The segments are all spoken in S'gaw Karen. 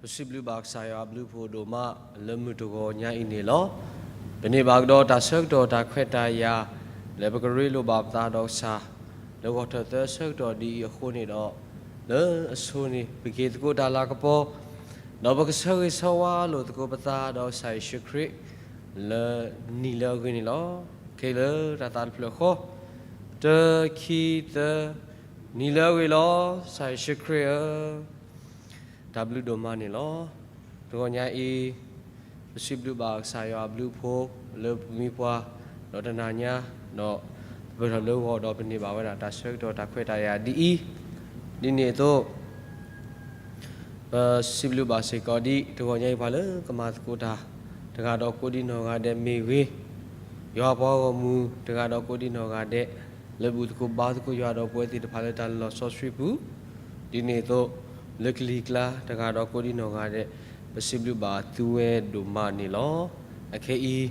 ပစံးဘျုးဘၣ်ကစၢ်ယွၤအဘျုးအဖှိၣ်ဒိၣ်မးလၢမုၢ်တဂီၤညါအံၤန့ၣ်လီၤ. ပန့ၢ်ဘၣ်ကဒီးတၢ်ဆၢကတီၢ်တၢ်ခွဲးတၢ်ယာ် လၢပကရ့လိာ်ဘၣ်ပသးဒီးကစၢ် လၢဂီၤထၢၣ်သၢဆၢကတီၢ်ဒ်အံၤအဃိန့ၣ်ဒီး, လၢအဆိန့ၣ် ပက့ၤသကိးတၢ်လၤကပီၤ, ဒီးပကဆၢဂ့ၤဆၢဝါလိာ်သကိးပသးဒီးကစၢ်ယ့ၣ်ၡူးခရံာ် လၢနံၤလၢအဂ့ၤန့ၣ်လီၤ. ခဲအံၤလၢတၢ်သးတဖျၢၣ်ဃီ, တၢ ခံ သၢ, နံၤလၢအဂ့ၤလီၤ, ကစၢ်ယ့ၣ်ၡူးခရံာ်ဧၢ တၢ်ဘျုးဒိၣ်မးန့ၣ်လီၤ. တဂီၤညါအံၤ, ပစံးဘျုးဘၣ်ကစၢ်ယွၤအဘျုးအဖှိၣ်လၢပမံပှၤ, ဒီးတနၤညါ, ဒီးပပၢၢ်ထီၣ်လၢဂီၤဒီး ပန့ၢ်ဘၣ်ဝဲဒၣ်တၢ်ဆၢကတီၢ်တၢ်ခွဲးတၢ်ယာ်ဒ်အံၤ, ဒ်န့ၣ်အသိး ပစံးဘျုးဘၣ်စ့ၢ်ကီးဒ်တဂီၤညါအံၤ ပှၤလၢကမၤသကိးတၢ် တဂၤဒီးကိးဒံနီၢ်ဂၤဒဲးမ့ၢ်ဂ့ၤ, ယွၤပှၤဂီၢ်မုၢ်တဂၤဒီးကိးဒံနီၢ်ဂၤဒဲး လၢဘူၣ်သကိးဘါသကိးယွၤဒီးပဝဲသ့ၣ်တဖၣ်လၢတၢ်လီၢ်စီဆှံပူၤ, ဒ်န့ၣ်အသိး လၢကလံၤကျါတဂၤဒီးကိးဒံနီၢ်ဂၤဒဲး, ပစံးဘျုးဘၣ်သုဝဲဒိၣ်မးန့ၣ်လီၤ. အခဲအံၤ,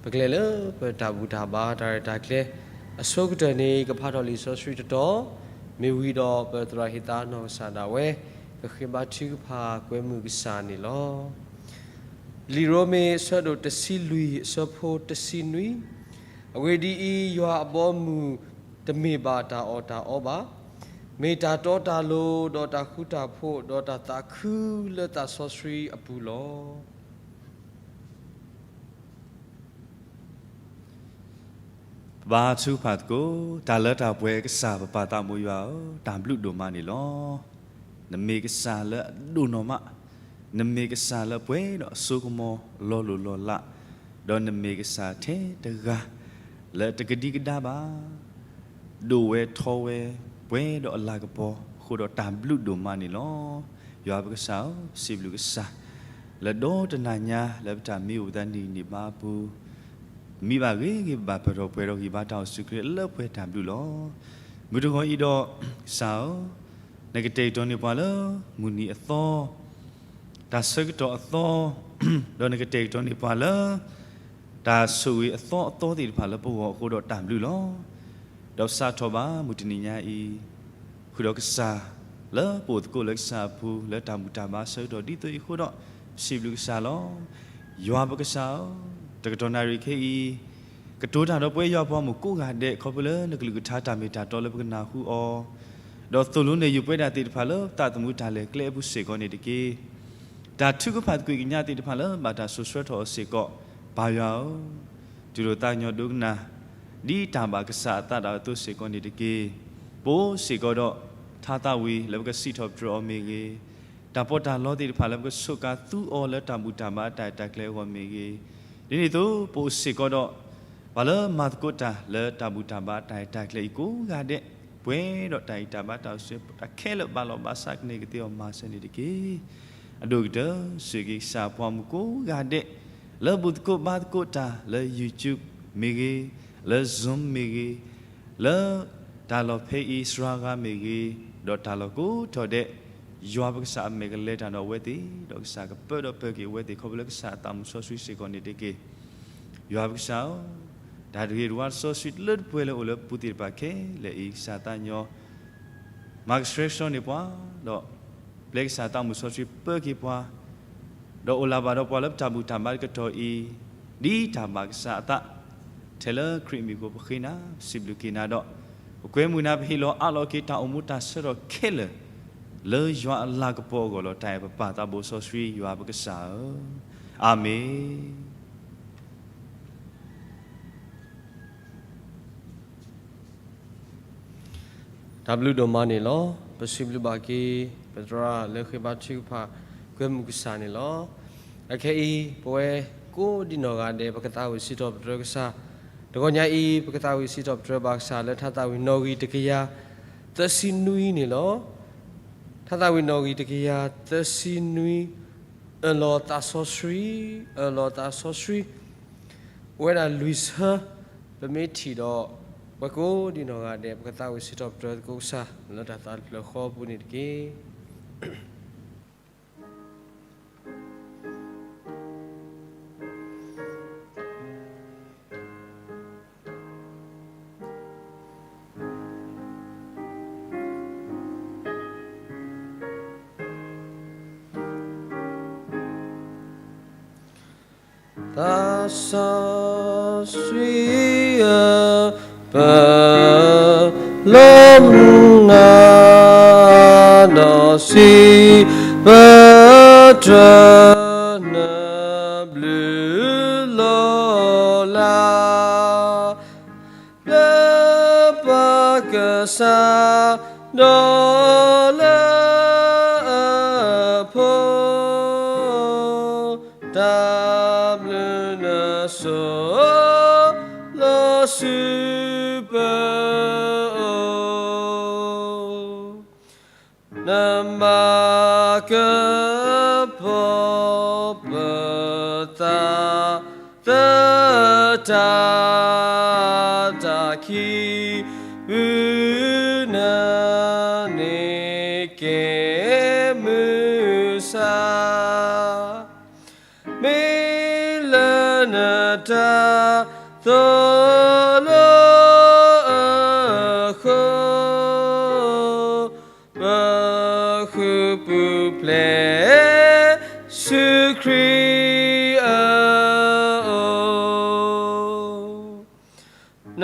ပကလဲၤလၢပတၢ်ဘူၣ်တၢ်ဘါတၢ်ရဲၣ်တၢ်ကျဲၤအဆိကတၢၢ်န့ၣ် ကဖးထီၣ်လံာ်စီဆှံတတီၤ, မ့ၢ်ဝံၤဒီးပသရၣ်ဟ့ၣ်သါနီၢ်ကစၢ်ဒၣ်ဝဲ ကဃ့ဘါထုကဖၣ်ကွဲမုာ်ကစၢ်န့ၣ်လီၤ. လံာ်ရိမ့ၤအဆၢဒိၣ်တဆံလွံၢ်အဆၢဖိတဆံနွံ, အဂ့ၢ်ဒ်အံၤ, ယွၤအဘီအမုၢ်တမ့ၢ်ဘၣ်တၢ်အီၣ်တၢ်အီဘၣ်, မ့ၢ်တၢ်တီတၢ်လိၤ, ဒီးတၢ်ဃူတၢ်ဖိးဒီးတၢ်သးခုလၢသးစီဆှံအပူၤလီၤ. ပဘါထုကဖၣ်သကိး, တၢ်လၢတၢ်ပှဲၤအကစၢ် ပပၢ်သးမိၢ်ယွၤဧၢ, တၢ်ဘျုးဒိၣ်မးန့ၣ်လီၤ. နမ့ၢ်ကစၢ်လၢအဒိၣ်နီၢ်မး, နမ့ၢ်ကစၢ်လၢအပှဲၤဒီးအစိကမီၤလီၤလိၢ်လီၤလး, ဒီးနမ့ၢ်ကစၢ်ထဲတဂၤ လၢတကဒံကဒါဘၣ်, ဒိၣ်ဝဲထီဝဲ, ပှဲၤဒီးအလၤကပီၤအဃိဒီး တၢ်ဘျုးဒိၣ်မးန့ၣ်လီၤ. ယွၤပကစၢ်ဧၢ, ပစံးဘျုးကစၢ် လၢဒီတနၤညါလၢပတၢ်မံအိၣ်ပသးနံၤနံၤဘါအပူၤ, မံဘၣ်ဂ့ၤဂ့ၤ ပဘၣ်ပၢၢ်ထီၣ်ပှဲၤထီၣ်ဂံၢ်ဘါတၢ်အိၣ်ဆူၣ်အိၣ်ချ့လၢပှဲၤတၢ်ဘျုးလီၤ. မုၢ်တဂီၤအံၤဒီး, ကစၢ်ဧၢ, နကတဲာ်ကတီၤန့ၢ်ပှၤလၢ မုၢ်နံၤအသီ, တၢ်ဆၢကတီၢ်အသီ, ဒီးနကတဲာ်ကတီၤန့ၢ်ပှၤလၢ တၢ်ဆိၣ်ဂ့ၤအသီအသီသ့ၣ်တဖၣ်လၢပဂီၢ်အဃိဒီးတၢ်ဘျုးလီၤ. ဒီးပစးထီၣ်ဘၣ်မုၢ်တနံၤညါအံၤ, ဃုာ်ဒီးကစၢ်လၢပအိၣ်သကိးလၢကစၢ်အပူၤ လၢတၢ်ဘူၣ်တၢ်ဘါဆၢကတီၢ်ဒ်သိးအံၤအဃိဒီး, ပစံးဘျုးကစၢ်လီၤ. ယွၤပကစၢ်ဧၢ, တကတီၢ်နၣ်ရံၣ်ခဲအံၤ, ကတိၤတၢ်ဒီးပဝဲယွၤပှၤမုၣ်ကိးဂၤဒဲး ခီဖျိလၢနကလုၢ်ကထါတၢ်မ့ၢ်တၢ်တီလၢပကနၢ်ဟူအီၤ, ဒီးသိၣ်လိနဲၣ်ယုာ်ပဝဲဒၣ်သ့ၣ်တဖၣ်လၢပသးသမူတၢ်လဲၤကျဲအပူၤစ့ၢ်ကီးန့ၣ်တက့ၢ်. တၢ်ထုကဖၣ်သကွံာ်ကညးသ့ၣ်တဖၣ်လၢဘၣ်တၢ်စိာ်ဆှၢထီၣ်အီၤစ့ၢ်ကီး, ပၢ်ယွၤဧၢ, တူၢ်လိာ်သးကညီၤဒိကနၣ်, ဒ်တၢ်ဘၣ်ကစၢ်အသးဒၣ်အသိးစ့ၢ်ကီးန့ၣ်တက့ၢ်. ပအိၣ်စ့ၢ်ကီးဒီး ထါသးဝံၤလၢပကစံးထီၣ်ပတြၢၤအီၤမ့ၢ်ဂ့ၤ, တၢ်ပီးတၢ်လီသ့ၣ်တဖၣ်လၢပကဆိးကါသူအီၤလၢတၢ်ဘူၣ်တၢ်ဘါအတၢ်ရဲၣ်တၢ်ကျဲၤအဂီၢ်မ့ၢ်ဂ့ၤ, ဒ်န့ၣ်အသိး ပအိၣ်စ့ၢ်ကီးဒီး ပှၤလၢမၤသကိးတၢ်လၢတၢ်ဘူၣ်တၢ်ဘါအတၢ်ရဲၣ်တၢ်ကျဲၤအံၤကိးဂၤဒဲး, ပှဲၤဒီးတၢ်ဂံၢ်တၢ်ဘါတၢ်အိၣ်ဆူၣ်အိၣ်ချ့တၢ်ခဲလၢာ်ဘၣ်လီၤဘၣ်စးကန့ၢ်ကသ့အီၤမၤစၢၤန့ၣ်တက့ၢ်. အဒိၣ်ကတၢၢ် စူၢ်က့ၤကစၢ်ပှၤမုၣ်ကိးဂၤဒဲး, လၢဘူၣ်သကိးဘါသကိးတၢ်လၢ YouTube မ့ၢ်ဂ့ၤ, လၢ Zoom မ့ၢ်ဂ့ၤ, လၢတၢ်လီၢ်ဖဲအံၤစှၤဂၤမ့ၢ်ဂ့ၤ, ဒီးတၢ်လီၢ်ကိးထီၣ်ဒဲး, ယွၤပကစၢ်အမဲာ်ကလဲၤတၢ်ဒီးအဝဲသ့ၣ်, ဒီးကစၢ်ကပၢဒီးပၢၢ်က့ၤအဝဲသ့ၣ် ခီဖျိလၢကစၢ်အသးမုၢ်စီဆှံစ့ၢ်ကီးန့ၣ်တက့ၢ်. ယွၤပကစၢ်ဧၢ, တၢ်တဂ့ၤတဝါတစီဆှံလၢတပှဲၤလၢအိၣ်လၢပူၤသ့ၣ်တဖၣ်ခဲလၢာ်အံၤ ကစၢ်သးကညီၤ မၤကဆှဲကဆှီန့ၢ်ပှၤ, ဒီးပျဲကစၢ်သးမုၢ်စီဆှံပၢက့ၤပှၤ, ဒီးအိၣ်လၢၤဘၣ်ဒီးပှၤလၢပတၢ်ဘူၣ်တၢ်ဘါတကတီၢ်အံၤ, ဒ်တၢ်ဘၣ်ကစၢ်အသး, ထဲလၢခရံာ်အမံၤအဃိပဃ့နၤ, ပစံးဘျုးက့ၤနၤဒီး, ပကွဲမုာ်နၤ ပဟ့ၣ်လီၤအးလီၤက့ၤတၢ်အိၣ်မူတၢ်ဆၢထီၣ်ခဲလၢာ်, လၢယွၤအလၤကပီၤအဂီၢ်လီၤ. တၢ်အဲၣ်ပပၢ်သးဘိစီဆှံယွၤပကစၢ်ဧၢ, အၤမ့ၣ်. တၢ်ဘျုးဒိၣ်မးန့ၣ်လီၤ. ပစံးဘျုးဘၣ်က့ၤ ပသရၣ်လၢဃ့ဘါထုကဖၣ်ကွဲမုာ်ကစၢ်န့ၣ်လီၤ. အခဲအံၤ ပဝဲကိးဒံနီၢ်ဂၤဒဲး ပကသးဝံၣ်စံးထီၣ်ပတြၢၤကစၢ်, တဂီၤညါအံၤ ပကသးဝံၣ်စံးထီၣ်ပတြၢၤဘၣ်ကစၢ်လၢထါသးဝံၣ်နီၣ်ဂံၢ်တကယၤသၢဆံနွံန့ၣ်လီၤ. ထါသးဝံၣ်နီၣ်ဂံၢ်တကယၤသၢဆံနွံ, အၢၣ်လီၤသးစီဆှံ, အၢၣ်လီၤသးစီဆှံ, အိၣ်ဝဲဒၣ်လွံၢ်ဆၢ, ပမ့ၢ်ထံၣ်ဒီး ပဝဲကိးဒံနီၢ်ဂၤဒဲး ပကသးဝံၣ်စံးထီၣ်ပတြၢၤသကိးကစၢ် လၢတၢ်သးတဖျၢၣ်ဃီအပူၤန့ၣ်တက့ၢ်. သးစီဆှံဧၢ, ပလီမုၢ်နၤ, ဒီးစံးပတြၢၤနဘျုးလီၤလး လၢပၢ်ကစၢ်ဒီးလၢအဖိ, တၢ်ဘျုးနဆိးလီၤဆူပအိၣ် နမၤကပီၤပသးသတး တၢ်ခံးပူၤနၤန့ၣ်ကဲမုၢ်ဆါ မ့ၢ်လၢနတၢ်သိၣ်လိအဃိ, ပဃုပူၤဖျဲးဆူခရံာ်အအိၣ် န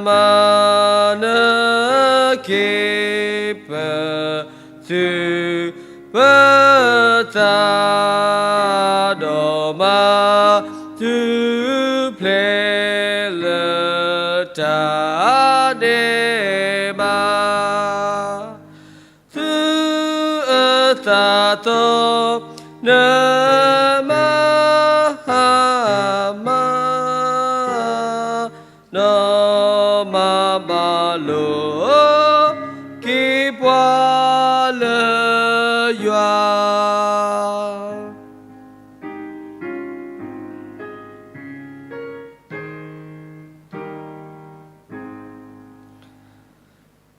မၤနက့ၤပသူၣ်ပသး, ဒီးမၤသူၣ်ဖျဲးလၢတၢ်ဒဲးဘး သုအသးသီ နမၤဟါမၢ်, ဒီးမၤဘၣ်လိာ်က့ၤပှၤလၢယွၤ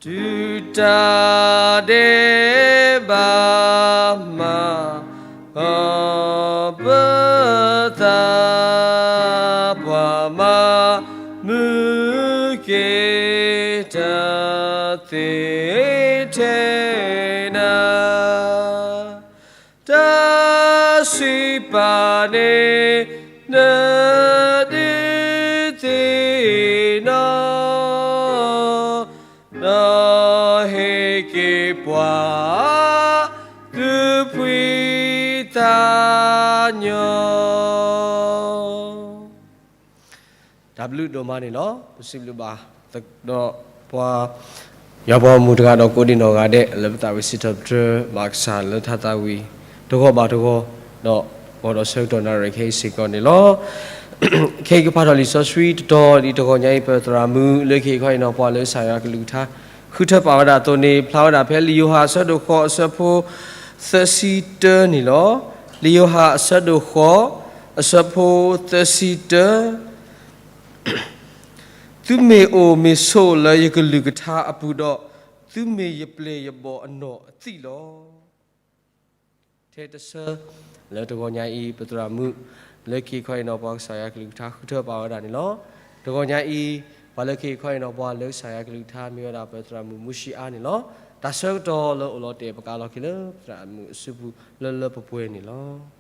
တုၤတၢ်ဒဲးဘးမၤဂီၤပသး, ပှၤမၤမုာ်က့ၤတၢ်သ့ထဲနၤ တၢ်စံးပာ်န့ၣ် နဒုးသ့ၣ်နီၣ်, ဒီးဟ့ၣ်က့ၤပှၤ သူၣ်ဖှံသးညီ တၢ်ဘျုးဒိၣ်မးန့ၣ်လီၤ. ပစံးဘျုးဘၣ် ဒီးပှၤ ယွၤပှၤဂီၢ်မုၢ်တဂၤဒီးကိးဒံးနီၢ်ဂၤဒဲး လၢပသးဝံၣ်စံးထီၣ်ပတြၢၤဘၣ်ကစၢ်လၢထါသးဝံၣ် တဂီၢ်ဘၣ်တဂီၢ်, ဒီးဂီၤဒီးဆၢကတီၢ်နၣ်ရံၣ်ခဲအံၤစ့ၢ်ကီးန့ၣ်လီၤ. ခဲအံၤကဖးထီၣ်လံာ်စီဆှံတတီၤဒ်တဂီၤညါအံၤ ပသရၣ်မုၣ်လၢခံခီအံၤနီၤ ပှၤလၢကစၢ်ယွၤကလုၢ်ကထါ ဃုထၢပာ်ဝဲဒၣ်အသိးန့ၣ် ဖျါဝဲဒၣ်ဖဲလံာ်ယိၤဟၣ်အဆၢဒိၣ်ဃိး အဆၢဖိသၢဆံတၢန့ၣ်လီၤ. လံာ်ယိၤဟၣ်အဆၢဒိၣ်ဃိး အဆၢဖိသၢဆံတၢ သုမ့ၢ်အိၣ်မ့ၢ်ဆိးလၢယကလုၢ်ကထါအပူၤဒီး, သုမ့ၢ်ယပျဲၢ်ယဘီၣ်အနီၢ်အသံးလီၤ. ထဲတဆၢ လၢတဂီၤညါအံၤ ပသရၣ်မုၣ် လၢခံခီအံၤနီၤ ပှၤကစၢ်ယွၤကလုၢ်ကထါဃုထၢပာ်ဝဲဒၣ်န့ၣ်လီၤ. တဂီၤညါအံၤ ပှၤလၢခံခီအံၤနီၤ ပှၤလၢကစၢ်ယွၤကလုၢ်ကထါမ့ၢ်ဝဲဒၣ်ပသရၣ်မုၣ်မူၡံအါန့ၣ်လီၤ. တၢ်ဆၢကတီၢ်လၢအိၣ်လီၤတဲာ် ပကးလီၤက့ၤလၢပသရၣ်မုၣ်အစုပူၤလၢလၢပှဲၤပှဲၤန့ၣ်လီၤ.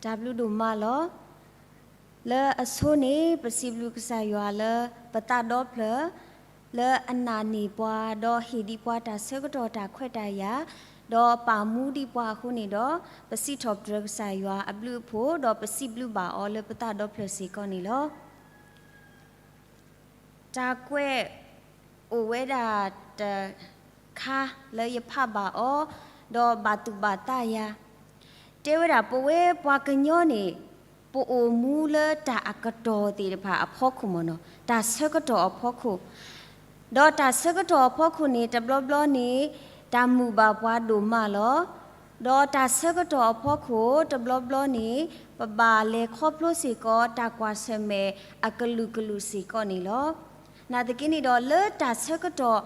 တၢ်ဘျုးဒိၣ်မးလီၤ. လၢအဆိန့ၣ် ပစံးဘျုးကစၢ်ယွၤလၢပသးဒီဖျၢၣ် လၢအနာ်န့ၢ်ပှၤ ဒီးဟ့ၣ်ဒံးပှၤတၢ်ဆၢကတီၢ်တၢ်ခွဲးတၢ်ယာ်, ဒီးပာ်မူဒံးပှၤအဃိန့ၣ်ဒီး, ပစံးထီၣ်ပတြၢၤကစၢ်ယွၤအဘျုးအဖှိၣ် ဒီးပစံးဘျုးဘၣ်အီၤလၢပသးဒီဖျၢၣ်စ့ၢ်ကီးန့ၣ်လီၤ. တၢ်ကွဲးအိၣ်ဝဲဒၣ်တခါလၢယဖးဘၣ်အီၤ, ဒီးဘၣ်သူၣ်ဘၣ်သးယၤ, တဲဝဲဒၣ်ပဝဲပှၤကညီန့ၣ် ပအိၣ်မူလၢတၢ်အကတီၢ်သ့ၣ်တဖၣ်အဖီခိၣ်မ့ၢ်နီၤ, တၢ်ဆၢကတီၢ်အဖီခိၣ်, ဒီးတၢ်ဆၢကတီၢ်အဖီခိၣ်န့ၣ် တဘျီဘျီန့ၣ် တၢ်မုာ်ဘၣ်ပှၤဒိၣ်မးလီၤ. ဒီးတၢ်ဆၢကတီၢ်အဖီခိၣ် တဘျီဘျီန့ၣ် ပဘၣ်လဲၤခီဖျိစ့ၢ်ကီး တၢ်ကွၢ်ဆၢၣ်မဲာ်အကလုာ်ကလုာ်စ့ၢ်ကီးန့ၣ်လီၤ. နာ်သက့န့ၣ်ဒီး လၢတၢ်ဆၢကတီၢ်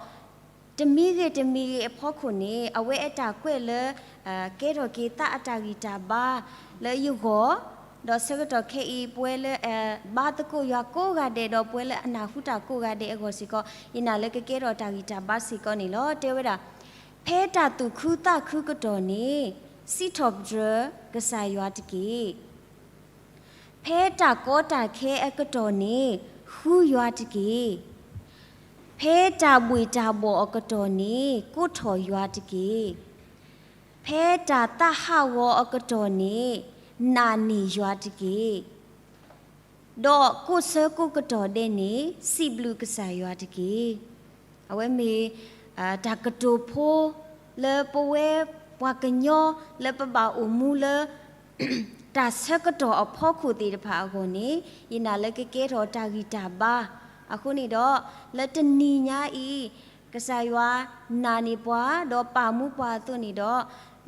တမံၤဂ့ၤတမံၤဂ့ၤအဖီခိၣ်န့ၣ် အဝဲအတၢ်ကွဲးလၢ ကဲထီၣ်က့ၤသးအတၢ်ဂံၢ်တၢ်ဘါလၢယဂီၢ်, ဒီးဆၢကတီၢ်ခဲအံၤ ပဝဲလၢအဘါသကိးယွၤကိးဂၤဒဲး ဒီးပဝဲလၢအနၢ်ဟူတၢ်ကိးဂၤဒဲးအဂီၢ်စ့ၢ်ကီး ယနာ်လၢကကဲထီၣ်တၢ်ဂံၢ်တၢ်ဘါစ့ၢ်ကီးန့ၣ်လီၤ. တဲဝဲဒၣ်, ဖဲတၢ်သူၣ်ခုသးခုကတီၢ်န့ၣ် စံးထီၣ်ပတြၢၤကစၢ်ယွၤတက့ၢ်. ဖဲတၢ်ကီတၢ်ခဲအကတီၢ်န့ၣ် ဃုယွၤတက့ၢ်. ဖဲတၢ်ဘှ့ၣ်တၢ်ဘှီၣ်အကတီၢ်န့ၣ် ကိးထီၣ်ယွၤတက့ၢ်. ဖဲတၢ်သးဟးဂီၤအကတီၢ်န့ၣ် နာ်န့ၢ်ယွၤတက့ၢ်. ဒီးကိးဆၢကိးကတီၢ်ဒဲးန့ၣ် စံးဘျုးကစၢ်ယွၤတက့ၢ်. အဝဲမ့ၢ် တၢ်ကတိၤဖိ လၢပဝဲပှၤကညီလၢပဘၣ်အိၣ်မူလၢ တၢ်ဆၢကတီၢ်အဖီခိၣ်သ့ၣ်တဖၣ်အဂီၢ်န့ၣ် ယနာ်လၢကကဲထီၣ်တၢ်ဂံၢ်တၢ်ဘါ. အဃိန့ၣ်ဒီး လၢတနံၤညါအံၤ ကစၢ်ယွၤနာ်န့ၢ်ပှၤ ဒီးပာ်မူပှၤအသိးန့ၣ်ဒီး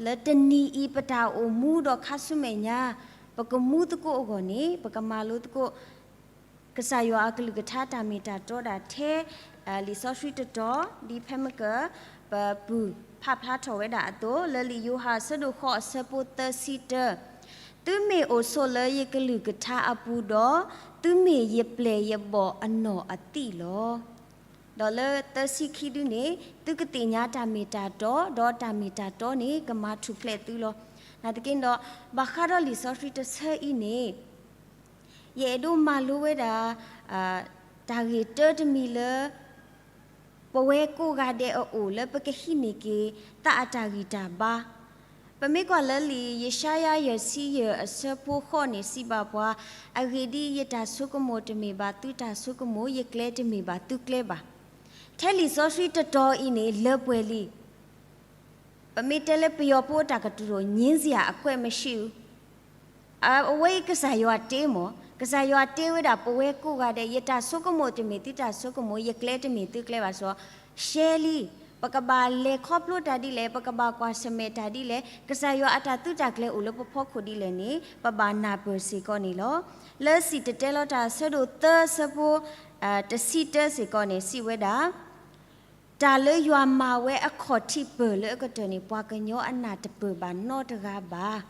လၢတနံၤအံၤပတၢ်အိၣ်မူဒီးခါဆူမဲာ်ညါ ပကမူသကိးအဂီၢ်န့ၣ် ပကမၤလိသကိး ကစၢ်ယွၤအကလုၢ်ကထါတၢ်မ့ၢ်တၢ်တီဒၣ်ထဲ လံာ်စီဆှံတတီၤ ဒ်ဖဲမ့ၢ်က ပပုၢ်ဖးဖျါထီၣ်ဝဲဒၣ်အသိး လၢလံာ်ယိၤဟၣ်အဆၢဒိၣ်ဃိးအဆၢဖိသၢဆံတၢ သုမ့ၢ်အိၣ်ဆိးလၢယကလုၢ်ကထါအပူၤဒီး သုမ့ၢ်ယပျဲၢ်ယဘီၣ်အနီၣ်အသံၣ်လီၤ. ဒီးလၢသၢဆံခံဒုန့ၣ် သုကသ့ၣ်ညါတၢ်မ့ၢ်တၢ်တီ ဒီးတၢ်မ့ၢ်တၢ်တီန့ၣ် ကမၤထူၣ်ဖျဲးသုလီၤ. နာ်သက့ဒီး ဘၣ်ဃးဒီးလံာ်စီဆှံတဆၢအံၤန့ၣ် ယအဲၣ်ဒိးမၤလိဝဲဒၣ် တၢ်ဂ့ၢ်တၢတမံၤလၢ ပဝဲကိးဂၤဒဲးအအိၣ်လၢပကဟံးန့ၢ်က့ၤ သးအတၢ်ဂံၢ်တၢ်ဘါ. ပမ့ၢ်ကွၢ်လၢလံာ်ယၡါယၤယဲၢ်ဆံယဲၢ်အဆၢဖိဃိးန့ၣ် စံးဘၣ်ပှၤ, အဂ့ၢ်ဒ်အံၤ, ယတၢ်ဆိကမိၣ်တမ့ၢ်ဘၣ်သုတၢ်ဆိကမိၣ်, ယကျဲတမ့ၢ်ဘၣ်သုကျဲဘၣ်. ထဲလံာ်စီဆှံတတီၤအံၤန့ၣ် လၢပှဲၤလံ. ပမ့ၢ်တဲလၢပယီၤဖိအတၢ်ကတိၤ ငြင်းစရာအခွင့်မရှိဘူး. အဝဲအံၤကစၢ်ယွၤတ့မး, ကစၢ်ယွၤတ့ဝဲဒၣ်ပဝဲကိးဂၤဒဲး, ယတၢ်ဆိကမိၣ်တမ့ၢ်သုတၢ်ဆိကမိၣ်, ယကျဲတမ့ၢ်သုကျဲဘၣ်စီၤ, ရှဲလံ. ပကဘၣ်လဲၤခီဖျိတၢ်ဒ်လဲၣ်, ပကဘၣ်ကွၢ်ဆၢၣ်မဲာ်တၢ်ဒ်လဲၣ်, ကစၢ်ယွၤအတၢ်သုးတၢ်ကျဲၤအိၣ်လၢပဖီခိၣ်ဒ်လဲၣ်န့ၣ် ပဘၣ်နၢ်ပၢၢ်စ့ၢ်ကီးန့ၣ်လီၤ. လၢစံၣ်တဲၤတဲလီၤတၢ်အဆၢဒိၣ်သၢအဆၢဖိ တဆံတၢစ့ၢ်ကီးန့ၣ် စံးဝဲဒၣ် တၢ်လၢယွၤမၤဝဲအခီၣ်ထံးပၢၢ်လၢအကတၢၢ်န့ၣ် ပှၤကညီအနၢ်တပၢၢ်ဘၣ်နီတဂၤဘၣ်.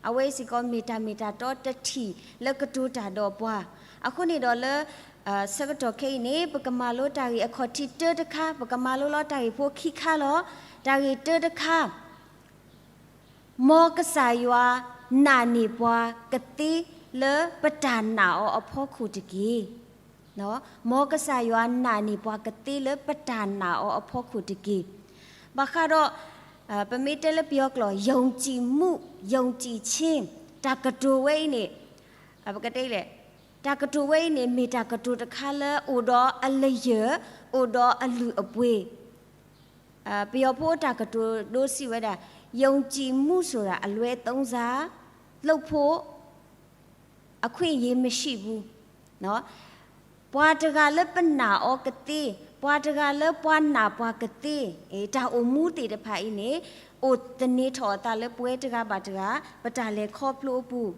အဝဲစ့ၢ်ကီးမ့ၢ်တၢ်မ့ၢ်တၢ်တီတထံၣ်လၢကတိၤတၢ်ဒီးပှၤ. အဃိန့ၣ်ဒီးလၢ ဆၢကတီၢ်ခဲအံၤန့ၣ် ပကမၤလိတၢ်ဂ့ၢ်အခီၣ်ထံးတၢတခါ, ပကမၤလိလီၤတၢ်ဂ့ၢ်ဖိခံခါလီၤ. တၢ်ဂ့ၢ်တၢတခါ မ်ကစၢ်ယွၤနာ်န့ၢ်ပှၤကသ့လၢပတၢ်နာ်အီၤအဖီခိၣ်တက့ၢ်. မ်ကစၢ်ယွၤနာ်န့ၢ်ပှၤကသ့လၢပတၢ်နာ်အီၤအဖီခိၣ်တက့ၢ်. ဘၣ်ဃးဒီး ပမ့ၢ်တဲလၢပယီၤကျိာ် ယုံကြည်မှု, ယုံကြည်ခြင်း, တၢ်ကတိၤဝဲအံၤန့ၣ် ပကတဲလဲၣ်, တၢ်ကတိၤဝဲအံၤန့ၣ် မ့ၢ်တၢ်ကတိၤတခါလၢအိၣ်ဒီးအလၢယၢၢ်, အိၣ်ဒီးအလုၢ်အပှ့ၤ ပယီၤဖိအတၢ်ကတိၤဒိစံးဝဲဒၣ် ယုံကြည်မှုဆိုတာ အလွဲသုံးစား, လုပ်ဖို့ အခွင့်အရေးမရှိဘူး. ပှၤတဂၤလၢပနာ်အီၤကသ့, ပှၤတဂၤလၢပှၤနာ်ပှၤကသ့, တၢ်အိၣ်မူသ့ၣ်တဖၣ်အံၤန့ၣ် အိၣ်သန့ၤထီၣ်အသးလၢပဝဲတဂၤဘၣ်တဂၤ ပတၢ်လဲၤခီဖျိအပူၤ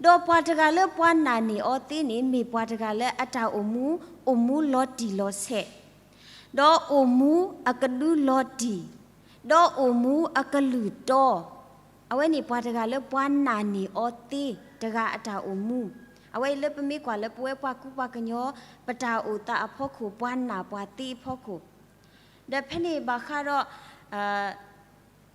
ဒီးပှၤတဂၤလၢပှၤနာ်န့ၢ်အီၤသ့န့ၣ် မ့ၢ်ပှၤတဂၤလၢအတၢ်အိၣ်မူ အိၣ်မူလီၤတံၢ်လီၤဆဲး, ဒီးအိၣ်မူအကဒုလီၤတံၢ်, ဒီးအိၣ်မူအကလုၢ်တီ, အဝဲန့ၣ်ပှၤတဂၤလၢပှၤနာ်န့ၢ်အီၤသ့တဂၤအတၢ်အိၣ်မူ, အဝဲအံၤလၢပမ့ၢ်ကွၢ်လၢပဝဲပှၤကူပှၤကညီ ပတၢ်အိၣ်သးအဖီခိၣ် ပှၤနာ်ပှၤသ့အဖီခိၣ်, ဒီးဖဲန့ၣ်ဘၣ်ဃးဒီး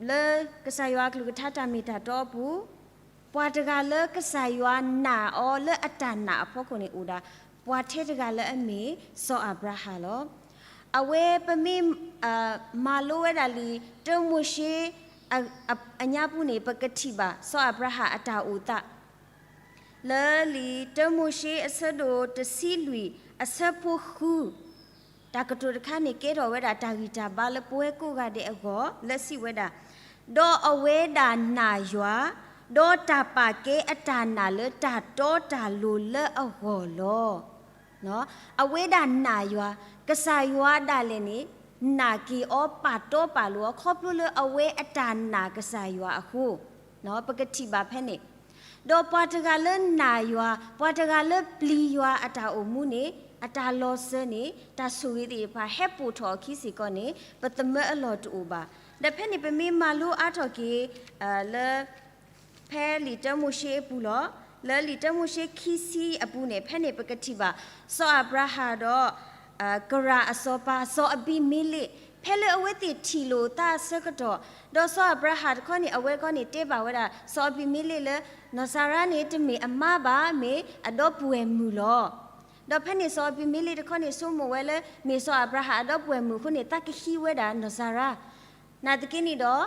လၢကစၢ်ယွၤအကလုၢ်ကထါတၢ်မ့ၢ်တၢ်တီအပူၤ, ပှၤတဂၤလၢကစၢ်ယွၤနာ်အီၤလၢအတၢ်နာ်အဖီခိၣ်န့ၣ်အိၣ်ဒၣ် ပှၤထဲတဂၤလၢအမ့ၢ်စီၤအၤဘြၤဟၣ်လီၤ. အဝဲပမ့ၢ် မၤလိဝဲဒၣ်လံာ် တၢမိၤၡ့ အညါပူၤန့ၣ် ပကထံၣ်ဘၣ်စီၤအၤဘြၤဟၣ်အတၢ်အိၣ်သး လၢလံာ်တၢမိၤၡ့အဆၢဒိၣ်တဆံလွံၢ်အဆၢဖိဃု တၢ်ကတိၤတခါန့ၣ် ကဲထီၣ်ဝဲဒၣ်တၢ်ဂံၢ်တၢ်ဘါလၢပဝဲကိးဂၤဒဲးအဂီၢ် လၢစံးဝဲဒၣ်, ဒီးအဝဲဒၣ်နာ်ယွၤ, ဒီးတၢ်ပာ်ကဲအတၢ်နာ်လၢတၢ်တီတၢ်လိၤလၢအဂီၢ်လီၤ. အဝဲဒၣ်နာ်ယွၤ, ကစၢ်ယွၤဒၣ်လဲာ်န့ၣ် နာ်က့ၤအီၤ ပာ်တီပာ်လိၤအီၤ ခီဖျိလၢအဝဲအတၢ်နာ်ကစၢ်ယွၤအဃိ, ပကထံၣ်ဘၣ်ဖဲန့ၣ် ဒီးပှၤတဂၤလၢနာ်ယွၤ, ပှၤတဂၤလၢပျံၤယွၤအတၢ်အိၣ်မူန့ၣ် အတၢ်လီၤစၢၤန့ၣ် တၢ်ဆိၣ်ဂ့ၤသ့ၣ်တဖၣ်ဟဲပိာ်ထီၣ်အခံစ့ၢ်ကီးန့ၣ် ပသမၢအလီၢ်တအိၣ်ဘၣ်. ဒီးဖဲန့ၣ်ပမ့ၢ်မၤလိအါထီၣ်က့ၤ လၢ ဖဲလံာ်တၢမိၤၡ့အပူၤလီၤ. လၢလံာ်တၢမိၤၡ့ခံဆံအပူၤန့ၣ် ဖဲန့ၣ်ပကထံၣ်ဘၣ် စီၤအၤဘြၤဟၣ်ဒီး ကရၢ်အစီၤပၤ စီၤအဘံၤမ့လ့း, ဖဲလၢအဝဲသ့ၣ်ထံၣ်လိာ်သးအဆၢကတီၢ်, ဒီးစီၤအၤဘြၤဟၣ်တခီန့ၣ် အဝဲတခီန့ၣ်တဲဘၣ်ဝဲဒၣ် စီၤအဘံၤမ့လ့းလၢ နီၢ်စၤရါန့ၣ် တမ့ၢ်အမါဘၣ်, မ့ၢ်အဒီပုၢ်ဝဲၢ်မုၣ်လီၤ. ဒီးဖဲန့ၣ်စီၤအဘံၤမ့လ့းတခီန့ၣ် ဆိကမိၣ်ဝဲလၢ မ့ၢ်စီၤအၤဘြၤဟၣ်အဒီပုၢ်ဝဲၢ်မုၣ်အဃိန့ၣ် သးကဟံးဝဲဒၣ်နီၢ်စၤရါ နာ်သက့န့ၣ်ဒီး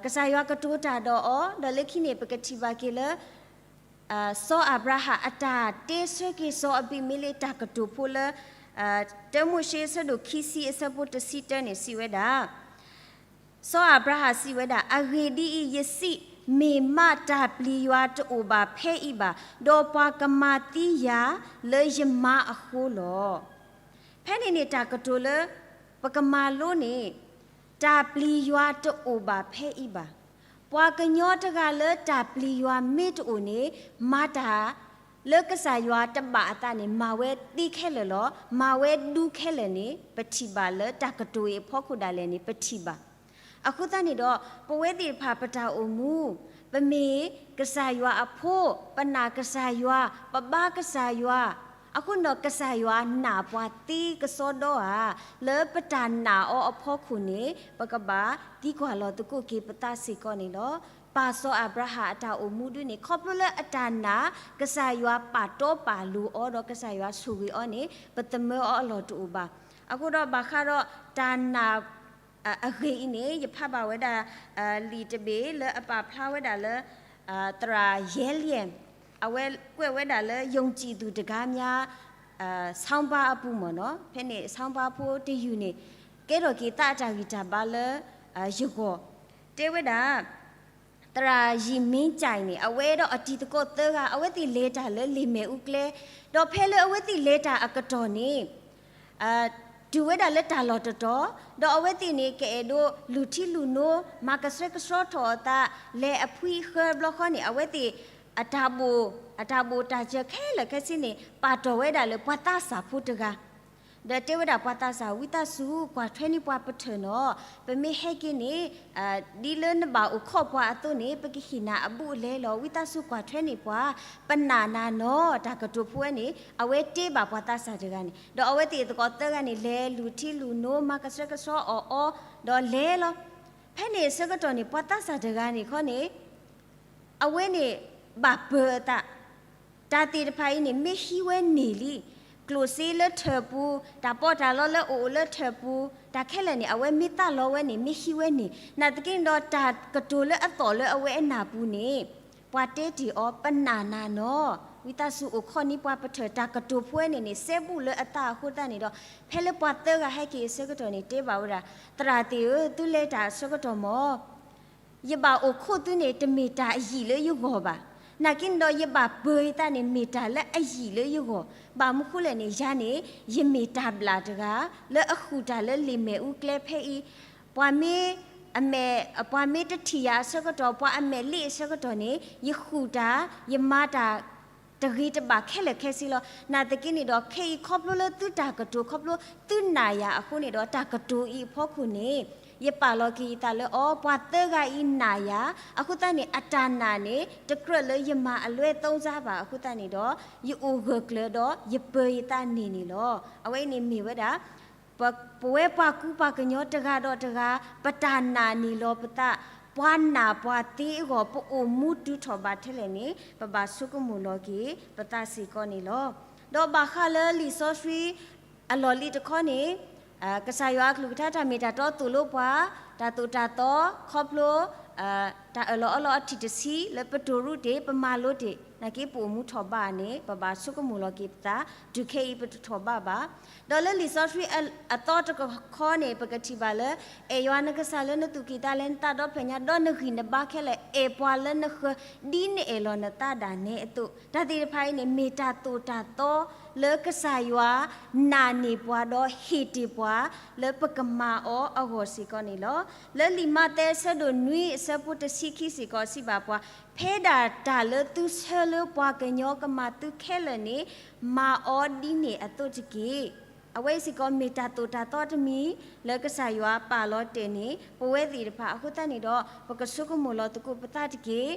ကစၢ်ယွၤကတိၤတၢ်ဒီးအီၤ, ဒီးလၢခံန့ၣ် ပကထံၣ်ဘၣ်က့ၤလၢ စီၤအၤဘြၤဟၣ်အတၢ်တဲဆၢက့ၤစီၤအဘံၤမ့လ့းတၢ်ကတိၤဖိလၢ တၢမိၤၡ့အဆၢဒိၣ်ခံဆံအဆၢဖိတဆံတၢန့ၣ် စံးဝဲဒၣ်, စီၤအၤဘြၤဟၣ်စံးဝဲဒၣ်, အဂ့ၢ်ဒ်အံၤ, ယစံး, မ့ၢ်မးတၢ်ပျံၤယွၤတအိၣ်ဘၣ်ဖဲအံၤဘၣ်, ဒီးပှၤကမၤသံယၤလၢယမါအဃိလီၤ. ဖဲန့ၣ်န့ၣ်တၢ်ကတိၤလၢ ပကမၤလိန့ၣ် တၢ်ပျံၤယွၤတအိၣ်ဘၣ်ဖဲအံၤဘၣ်. ပှၤကညီတဂၤလၢတၢ်ပျံၤယွၤမ့ၢ်တအိၣ်န့ၣ် မၤတၢ်လၢကစၢ်ယွၤတဘၣ်အသးန့ၣ် မၤဝဲသ့ခဲလၢာ်လီၤ. မၤဝဲဒူခဲလၢာ်န့ၣ် ပထံၣ်ဘၣ်လၢတၢ်ကတိၤအံၤအဖီခိၣ်ဒၣ်လဲာ်န့ၣ် ပထံၣ်ဘၣ်. အဃိသတးန့ၣ်ဒီး ပဝဲသ့ၣ်တဖၣ်ပတၢ်အိၣ်မူ ပမ့ၢ်ကစၢ်ယွၤအဖိ, ပနာ်ကစၢ်ယွၤ, ပဘါကစၢ်ယွၤ, အဃိန့ၣ်ဒီး ကစၢ်ယွၤနာ်ပှၤသ့ကစီဒီဧါ, လၢပတၢ်နာ်အီၤအဖီခိၣ်န့ၣ် ပကဘၣ်သံကွၢ်လီၤသကိးက့ၤပသးစ့ၢ်ကီးန့ၣ်လီၤ. ပၢ်စီၤအၤဘြၤဟၣ်အတၢ်အိၣ်မူဒ်န့ၣ် ခီဖျိလၢအတၢ်နာ် ကစၢ်ယွၤပာ်တီပာ်လိၤအီၤဒီး ကစၢ်ယွၤဆိၣ်ဂ့ၤအီၤန့ၣ် ပသမၢအီၤအလီၢ်တအိၣ်ဘၣ်. အဃိဒီးဘၣ်ဃးဒီးတၢ်နာ် အဂ့ၢ်အံၤန့ၣ် ယဖးဘၣ်ဝဲဒၣ် လံာ်တဘ့ၣ်လၢအပာ်ဖျါဝဲဒၣ်လၢ သရၣ်ယဲလံၣ်, အဝဲကွဲးဝဲဒၣ်လၢ ယုံကြည်သူတဂၤများ ဆီင်းပါးအပူၤမ့ၢ်နီၤ, ဖဲန့ၣ် ဆီင်းပါးဖိတယုၢ်န့ၣ် ကဲထီၣ်က့ၤသးအတၢ်ဂံၢ်တၢ်ဘါလၢ ယဂီၢ်, တဲဝဲဒၣ် သရၣ်ယံာ်မ့ကၠဲးန့ၣ် အဝဲဒီးအတံၤသကိးသၢဂၤ အဝဲသ့ၣ်လဲၤတၢ်လၢလံာ်မဲာ်အူကျဲ, ဒီးဖဲလၢအဝဲသ့ၣ်လဲၤတၢ်အကတီၢ်န့ၣ် တုၤဝဲဒၣ်လၢတၢ်လီၢ်တတီၤ, ဒီးအဝဲသ့ၣ်န့ၣ် ကအဲၣ်ဒိးလူၤထံလူၤနိ မၤကဆှဲကဆှီထီၣ်အသး လဲၤအဖှံအဃၢဘျီဃီန့ၣ် အဝဲသ့ၣ် အတၢ်ဘိၣ် အတၢ်ဘိၣ်တၢ်စၢၤခဲလၢာ်ခဲဆ့န့ၣ် ပာ်တီၢ်ဝဲဒၣ်လၢပှၤသးစၢ်ဖိတဂၤ ဒီးတဲဝဲဒၣ်ပှၤသးစၢ် ဝံသးစူၤ ကွၢ်ထွဲန့ၢ်ပှၤပထၢၣ်နီၤ, ပမ့ၢ်ဟဲက့ၤန့ၣ် ဒ်လၢနဘၣ်အိၣ်ခိးပှၤအသိးန့ၣ် ပကဟ့ၣ်နၤအဘူးအလဲလီၤ. ဝံသးစူၤကွၢ်ထွဲန့ၢ်ပှၤ, ပနာ်နၤနီၤ. တၢ်ကတိၤဖိဝဲန့ၣ် အဝဲတဲဘၣ်ပှၤသးစၢ်တဂၤန့ၣ် ဒီးအဝဲသ့ၣ်သကိးသၢဂၤန့ၣ် လဲၤလူၤထံလူၤနိ မၤကဆှဲကဆှီအီၣ်အီ ဒီးလဲၤလီၤ. ဖဲန့ၣ်အဆၢကတီၢ်န့ၣ် ပှၤသးစၢ်တဂၤန့ၣ်ခီန့ၣ် အဝဲန့ၣ် ဘၣ်ပၢၤအသး, တၢ်သ့ၣ်တဖၣ်အံၤန့ၣ် မ့ၢ်ဟံးဝဲန့ၢ်လံ, ကျိၣ်စ့လၢထၢၣ်ပူၤ, တၢ်ပီးတၢ်လီလၢအအိၣ်လၢထၢၣ်ပူၤ, တၢ်ခဲလၢာ်န့ၣ် အဝဲမ့ၢ်သးလီဝဲန့ၣ် မ့ၢ်ဟံးဝဲန့ၢ်, နာ်သက့န့ၣ်ဒီး တၢ်ကတိၤလၢအသီၣ်လၢအဝဲအနၢ်ပူၤန့ၣ် ပှၤတဲတ့ၢ်အီၤ ပနာ်နၤနီၤ, ဝံသးစူၤအိၣ်ခိးန့ၢ်ပှၤပထၢၣ်. တၢ်ကတိၤဖိဝဲန့ၣ်န့ၣ် စဲဘူးလၢအသးအဃိသတးန့ၣ်ဒီး ဖဲလၢပှၤသၢဂၤဟဲက့ၤအဆၢကတီၢ်န့ၣ် တဲဘၣ်ဝဲဒၣ် သရၣ်သ့ၣ်ဧၢ, သုလဲၤတၢ်အဆၢကတီၢ်မၢ် ယဘၣ်အိၣ်ခိးသုန့ၣ် တမ့ၢ်တၢ်အယံာ်လၢယဂီၢ်ဘၣ်. နာ်က့န့ၣ်ဒီး ယဘၣ်ပၢၤယသးန့ၣ် မ့ၢ်တၢ်လၢအယံာ်လၢယဂီၢ်. ဘၣ်မနုၤဃိလဲၣ်န့ၣ် ယၤန့ၣ် ယမ့ၢ်တၢ်ဘျၣ်တဂၤ လၢအဃုာ်တၢ်လၢလံာ်မဲာ်အူကျဲဖဲအံၤ, ပှၤမ့ၢ်အမဲာ်, ပှၤမ့ၢ်တထံၣ်ယၤအဆၢကတီၢ်, ပှၤအမဲာ်လ့အဆၢကတီၢ်န့ၣ် ယဃုာ်တၢ်, ယမၤတၢ် တဂ့ၤတဘၣ်ခဲလၢာ်ခဲဆ့လီၤ. နာ်သက့န့ၣ်ဒီး ခဲအံၤခီဖျိလၢသုတၢ်ကတိၤ ခီဖျိသုနာ်ယၤအဃိန့ၣ်ဒီး တၢ်ကတိၤအံၤအဖီခိၣ်န့ၣ် ယပာ်လီၤက့ၤယသးလၢအီၤ, ပှၤသၢဂၤအံၤနာ်ယၤ, အဃိသတးန့ၣ် အတၢ်နာ်န့ၣ် တကြၢးလၢယမၤအလွဲသုံးစားဘၣ်အဃိသတးန့ၣ်ဒီး ယအိၣ်ဂၢၢ်ကျၢၤဒီးယပၢၤယသးန့ၢ်န့ၣ်လီၤ. အဝဲအံၤန့ၣ်မ့ၢ်ဝဲဒၣ် ပဝဲပှၤကူပှၤကညီတဂၤဒီးတဂၤ ပတၢ်နာ်န့ၢ်လီၤပသး, ပှၤနာ်ပှၤသ့အဂီၢ် ပအိၣ်မူတုၤထီၣ်ဘးထဲလဲၣ်န့ၣ် ပဘၣ်ဆိကမိၣ်လီၤက့ၤပသးစ့ၢ်ကီးန့ၣ်လီၤ. ဒီးဘၣ်ဃးလၢလံာ်စီဆှံအလီၢ်လံၤတခီန့ၣ် ကစၢ်ယွၤအကလုၢ်ကထါတၢ်မ့ၢ်တၢ်တီသိၣ်လိပှၤ, တၢ်သိၣ်တၢ်သီ ခီဖျိ တၢ်အၢၣ်လီၤအီလီၤအထံၣ်တဆံ လၢပတိၢ်ရူးတ့ၢ် ပမၤလိတ့ၢ် နာ်က့ပအိၣ်မူထီၣ်ဘးန့ၣ် ပဘၣ်ဆိကမိၣ်လီၤက့ၤပသး, တုၤခဲအံၤပတထီၣ်ဘးဘၣ်. ဒီးလၢလံာ်စီဆှံအသီတခီန့ၣ် ပကထံၣ်ဘၣ်လၢ အဲၣ်ယွၤနကစၢ်လၢနသူၣ်ကံၢ်သးလဲ နသးဒီဖျၢၣ်ညါ ဒီးနဂံၢ်နဘါခဲလၢာ် အဲၣ်ပှၤလၢနဃၢၤ ဒ်နအဲၣ်လီၤနသးဒၣ်နဲအသိး, တၢ်သ့ၣ်တဖၣ်အံၤန့ၣ် မ့ၢ်တၢ်သိၣ်တၢ်သီလၢကစၢ်ယွၤနာ်န့ၢ်ပှၤဒီးဟ့ၣ်တ့ၢ်ပှၤ လၢပကမၤအီၤအဂီၢ်စ့ၢ်ကီးန့ၣ်လီၤ. လၢလံာ်မးသဲအဆၢဒိၣ်နွံအဆၢဖိတဆံခံစ့ၢ်ကီးစံးဘၣ်ပှၤ, ဖဲဒၣ်တၢ်လၢသုဆၢလၢပှၤကညီကမၤသုခဲလၢာ်န့ၣ် မၤအီၤဒ်န့ၣ်အသိးတက့ၢ်. အဝဲစ့ၢ်ကီးမ့ၢ်တၢ်သိၣ်တၢ်သီတမံၤ လၢကစၢ်ယွၤပာ်လီၤတဲာ်န့ၢ် ပဝဲသ့ၣ်တဖၣ်အဃိသတးန့ၣ်ဒီး ပကဆိကမိၣ်လီၤသကိးပသးတက့ၢ်.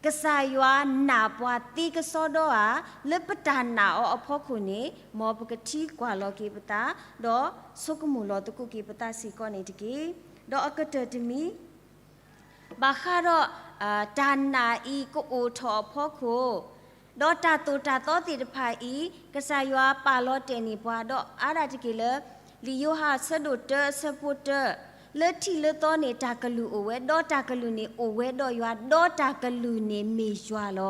ကစၢ်ယွၤနာ်ပှၤသ့ကစီဒီဧါ, လၢပတၢ်နာ်အီၤအဖီခိၣ်န့ၣ် မ်ပကထံကွၢ်လီၤက့ၤပသး, ဒီးဆိကမိၣ်လီၤသကိးက့ၤပသးစ့ၢ်ကီးန့ၣ်တက့ၢ်. ဒီးအကတၢၢ်တမံၤ ဘၣ်ဃးဒီး တၢ်နာ်အံၤကအိၣ်ထီၣ်အဖီခိၣ်, ဒီးတၢ်သိၣ်တၢ်သီသ့ၣ်တဖၣ်အံၤ ကစၢ်ယွၤပာ်လီၤတဲာ်န့ၢ်ပှၤ, ဒီးအါဒၣ်တက့ၢ်လၢ လံာ်ယိၤဟၣ်အဆၢဒိၣ်တၢအဆၢဖိတၢ, လၢထံးလၢသီန့ၣ်တၢ်ကလုၢ်အိၣ်ဝဲ, ဒီးတၢ်ကလုၢ်န့ၣ်အိၣ်ဝဲဒီးယွၤ, ဒီးတၢ်ကလုၢ်န့ၣ်မ့ၢ်ယွၤလီ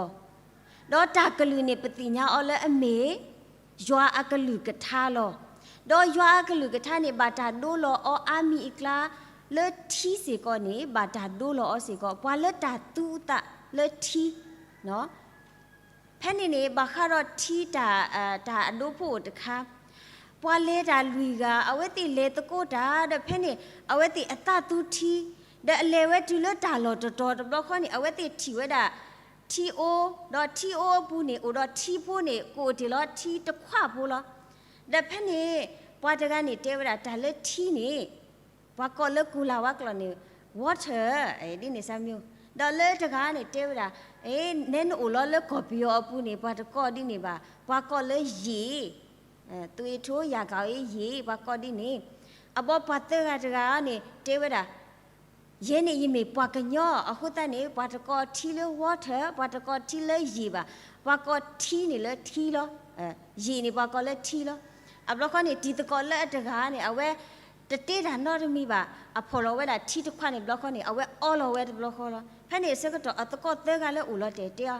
ၤ. ဒီးတၢ်ကလုၢ်န့ၣ်ပသ့ၣ်ညါအီၤလၢအမ့ၢ် ယွၤအကလုၢ်ကထါလီၤ. ဒီးယွၤအကလုၢ်ကထါန့ၣ် ဘၣ်တၢ်ဒိလီၤအီၤအါမံၤအကျါ လၢထံစ့ၢ်ကီးန့ၣ် ဘၣ်တၢ်ဒိလီၤအီၤစ့ၢ်ကီး, ပှၤလၢတၢ်သူအသးလၢထံ ဖဲန့ၣ်န့ၣ် ဘၣ်ဃးဒီးထံတၢ်, တၢ်အဒိဖိအိၣ်တခါ, ပှၤလဲၤတၢ်လွံၢ်ဂၤ အဝဲသ့ၣ်လဲၤသကိးတၢ်, ဒီးဖဲန့ၣ် အဝဲသ့ၣ်အသးသူထံ, ဒီးအလဲၤဝဲတုၤလၢတၢ်လီၢ်တတီၤတဘျီဃီန့ၣ် အဝဲသ့ၣ်ထံၣ်ဝဲဒၣ် ထံအိ, ဒီးထံအိအပူၤန့ၣ် အိၣ်ဒီးထံဖိန့ၣ် ကအိၣ်တ့ၢ်လီၤထံတခွးဖိလီၤ. ဒီးဖဲန့ၣ် ပှၤတဂၤန့ၣ်တဲဝဲဒၣ် တၢ်လၢထံန့ၣ် ပှၤကိးလၢကူၤလၤဝါကျိာ်န့ၣ် water ဒ်န့ၣ်စၢ်မံၤ, ဒီးလၢတဂၤန့ၣ်တဲဝဲဒၣ် နဲနအိၣ်လီၤလၢကီၢ်ပယီၤအပူၤန့ၣ် ပှၤတကိးဒ်န့ၣ်ဘၣ်, ပှၤကိးလၢယံာ်, သွေးထိုး ရာဂေါက် အံၤယံာ် ပှၤကိးဒ်န့ၣ်, အဘီပှၤသၢဂၤတဂၤန့ၣ် တဲဝဲဒၣ် ယဲန့ၣ်ယမ့ၢ်ပှၤကညီ အဃိသတးန့ၣ် ပှၤတကိးထံလၢ water, ပှၤတကိးထံလၢယံာ်ဘၣ်, ပှၤကိးထံန့ၣ်လၢထံလီၤ. ယံာ်န့ၣ်ပှၤကိးလၢထံလီၤ. အဘျီဃီန့ၣ် တံၤသကိးလၢအတဂၤန့ၣ် အဝဲတတဲတၢ်နီတမံၤဘၣ်, အဖီၣ်လီၤဝဲဒၣ်ထံတခွးန့ၣ်ဘျီဃီန့ၣ် အဝဲအီလီၤဝဲတဘျီဃီလီၤ. ဖဲန့ၣ်အဆၢကတီၢ် အသကိးသၢဂၤလၢအိၣ်လီၤတဲာ်တဲအီၤ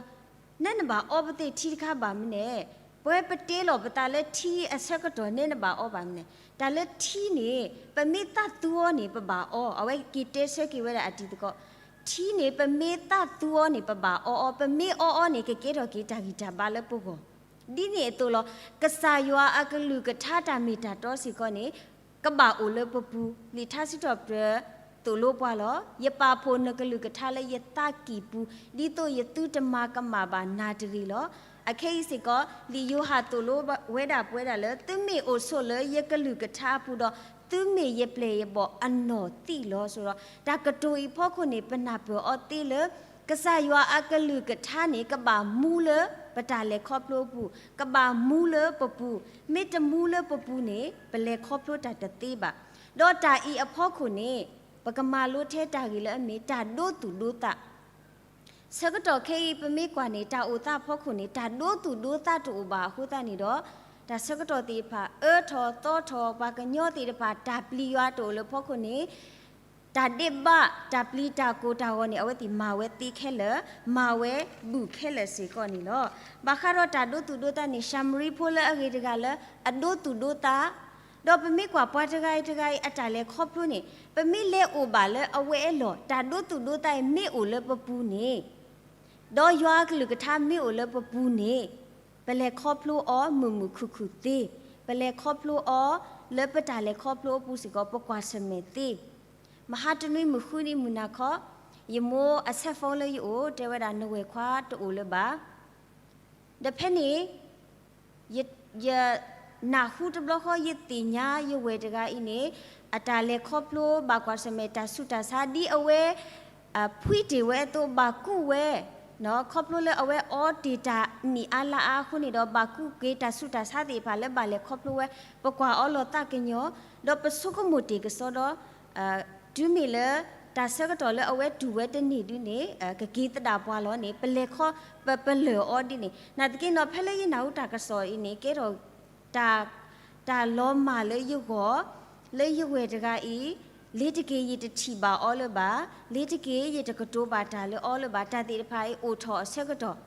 နဲနဘၣ်အီပသ့ၣ်ထံတခါဘၣ်မနုၤလဲၣ်. ပဝဲပတဲလီၤပသးလၢထံအဆၢကတီၢ် နဲနဘၣ်အီဘၣ်မနုၤလဲၣ်. တၢ်လၢထံန့ၣ် ပမ့ၢ်သးသူအီၤန့ၣ် ပဘၣ်အီ, အဝဲက့ၤတဲဆၢက့ၤဝဲဒၣ်အတံၤသကိး, ထံန့ၣ် ပမ့ၢ်သးသူအီၤန့ၣ် ပဘၣ်အီအီ, ပမ့ၢ်အီအီန့ၣ် ကကဲထီၣ်က့ၤတၢ်ဂံၢ်တၢ်ဘါလၢပဂီၢ်. ဒ်န့ၣ်အသိးလီၤ. ကစၢ်ယွၤအကလုၢ်ကထါတၢ်မ့ၢ်တၢ်တီစ့ၢ်ကီးန့ၣ် ကဘၣ်အိၣ်လၢပပူၤ, လံာ်ထါစံးထီၣ်ပတြၢၤသိၣ်လိပှၤလီၤ. ယပာ်ဖှိၣ်နကလုၢ်ကထါလၢယသးကံၢ်ပူၤ, ဒ်သိးယသုတမၤကမၣ်ဘၣ်နၤတဂ့ၤလီၤ. အခဲအံၤစ့ၢ်ကီး လံာ်ယိၤဟၣ်သိၣ်လိဝဲဒၣ်ပဝဲဒၣ်လၢ သုမ့ၢ်အိၣ်ဆိးလၢယကလုၢ်ကထါအပူၤဒီး သုမ့ၢ်ယပျဲၢ်ယဘီၣ်အနီၢ်သံၣ်လီၤ. ဆိုတော့ တၢ်ကတိၤအံၤဖီခိၣ်န့ၣ် ပနၢ်ပၢၢ်အီၤသ့လၢ ကစၢ်ယွၤအကလုၢ်ကထါန့ၣ် ကဘၣ်မူလၢပတၢ်လဲၤခီဖျိအပူၤ, ကဘၣ်မူလၢပပူၤ, မ့ၢ်တမူလၢပပူၤန့ၣ် ပလဲၤခီဖျိတၢ်တသ့ဘၣ်. ဒီးတၢ်အံၤအဖီခိၣ်န့ၣ် ပကမၤလိထဲတၢ်ဂ့ၢ်လၢအမ့ၢ်တၢ်ဒိသူၣ်ဒိသး ဆၢကတီၢ်ခဲအံၤ ပမ့ၢ်ကွၢ်န့ၣ် တၢ်အိၣ်သးအဖီခိၣ်န့ၣ် တၢ်ဒိသူၣ်ဒိသးတအိၣ်ဘၣ်အဃိသတးန့ၣ်ဒီး တၢ်ဆၢကတီၢ်သ့ၣ်တဖၣ် အၢထီၣ်သီထီၣ် ပှၤကညီသ့ၣ်တဖၣ် တၢ်ပျံၤယွၤတအိၣ်လၢဖီခိၣ်န့ၣ် တၢ်ဒ့းဘၣ် တၢ်ပျံၤတၢ်ကိၢ်တၢ်ဂီၤန့ၣ် အဝဲသ့ၣ်မၤဝဲသ့ခဲလၢာ်, မၤဝဲဘူးခဲလၢာ်စ့ၢ်ကီးန့ၣ်လီၤ. ဘၣ်ဃးဒီးတၢ်ဒိသူၣ်ဒိသးန့ၣ် ၡၤမရံဖိလၢအဂ့ၤတဂၤလၢအဒိသူၣ်ဒိသး ဒီးပမ့ၢ်ကွၢ်ပှၤတဂၤအံၤတဂၤအံၤအတၢ်လဲၤခီဖျိန့ၣ် ပမ့ၢ်လဲၤအိၣ်ဘၣ်လၢအဝဲအလီၢ် တၢ်ဒိသူၣ်ဒိသးအံၤမ့ၢ်အိၣ်လၢပပူၤန့ၣ် ဒီးယွၤအကလုၢ်ကထါမ့ၢ်အိၣ်လၢပပူၤန့ၣ် ပလဲၤခီဖျိအီၤမုာ်မုာ်ခုၣ်ခုၣ်သ့, ပလဲၤခီဖျိအီၤလၢပတၢ်လဲၤခီဖျိအပူၤစ့ၢ်ကီး ပကွၢ်ဆၢၣ်မဲာ်သ့. မဟါတနွံမုၢ်ဃုနံၤမုၢ်နၤခီ ယမိၢ်အ cell phone လၢယအိၣ် တဲဝဲဒၣ်နဝဲၢ်ခွါတအိၣ်လၢၤဘၣ် ဒီးဖဲန့ၣ် ယနၢ်ဟူတဘျီဃီ ယသ့ၣ်ညါယဝဲၢ်တဂၤအံၤန့ၣ် အတၢ်လဲၤခီဖျိဘၣ်ကွၢ်ဆၢၣ်မဲာ်တၢ်ဆူးတၢ်ဆါ ဒ်အဝဲ ဖှံတ့ၢ်ဝဲအသိး ဘၣ်ကူးဝဲ ခီဖျိလၢအဝဲအီတ့ၢ်တၢ်နံၣ်အါလါအါအဃိန့ၣ်ဒီး ဘၣ်ကူးက့ၤတၢ်ဆူးတၢ်ဆါသ့ၣ်တဖၣ်လၢဘၣ်လဲၤခီဖျိဝဲ ပကွၢ်အီၤလီၤသးကညီၤ ဒီးပဆိကမိၣ်တ့ၢ်ကစီဒီ တုၤမ့ၢ်လၢ တၢ်ဆၢကတီၢ်လၢအဝဲတူၢ်ဝဲတန့ၢ်ဒုန့ၣ် ကက့ၤသဒၣ်ပှၤလီၤန့ၣ် ပလဲၤခီ ပပလၢၢ်အီၤဒ်န့ၣ် နာ်သက့နီၤ ဖဲလၢယနၢ်ဟူတၢ်ကစီၣ်အံၤန့ၣ် ကဲထီၣ် တၢ် တၢ်လီၤမၢ်လၢယဂီၢ် လၢယဝဲၢ်တဂၤအံၤ လ့ၤတက့ၢ်ယတထံၣ်ဘၣ်အီၤလၢၤဘၣ်, လ့ၤတက့ၢ်ယတကတိၤဘၣ်တၢ်လၢအီၤလၢၤဘၣ် တၢ်သ့ၣ်တဖၣ်အံၤအိၣ်ထီၣ်အဆၢကတီၢ်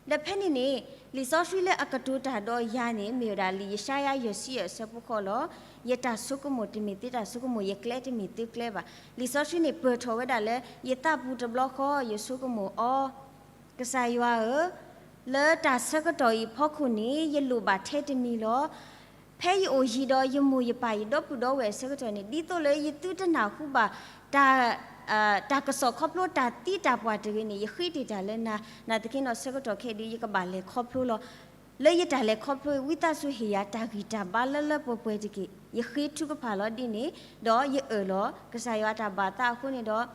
ဒီးဖဲန့ၣ်န့ၣ် လံာ်စီဆှံလၢအကတိၤတၢ်ဒီးယၤန့ၣ် မ့ၢ်ဝဲဒၣ်လံာ်ယၡါယၤယဲၢ်ဆံယဲၢ်အဆၢဖိဃိးလီၤ. ယတၢ်ဆိကမိၣ်တမ့ၢ်သုတၢ်ဆိကမိၣ်, ယကျဲတမ့ၢ်သုကျဲဘၣ်. လံာ်စီဆှံန့ၣ်ပၢၢ်ထီၣ်ဝဲဒၣ်လၢ ယသးပူၤတဘျီဃီ ယဆိကမိၣ်အီၤ, ကစၢ်ယွၤဧၢ, လၢတၢ်ဆၢကတီၢ်အံၤဖီခိၣ်န့ၣ် ယလိၣ်ဘၣ်ထဲတမံၤလီၤ. ဖဲယအိၣ်ယံၤဒီးယမိၢ်ယပၢ်ယဒီပုၢ်ဒီဝဲၢ်အဆၢကတီၢ်န့ၣ် ဒ်သိးလၢယသုတနၢ်ဟူဘၣ် တၢ် တၢ်ကစီၣ်ခီဖျိတၢ်သံတၢ်ပှၢ်တဂ့ၤန့ၣ် ယဃ့တ့ၢ်တၢ်လၢနၤ, နာ်သက့နီၤ ဆၢကတီၢ်ခဲအံၤဒု ယကဘၣ်လဲၤခီဖျိလီၤ. လၢယတၢ်လဲၤခီဖျိ ဝံသးစူၤဟ့ၣ်ယၤတၢ်ဂံၢ်တၢ်ဘါလၢလၢပှဲၤပှဲၤတက့ၢ်. ယဃ့ထုကဖၣ်လီၤဒ်န့ၣ်, ဒီးယအၢၣ်လီၤ ကစၢ်ယွၤတၢ်ဘၣ်သးအဃိန့ၣ်ဒီး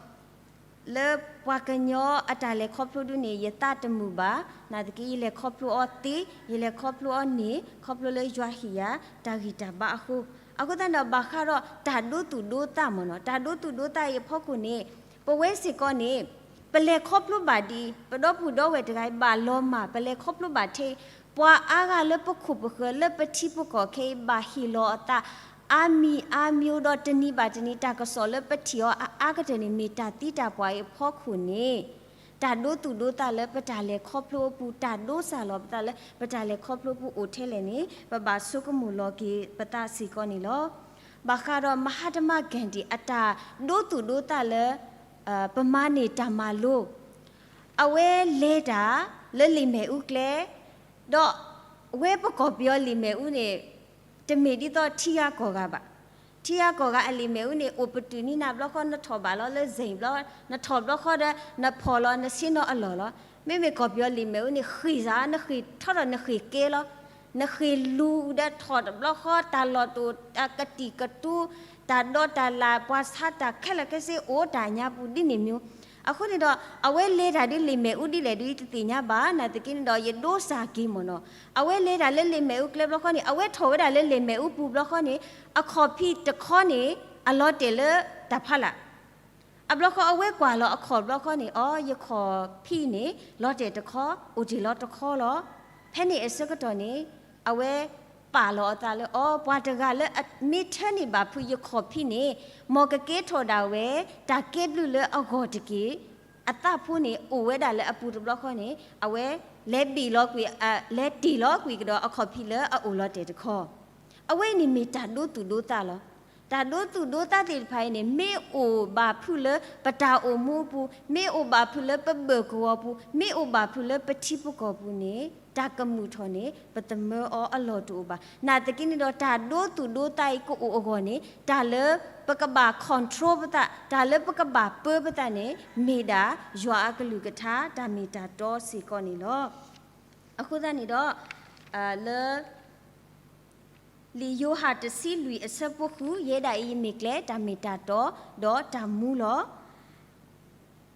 လၢပှၤကညီအတၢ်လဲၤခီဖျိဒုန့ၣ် ယသးတမုာ်ဘၣ်, နာ်သက့ ယလဲၤခီဖျိအီၤသ့, ယလဲၤခီဖျိအီၤန့ၣ် ခီဖျိလၢယွၤဟ့ၣ်ယၤတၢ်ဂံၢ်တၢ်ဘါအဃိ. အဃိသတးန့ၣ်ဒီး ဘၣ်ဃးဒီးတၢ်ဒိသူၣ်ဒိသးမ့ၢ်နီၤ, တၢ်ဒိသူၣ်ဒိသးအံၤအဖီခိၣ်န့ၣ် ပဝဲစ့ၢ်ကီးန့ၣ် ပလဲၤခီဖျိဘၣ်ဒ်အံၤ, ပဒီပုၢ်ဒီဝဲၢ်တဂၤအံၤဘၣ်လီၤမၢ်, ပလဲၤခီဖျိဘၣ်ထဲအံၤ, ပှၤအါဂၤလၢပခိၣ်ပဃၢၤ လၢပထံပကီၢ်ခဲအံၤ ဘၣ်ဟ့ၣ်လီၤအသး အါမံၤအါမံၤဒီး တနံၤဘၣ်တနံၤ တၢ်ကစီၣ်လၢပထံၣ်အီၤအအါကတၢၢ်န့ၣ် မ့ၢ်တၢ်သံတၢ်ပှၢ်အံၤအဖီခိၣ်န့ၣ် တၢ်ဒိသူၣ်ဒိသးလၢပတၢ်လဲၤခီဖျိအပူၤ, တၢ်ဒိစၢ်လီၤပသးလၢပတၢ်လဲၤခီဖျိအပူၤအိၣ်ထဲလဲၣ်န့ၣ် ပဘၣ်ဆိကမိၣ်လီၤက့ၤပသးစ့ၢ်ကီးန့ၣ်လီၤ. ဘၣ်ဃးဒီး မဟါတမၢ် Gandhi အတၢ်ဒိသူၣ်ဒိသးလၢ ပမၤန့ၢ်တၢ်မၤလိ အဝဲလဲၤတၢ်လၢလံာ်မဲာ်အူကျဲ, ဒီးအဝဲပကီၢ်ပယီၤလံာ်မဲာ်အူန့ၣ် တမ့ၢ်ဒ်သိးထံဂၤကီၢ်ဂၤဘၣ်. ထံဂၤကီၢ်ဂၤအလံာ်မဲာ်အူန့ၣ် အိၣ်ပတုာ်နံၤနၤဘျီဃီ နထီၣ်ဘၣ်လီၤလၢ Zing ဘျီ, နထီၣ်ဘျီဃီဒီး နဖီၣ်လီၤ နဆ့ၣ်နီၤအလီၢ်လီၤ. မ့မ့ၢ်ကီၢ်ပယီၤလံာ်မဲာ်အူန့ၣ် ဃ့ၢ်စၢ် နဃ့ၢ်ထီၣ်ဒီးနဃ့ၢ်ကဲလီၤ. နဃ့ၢ်လူၤဒီးထီၣ်တဘျီဃီ တၢ်လီၢ်တအိၣ်အကတံာ်ကတူာ်, တၢ်ဒီးတၢ်လၢ် ပှၤဆါတၢ်ခဲလၢာ်ခဲဆ့အိၣ်တၢ်ညါပူၤဒ်န့ၣ်မ့ၢ်. အဃိန့ၣ်ဒီး အဝဲလဲၤတၢ်ဒ်လံာ်မဲာ်အူဒ်လဲၣ်ဒ်တသ့ၣ်ညါဘၣ်, နာ်သက့န့ၣ်ဒီး ယဒိစၢ်က့ၤမ့ၢ်နီၤ. အဝဲလဲၤတၢ်လၢလံာ်မဲာ်အူကျဲဘျီဃီန့ၣ် အဝဲထီၣ်ဝဲဒၣ်လၢလံာ်မဲာ်အူပူၤဘျီဃီန့ၣ် အခီၣ်ဖံးတခီန့ၣ် အလီၤတဲာ်လၢတၢ်ဖီလာ် အဘျီဃီအဝဲကွၢ်လီၤအခီၣ်ဘျီဃီန့ၣ် အီ ယခီၣ်ဖံးန့ၣ် လီၤတဲာ်တခီ အိၣ်တ့ၢ်လီၤတခီလီၤ. ဖဲန့ၣ်အဆၢကတီၢ်န့ၣ် အဝဲပာ်လီၤအသးလၢ အီ ပှၤတဂၤလၢ မ့ၢ်ထၢန့ၢ်ဘၣ်ဖုးယခီၣ်ဖံးန့ၣ် မ်ကကဲထီၣ်ဒၣ်ဝဲ တၢ်ကဲဘျုးလၢအဂီၢ်တက့ၢ်. အသးဖိန့ၣ် အိၣ်ဝဲဒၣ်လၢအပူၤတဘျီဃီန့ၣ် အဝဲလဲၤဘ့ၣ်လီၤကွံာ် လဲၤတ့ၢ်လီၤကွံာ်ကဒီးအခီၣ်ဖံးလၢအအိၣ်လီၤတဲာ်တခီ အဝဲအံၤန့ၣ်မ့ၢ်တၢ်ဒိသူၣ်ဒိသးလီၤ. တၢ်ဒိသူၣ်ဒိသးသ့ၣ်တဖၣ်အံၤန့ၣ် မ့ၢ်အိၣ်ဘၣ်ဖုးလၢပတၢ်အိၣ်မူအပူၤ, မ့ၢ်အိၣ်ဘၣ်ဖုးလၢပဘၢၣ်ကဝီၤပူၤ, မ့ၢ်အိၣ်ဘၣ်ဖုးလၢပထံပကီၢ်ပူၤန့ၣ် တၢ်ကမုာ်ထီၣ်န့ၣ် ပသမၢအီၤအလီၢ်တအိၣ်ဘၣ်. နာ်သက့န့ၣ်ဒီး တၢ်ဒိသူၣ်ဒိသးအံၤကအိၣ်အဂီၢ်န့ၣ် တၢ်လၢပကဘၣ် control ပသး, တၢ်လၢပကဘၣ်ပၢပသးန့ၣ် မ့ၢ်ဒၣ်ယွၤအကလုၢ်ကထါ တၢ်မ့ၢ်တၢ်တီစ့ၢ်ကီးန့ၣ်လီၤ. အဃိသတးန့ၣ်ဒီး လၢ လံာ်ယိၤဟၣ်တဆံလွံၢ်အဆၢဖိဃု ယဲဒၣ်အံၤယမ့ၢ်ကျဲ တၢ်မ့ၢ်တၢ်တီ ဒီးတၢ်မူလီၤ.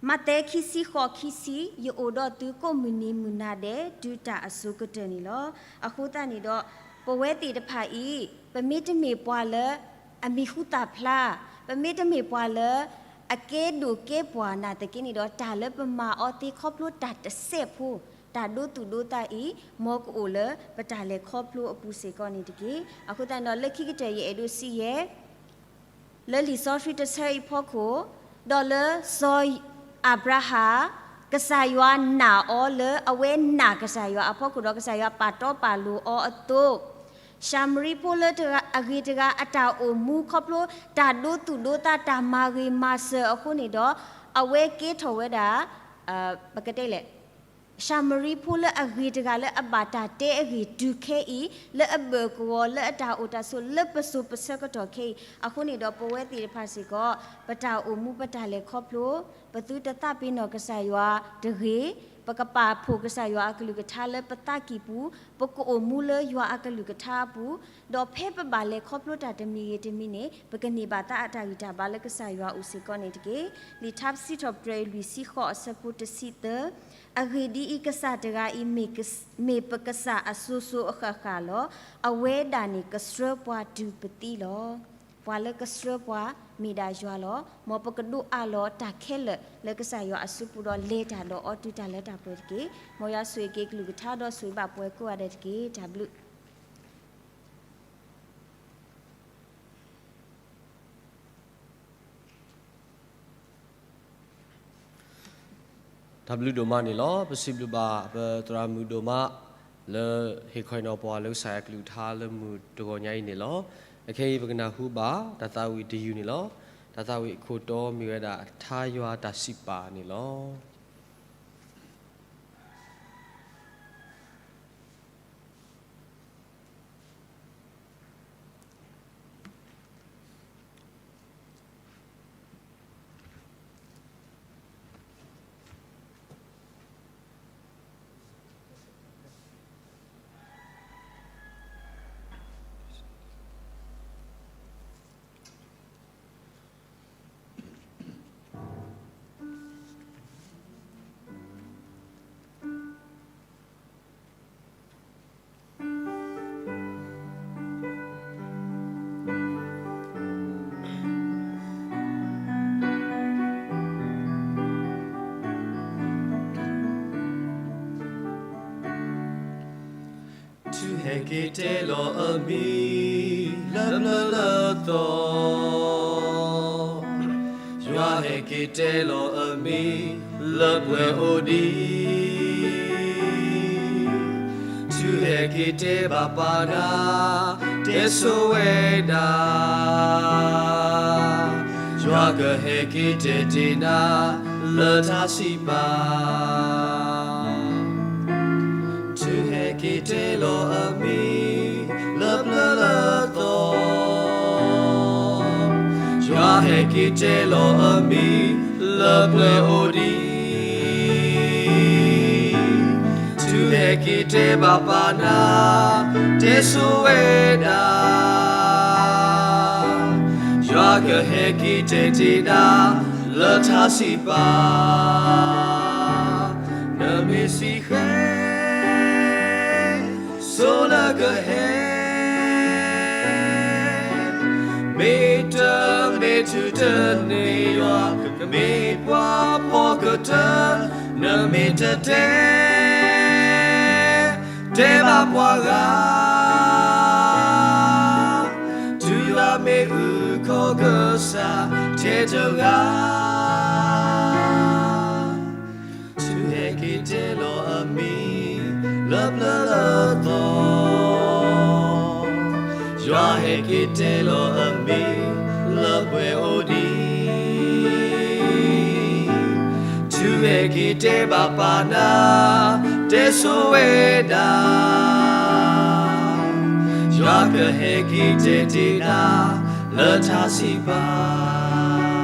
မးသဲခံဆံဃိးခံဆံ, ယအိၣ်ဒီးသုကိးမုၢ်နံၤမုၢ်နၤဒဲး တုၤတၢ်အစိၤကတၢၢ်န့ၣ်လီၤ. အဃိသတးန့ၣ်ဒီး ပဝဲသ့ၣ်တဖၣ်အံၤ ပမ့ၢ်တမ့ၢ်ပှၤလၢ အမံၤဟူသၣ်ဖျါ, ပမ့ၢ်တမ့ၢ်ပှၤလၢ အကဲဒိၣ်ကဲပှၢ်နာ်သက့န့ၣ်ဒီး တၢ်လၢပမၤအီၤသ့ခီဖျိတၢ်တစဲးဖိ, တၢ်ဒိသူၣ်ဒိသးအံၤ မ်ကအိၣ်လၢပတၢ်လဲၤခီဖျိအပူၤစ့ၢ်ကီးန့ၣ်တက့ၢ်. အဃိသတးန့ၣ်ဒီး လၢခံကတၢၢ်ယအဲၣ်ဒိးစံးယဲ လၢလံာ်စီဆှံတဆၢအံၤအဖီခိၣ်, ဒီးလၢစီၤအၤဘြၤဟၣ် ကစၢ်ယွၤနာ်အီၤလၢအဝဲနာ်ကစၢ်ယွၤအဖီခိၣ်ဒီး ကစၢ်ယွၤပာ်တီပာ်လိၤအီၤအသိး, ၡၤမရံဖိလၢတဂၤ အဂ့ၤတဂၤအတၢ်အိၣ်မူခီဖျိ တၢ်ဒိသူၣ်ဒိသး တၢ်မၤဂ့ၤမၤစၢၤအဃိန့ၣ်ဒီး အဝဲကဲထီၣ်ဝဲဒၣ် ပကတဲလဲၣ် ၡၤမရံဖိလၢအဂ့ၤတဂၤလၢအဘၣ်တၢ်တဲအဂ့ၢ်တုၤခဲအံၤ လၢအဘၢၣ်ကဝီၤလၢအတၢ်အိၣ်တၢ်ဆိးလၢပစိၤပဆၢကတီၢ်ခဲအံၤ, အဃိန့ၣ်ဒီးပဝဲသ့ၣ်တဖၣ်စ့ၢ်ကီး ပတၢ်အိၣ်မူပတၢ်လဲၤခီဖျိ ပသုတသးပ့ၤနီၣ်ကစၢ်ယွၤတဂ့ၤ, ပကပာ်ဖှိၣ်ကစၢ်ယွၤအကလုၢ်ကထါလၢပသးကံၢ်ပူၤ, ပကအိၣ်မူလၢယွၤအကလုၢ်ကထါအပူၤ, ဒီးဖဲပဘၣ်လဲၤခီဖျိတၢ်တမံၤဂ့ၤတမံၤန့ၣ် ပကန့ၢ်ဘၣ်သးအတၢ်ဂံၢ်တၢ်ဘါလၢကစၢ်ယွၤအအိၣ်စ့ၢ်ကီးန့ၣ်တက့ၢ်. လံာ်ထါစံးထီၣ်ပတြၢၤအံၤလွံၢ်ဆံဃိးအဆၢဖိတဆံသၢ, အဂ့ၢ်ဒ်အံၤ, ကစၢ်တဂၤအံၤ မ့ၢ်ပကစၢ်အစိၤစိၤအဃၣ်ဃၣ်လီၤ. အဝဲဒၣ်န့ၣ်ကဆှၢပှၤတုၤပသံလီၤ. ပှၤလၢကဆှၢပှၤမ့ၢ်ဒၣ်ယွၤလီၤ. မ်ပကဒိးအးလီၤတၢ်ခဲလၢာ်လၢကစၢ်ယွၤအစုပူၤဒီးလဲၤတၢ်ဒီးအီၤတုၤတၢ်လၢတၢ်ပှဲၤတက့ၢ်. မ်ယွၤဆိၣ်ဂ့ၤက့ၤကလုၢ်ကထါဒီးဆိၣ်ဂ့ၤဘၣ်ပှၤကိးဂၤဒဲးတက့ၢ်. တၢ်ဘျုး တၢ်ဘျုးဒိၣ်မးန့ၣ်လီၤ. ပစံးဘျုးဘၣ်ပသရၣ်မုၣ်ဒိၣ်မး လၢဟ့ၣ်ခီဟ့ၣ်နီၤပှၤလၢကစၢ်ယွၤကလုၢ်ကထါလၢမုၢ်တဂီၤညါအံၤန့ၣ်လီၤ. အခဲအံၤပကနၢ်ဟူဘၣ်တၢ်သးဝံၣ်တယုၢ်န့ၣ်လီၤ. တၢ်သးဝံၣ်အခိၣ်တီမ့ၢ်ဝဲဒၣ် ထါယွၤတၢ်စံးပာ်န့ၣ်လီၤ. ဟဲက့ၤတဲလီၤအမံၤလၢပျၢၤလၢသီ, ယွၤဟဲက့ၤတဲလီၤအမံၤ လၢပှဲၤအိၣ်ဒံး, တုၤဟဲက့ၤတဲဘၣ်ပၢ်နၤ တဲဆိဝဲဒၣ်, ယွၤကဟဲက့ၤတဲတ့ၢ်နၤ လၢထါစံးပာ် တုၤဟဲက့ၤတဲလီၤအမံၤ လၢပျၢၤလၢသီ, ယွၤဟဲက့ၤတဲလီၤအမံၤ လၢပှဲၤအိၣ်ဒံး, တုၤဟဲက့ၤတဲဘၣ်ပၢ်နၤ တဲဆိဝဲဒၣ်, ယွၤကဟဲက့ၤတဲတ့ၢ်နၤ လၢထါစံးပာ် နမ့ၢ်စံးဃဲ ဆိလၢကဟဲ, မ့ၢ်တမ့ၢ်တုၤတန့ၢ်ယွၤ ကမ့ၢ်ပှၤဖီကတၢၢ်, နမ့ၢ်တတဲ တဲဘၣ်ပှၤဂၤ, တုၤယွၤမ့ၢ်အုၣ်ခီကစၢ်ထဲတဂၤ တုၤဟဲက့ၤတဲလီၤအမံၤ လၢပျၢၤလၢသီ, ယွၤဟဲက့ၤတဲလီၤအမံၤ လၢပှဲၤအိၣ်ဒံး, တုၤဟဲက့ၤတဲဘၣ်ပၢ်နၤ တဲဆိဝဲဒၣ်, ယွၤကဟဲက့ၤတဲတ့ၢ်နၤ လၢထါစံးပာ်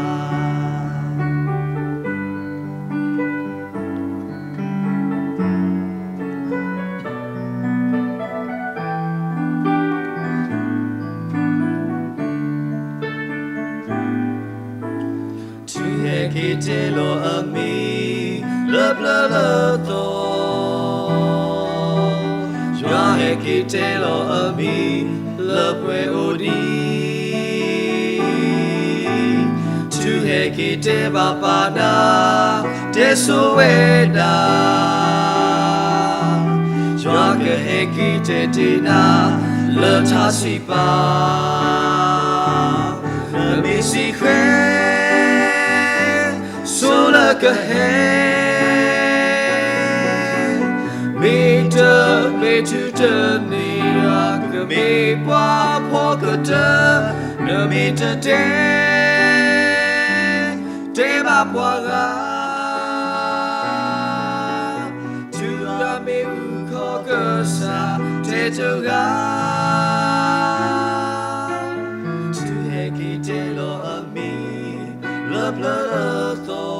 တုၤဟဲက့ၤတဲလီၤအမံၤ လၢပျၢၤလၢသီ, ယွၤဟဲက့ၤတဲလီၤအမံၤ လၢပှဲၤအိၣ်ဒံး, တုၤဟဲက့ၤတဲဘၣ်ပၢ်နၤ တဲဆိဝဲဒၣ်, ယွၤကဟဲက့ၤတဲတ့ၢ်နၤ လၢထါစံးပာ် နမ့ၢ်စံးဃဲ ဆိလၢကဟဲ, မ့ၢ်တမ့ၢ်တုၤတန့ၢ်ယွၤ ကမ့ၢ်ပှၤဖီကတၢၢ်, နမ့ၢ်တတဲ တဲဘၣ်ပှၤဂၤ, တုၤအမ့ၢ်အုၣ်ခီကစၢ်ထဲတဂၤ, တုၤဟဲက့ၤတဲလီၤအမံၤ လၢပျၢၤလၢသီ,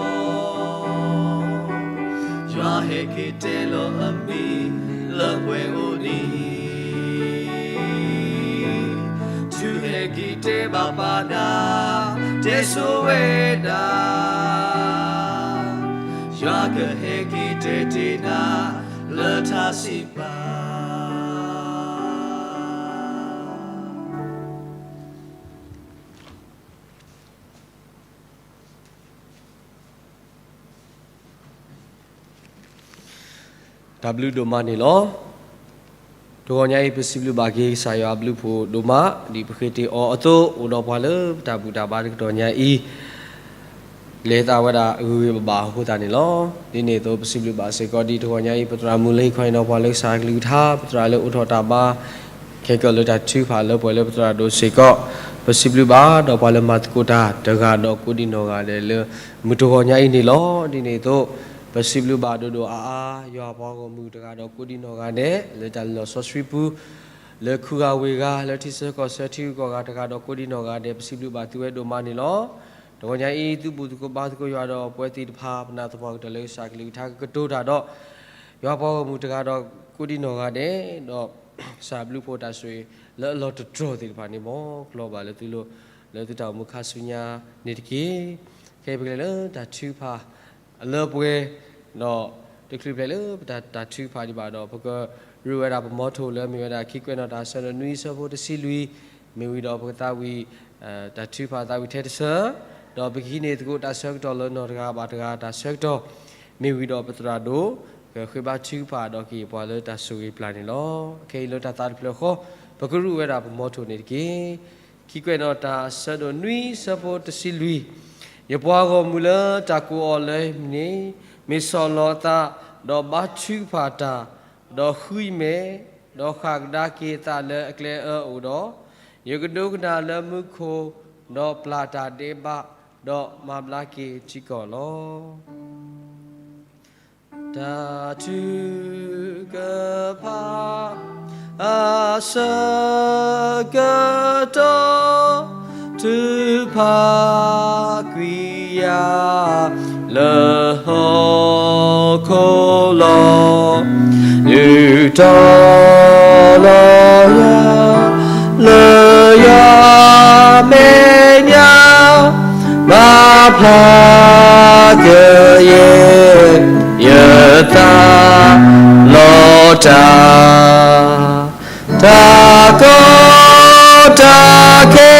ယွၤဟဲက့ၤတဲလီၤအမံၤ လၢပှဲၤအိၣ်ဒံး, တုၤဟဲက့ၤတဲဘၣ်ပၢ်နၤ တဲဆိဝဲဒၣ်, ယွၤကဟဲက့ၤတဲတ့ၢ်နၤ လၢထါစံးပာ် တၢ်ဘျုးဒိၣ်မးန့ၣ်လီၤ. တဂီၤညါအံၤ ပစံးဘျုးဘၣ်က့ၤကစၢ်ယွၤအဘျုးဖှိၣ်ဒိၣ်မး ဒ်ပဃ့တ့ၢ်အီၤအသိး အိၣ်ဒီးပှၤလၢပတၢ်ဘူၣ်တၢ်ဘါတကတီၢ်ညါအံၤ လဲၤသးဝဲဒၣ်ဂ့ၤဂ့ၤဘၣ်ဘၣ်အဃိသတးန့ၣ်လီၤ. ဒ်န့ၣ်အသိး ပစံးဘျုးဘၣ်စ့ၢ်ကီး ဒ်တဂီၤညါအံၤ ပသရၣ်မုၣ်လၢဟ့ၣ်ခီဟ့ၣ်နီၤပှၤလၢကစၢ်ကလုၢ်ကထါ ပသရၣ်လၢအိးထီၣ်တၢ်ဘါ ခဲကိာ်လၢတၢ်ထုကဖၣ်လၢပှဲၤလၢပသရၣ်ဒိၣ်စ့ၢ်ကီး, ပစံးဘျုးဘၣ်ဒီးပှၤလၢမၤသကိးတၢ်တဂၤဒီးကိးဒံနီၢ်ဂၤဒဲးလၢ မုၢ်တဂီၤညါအံၤန့ၣ်လီၤ. ဒ်န့ၣ်အသိး ပစံးဘျုးဘၣ်ဒိၣ်ဒိၣ်အါအါ ယွၤပှၤဂီၢ်မုၢ်တဂၤဒီးကိးဒံနီၢ်ဂၤဒဲး လၢတၢ်လီၢ်စီဆှံပူၤ လၢခုဂၤဝ့ၢ်ဂၤ လၢထံဆၢကီၢ်ဆၢထံဂုၤကီၢ်ဂၤတဂၤဒီးကိးဒံနီၢ်ဂၤဒဲး ပစံးဘျုးဘၣ်သုဝဲဒိၣ်မးန့ၣ်လီၤ. တဂီၤညါအံၤ သုဘူၣ်သကိးဘါသကိးယွၤဒီးပဝဲသ့ၣ်တဖၣ် ပနၢ်သပှၢ်ကတၢၢ်လၢကစၢ်ကလုၢ်ကထါကကတိၤတၢ်ဒီး ယွၤပှၤဂီၢ်မုၢ်တဂၤဒီးကိးဒံနီၢ်ဂၤဒဲး ဒီးကစၢ်ဘျုးဖှိၣ်တၢ်ဆိၣ်ဂ့ၤလၢအလီၢ်တတြီၢ်သ့ၣ်တဖၣ်န့ၣ် မ်ကျီဘၣ်လၢသုလိၤ လၢသုတၢ်အိၣ်မူခါဆူညါန့ၣ်တက့ၢ်. ခဲအံၤပကလဲၤလၢတၢ်ထုကဖၣ် အလၢပှဲၤ ဒီးတချုးပလဲၤလၢပတၢ်ထုကဖၣ်ဒံးဘၣ်ဒီး ပကရူးဝဲဒၣ်ပမီထိၣ်လၢမ့ၢ်ဝဲဒၣ်ခံကွဲးနီၣ်တၢ်ဆၢဒိၣ်နွံဆၢဖိတဆံလွံၢ် မ့ၢ်ဝံၤဒီးပကသးဝံၣ် တၢ်ထုကဖၣ်သးဝံၣ်ထဲတဆၢ, ဒီးပကဟံးန့ၢ်သကိးတၢ်ဆၢကတီၢ်လၢနီၢ်တဂၤဘၣ်တဂၤတၢ်ဆၢကတီၢ် မ့ၢ်ဝံၤဒီးပသရၣ်ဒိၣ် ကဃ့ဘါထုကဖၣ်ဒီးက့ၤပှၤလၢတၢ်ဆိၣ်ဂ့ၤပျၢ်န့ၣ်လီၤ. ခဲအံၤလၢတၢ်သးတဖျၢၣ်ဃီ ပကရူၢ်ဝဲဒၣ်ပမီထိၣ်န့ၣ်တက့ၢ်. ခံကွဲးနီၣ်တၢ် အဆၢဒိၣ်နွံ အဆၢဖိတဆံလွံၢ်, ယပှၤဂီၢ်မုၢ်လၢတၢ်ကိးအီၤလၢယမံၤန့ၣ် မ့ၢ်ဆီၣ်လီၤအသး, ဒီးဘါထုကဖၣ်တၢ်, ဒီးဃုယမဲာ်, ဒီးဃၣ်ကဒါက့ၤအသးလၢအကျဲအၢအအိၣ်ဒီး, ယကဒိကနၣ်လၢမူခိၣ်, ဒီးပျၢ်တၢ်ဒဲးဘး, ဒီးမၤဘျါက့ၤထံကီၢ်လီၤ. တၢ်ထုကဖၣ်အဆၢကတီၢ်, ထုကဖၣ်ကွံာ်ယၤလၢဟီၣ်ခိၣ်လီၤ. ယူးထီၣ်လီၤယၤလၢယမဲာ်ညါ, မၤဖျါကယဲၢ် ယသးလီၤတၢ်, တၢ်ကီတၢ်ခဲ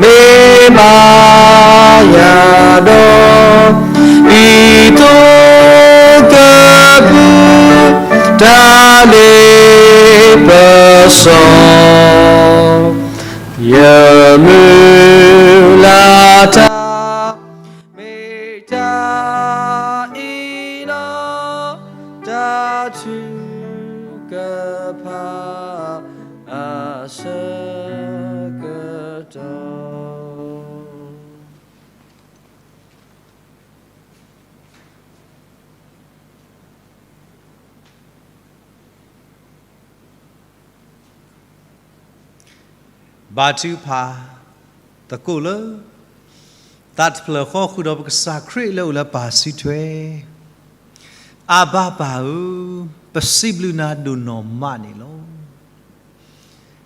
မ့ၢ်မၤယၤဒီး, ဒ်သိးကဖုး တၢ်လ့ပစီ ယမုၢ်လၢ်တၢ် မ့ၢ်တၢ်အံၤလီၤ. တၢ်ထုကဖၣ်အဆၢကတီၢ်. ဘါထုကဖၣ်သကိးလၢ သးတဖျၢၣ်ဃီဃုာ်ဒီးပကစၢ်ခရံာ်လၢအိၣ်လၢပၢ်စုထွဲ, အၤဘါပၢ်ဧၢ, ပစံးဘျုးနၤဒိၣ်နီၢ်မးန့ၣ်လီၤ.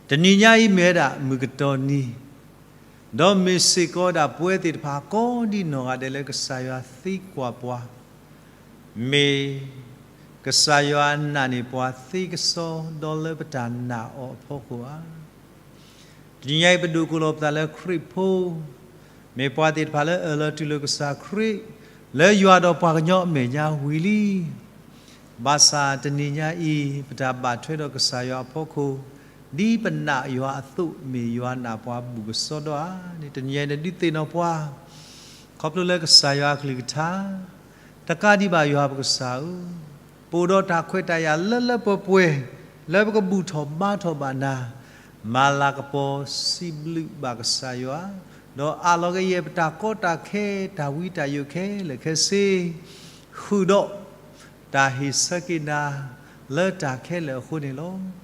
တနံၤညါအံၤမ့ၢ်ဝဲဒၣ်မုၢ်ကတီၢ်နံၤ, ဒီးမ့ၢ်စ့ၢ်ကီးဝဲဒၣ်ပဝဲသ့ၣ်တဖၣ်ကိးဒံနီၢ်ဂၤဒဲးလၢကစၢ်ယွၤသံကွၢ်ပှၤ, မ့ၢ်ကစၢ်ယွၤနာ်န့ၢ်ပှၤသ့ကစီဒီလၢပတၢ်နာ်အီၤအဖီခိၣ်ဧါ. တနံၤညါအံၤပဒိၣ်ကိးလီၤပသးလၢခရံာ်ဖိ, မ့ၢ်ပှၤသ့ၣ်တဖၣ်လၢအၢၣ်လီၤတူၢ်လိာ်ကစၢ်ခရံာ် လၢယွၤဒီးပှၤကညီအမဲာ်ညါဝံၤလံ. ဘၣ်ဆၣ်တနံၤညါအံၤ ပတၢ်ဘၣ်ထွဲဒီးကစၢ်ယွၤအဖီခိၣ်, ဒ်ပနာ်ယွၤအသိး မ့ၢ်ယွၤနာ်ပှၤဘူၣ်ကစီဒီဧါန့ၣ် တနံၤညါအံၤနဒုးသ့ၣ်နီၣ်ပှၤ, ခီဖျိလၢကစၢ်ယွၤအကလုၢ်ကထါ, တကးဒံးဘၣ်ယွၤပကစၢ်ဧၢ, ပအိၣ်ဒီးတၢ်ခွဲးတၢ်ယာ်လၢလၢပှဲၤပှဲၤ လၢပကဘူၣ်ထီၣ်ဘါထီၣ်ဘၣ်နၤ, မၤလၤကပီၤစံးဘျုးဘၣ်ကစၢ်ယွၤ, ဒီးအးလီၤကယဲၢ်ပတၢ်ကီတၢ်ခဲ တၢ်ဝံတၢ်ယိးခဲလၢာ်ခဲဆ့, ဃုာ်ဒီး တၢ်ဟ့ၣ်ဆၢက့ၤနၤ လၢတၢ်ခဲလၢာ်အဃိန့ၣ်လီၤ.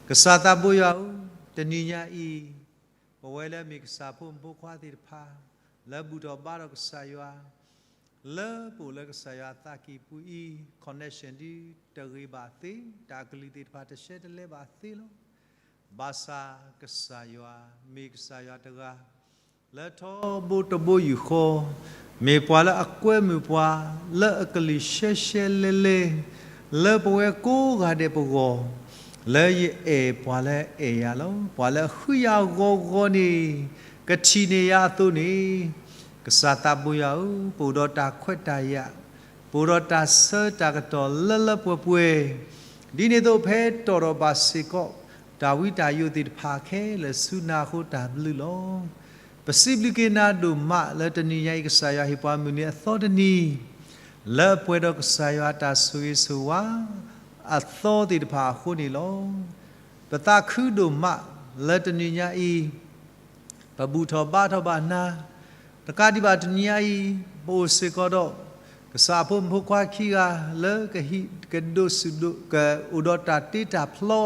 ကစၢ်သးဘိယွၤဧၢ, တနံၤညါအံၤ, ပဝဲလၢအမ့ၢ်ကစၢ်ဖိမုၣ်ဖိခွါသ့ၣ်တဖၣ် လၢဘူၣ်ထီၣ်ဘါထီၣ်ကစၢ်ယွၤ, လၢပအိၣ်လၢကစၢ်ယွၤအသးကံၢ်ပူၤအံၤ connection ဒ်တဂ့ၤဘၣ်သ့, တၢ်ကလုၢ်သ့ၣ်တဖၣ်တရှဲတလဲဘၣ်သ့လီၤ. ဘၣ်ဆၣ်ကစၢ်ယွၤ မ့ၢ်ကစၢ်ယွၤတဂၤ လၢထီဘိတဘိယူၢ်ဃီ, မ့ၢ်ပှၤလၢအကွဲမုာ်ပှၤ လၢအကလံၤရှဲရှဲလဲလဲ, လၢပဝဲကိးဂၤဒဲးပဂီၢ်, လၢယအဲၣ်ပှၤလၢအအဲၣ်ယၤလီၤ. ပှၤလၢအဃုယၤဂီၤဂီၤန့ၣ် ကထံၣ်န့ၢ်ယၤအသိးန့ၣ်, ကစၢ်သးဘိယွၤဧၢ, ပအိၣ်ဒီးတၢ်ခွဲးတၢ်ယာ်, ပအိၣ်ဒီးတၢ်ဆၢတၢ်ကတီၢ်လၢလၢပှဲၤပှဲၤ, ဒ်န့ၣ်အသိးဖဲတီၢ်ထီၣ်ဘၣ်စ့ၢ်ကီး တၢ်ဝံတၢ်ယိးသ့ၣ်တဖၣ်ခဲလၢာ်ဆူနၤအဃိတၢ်ဘျုးလီၤ. ပစံးဘျုးက့ၤနၤဒိၣ်မးလၢတနံၤညါအံၤ ကစၢ်ယွၤဟ့ၣ်ပှၤမုၢ်နံၤအသီတနံၤ, လၢအပှဲၤဒီးကစၢ်ယွၤအတၢ်ဆိၣ်ဂ့ၤဆိၣ်ဝါ အသီသ့ၣ်တဖၣ်အဃိန့ၣ်လီၤ. ပသးခုဒိၣ်မးလၢတနံၤညါအံၤ ပဘူၣ်ထီၣ်ဘါထီၣ်ဘၣ်နၤ, တကးဒံးဘၣ်တနံၤညါအံၤ ပအိၣ်စ့ၢ်ကီးဒီး ကစၢ်အဖိမုၣ်ဖိခွါခံဂၤလၢကဟံးကဒိးဆူၣ်ဒိး ကအိၣ်ဒီးတၢ်တ့တၢ်ဖျီ,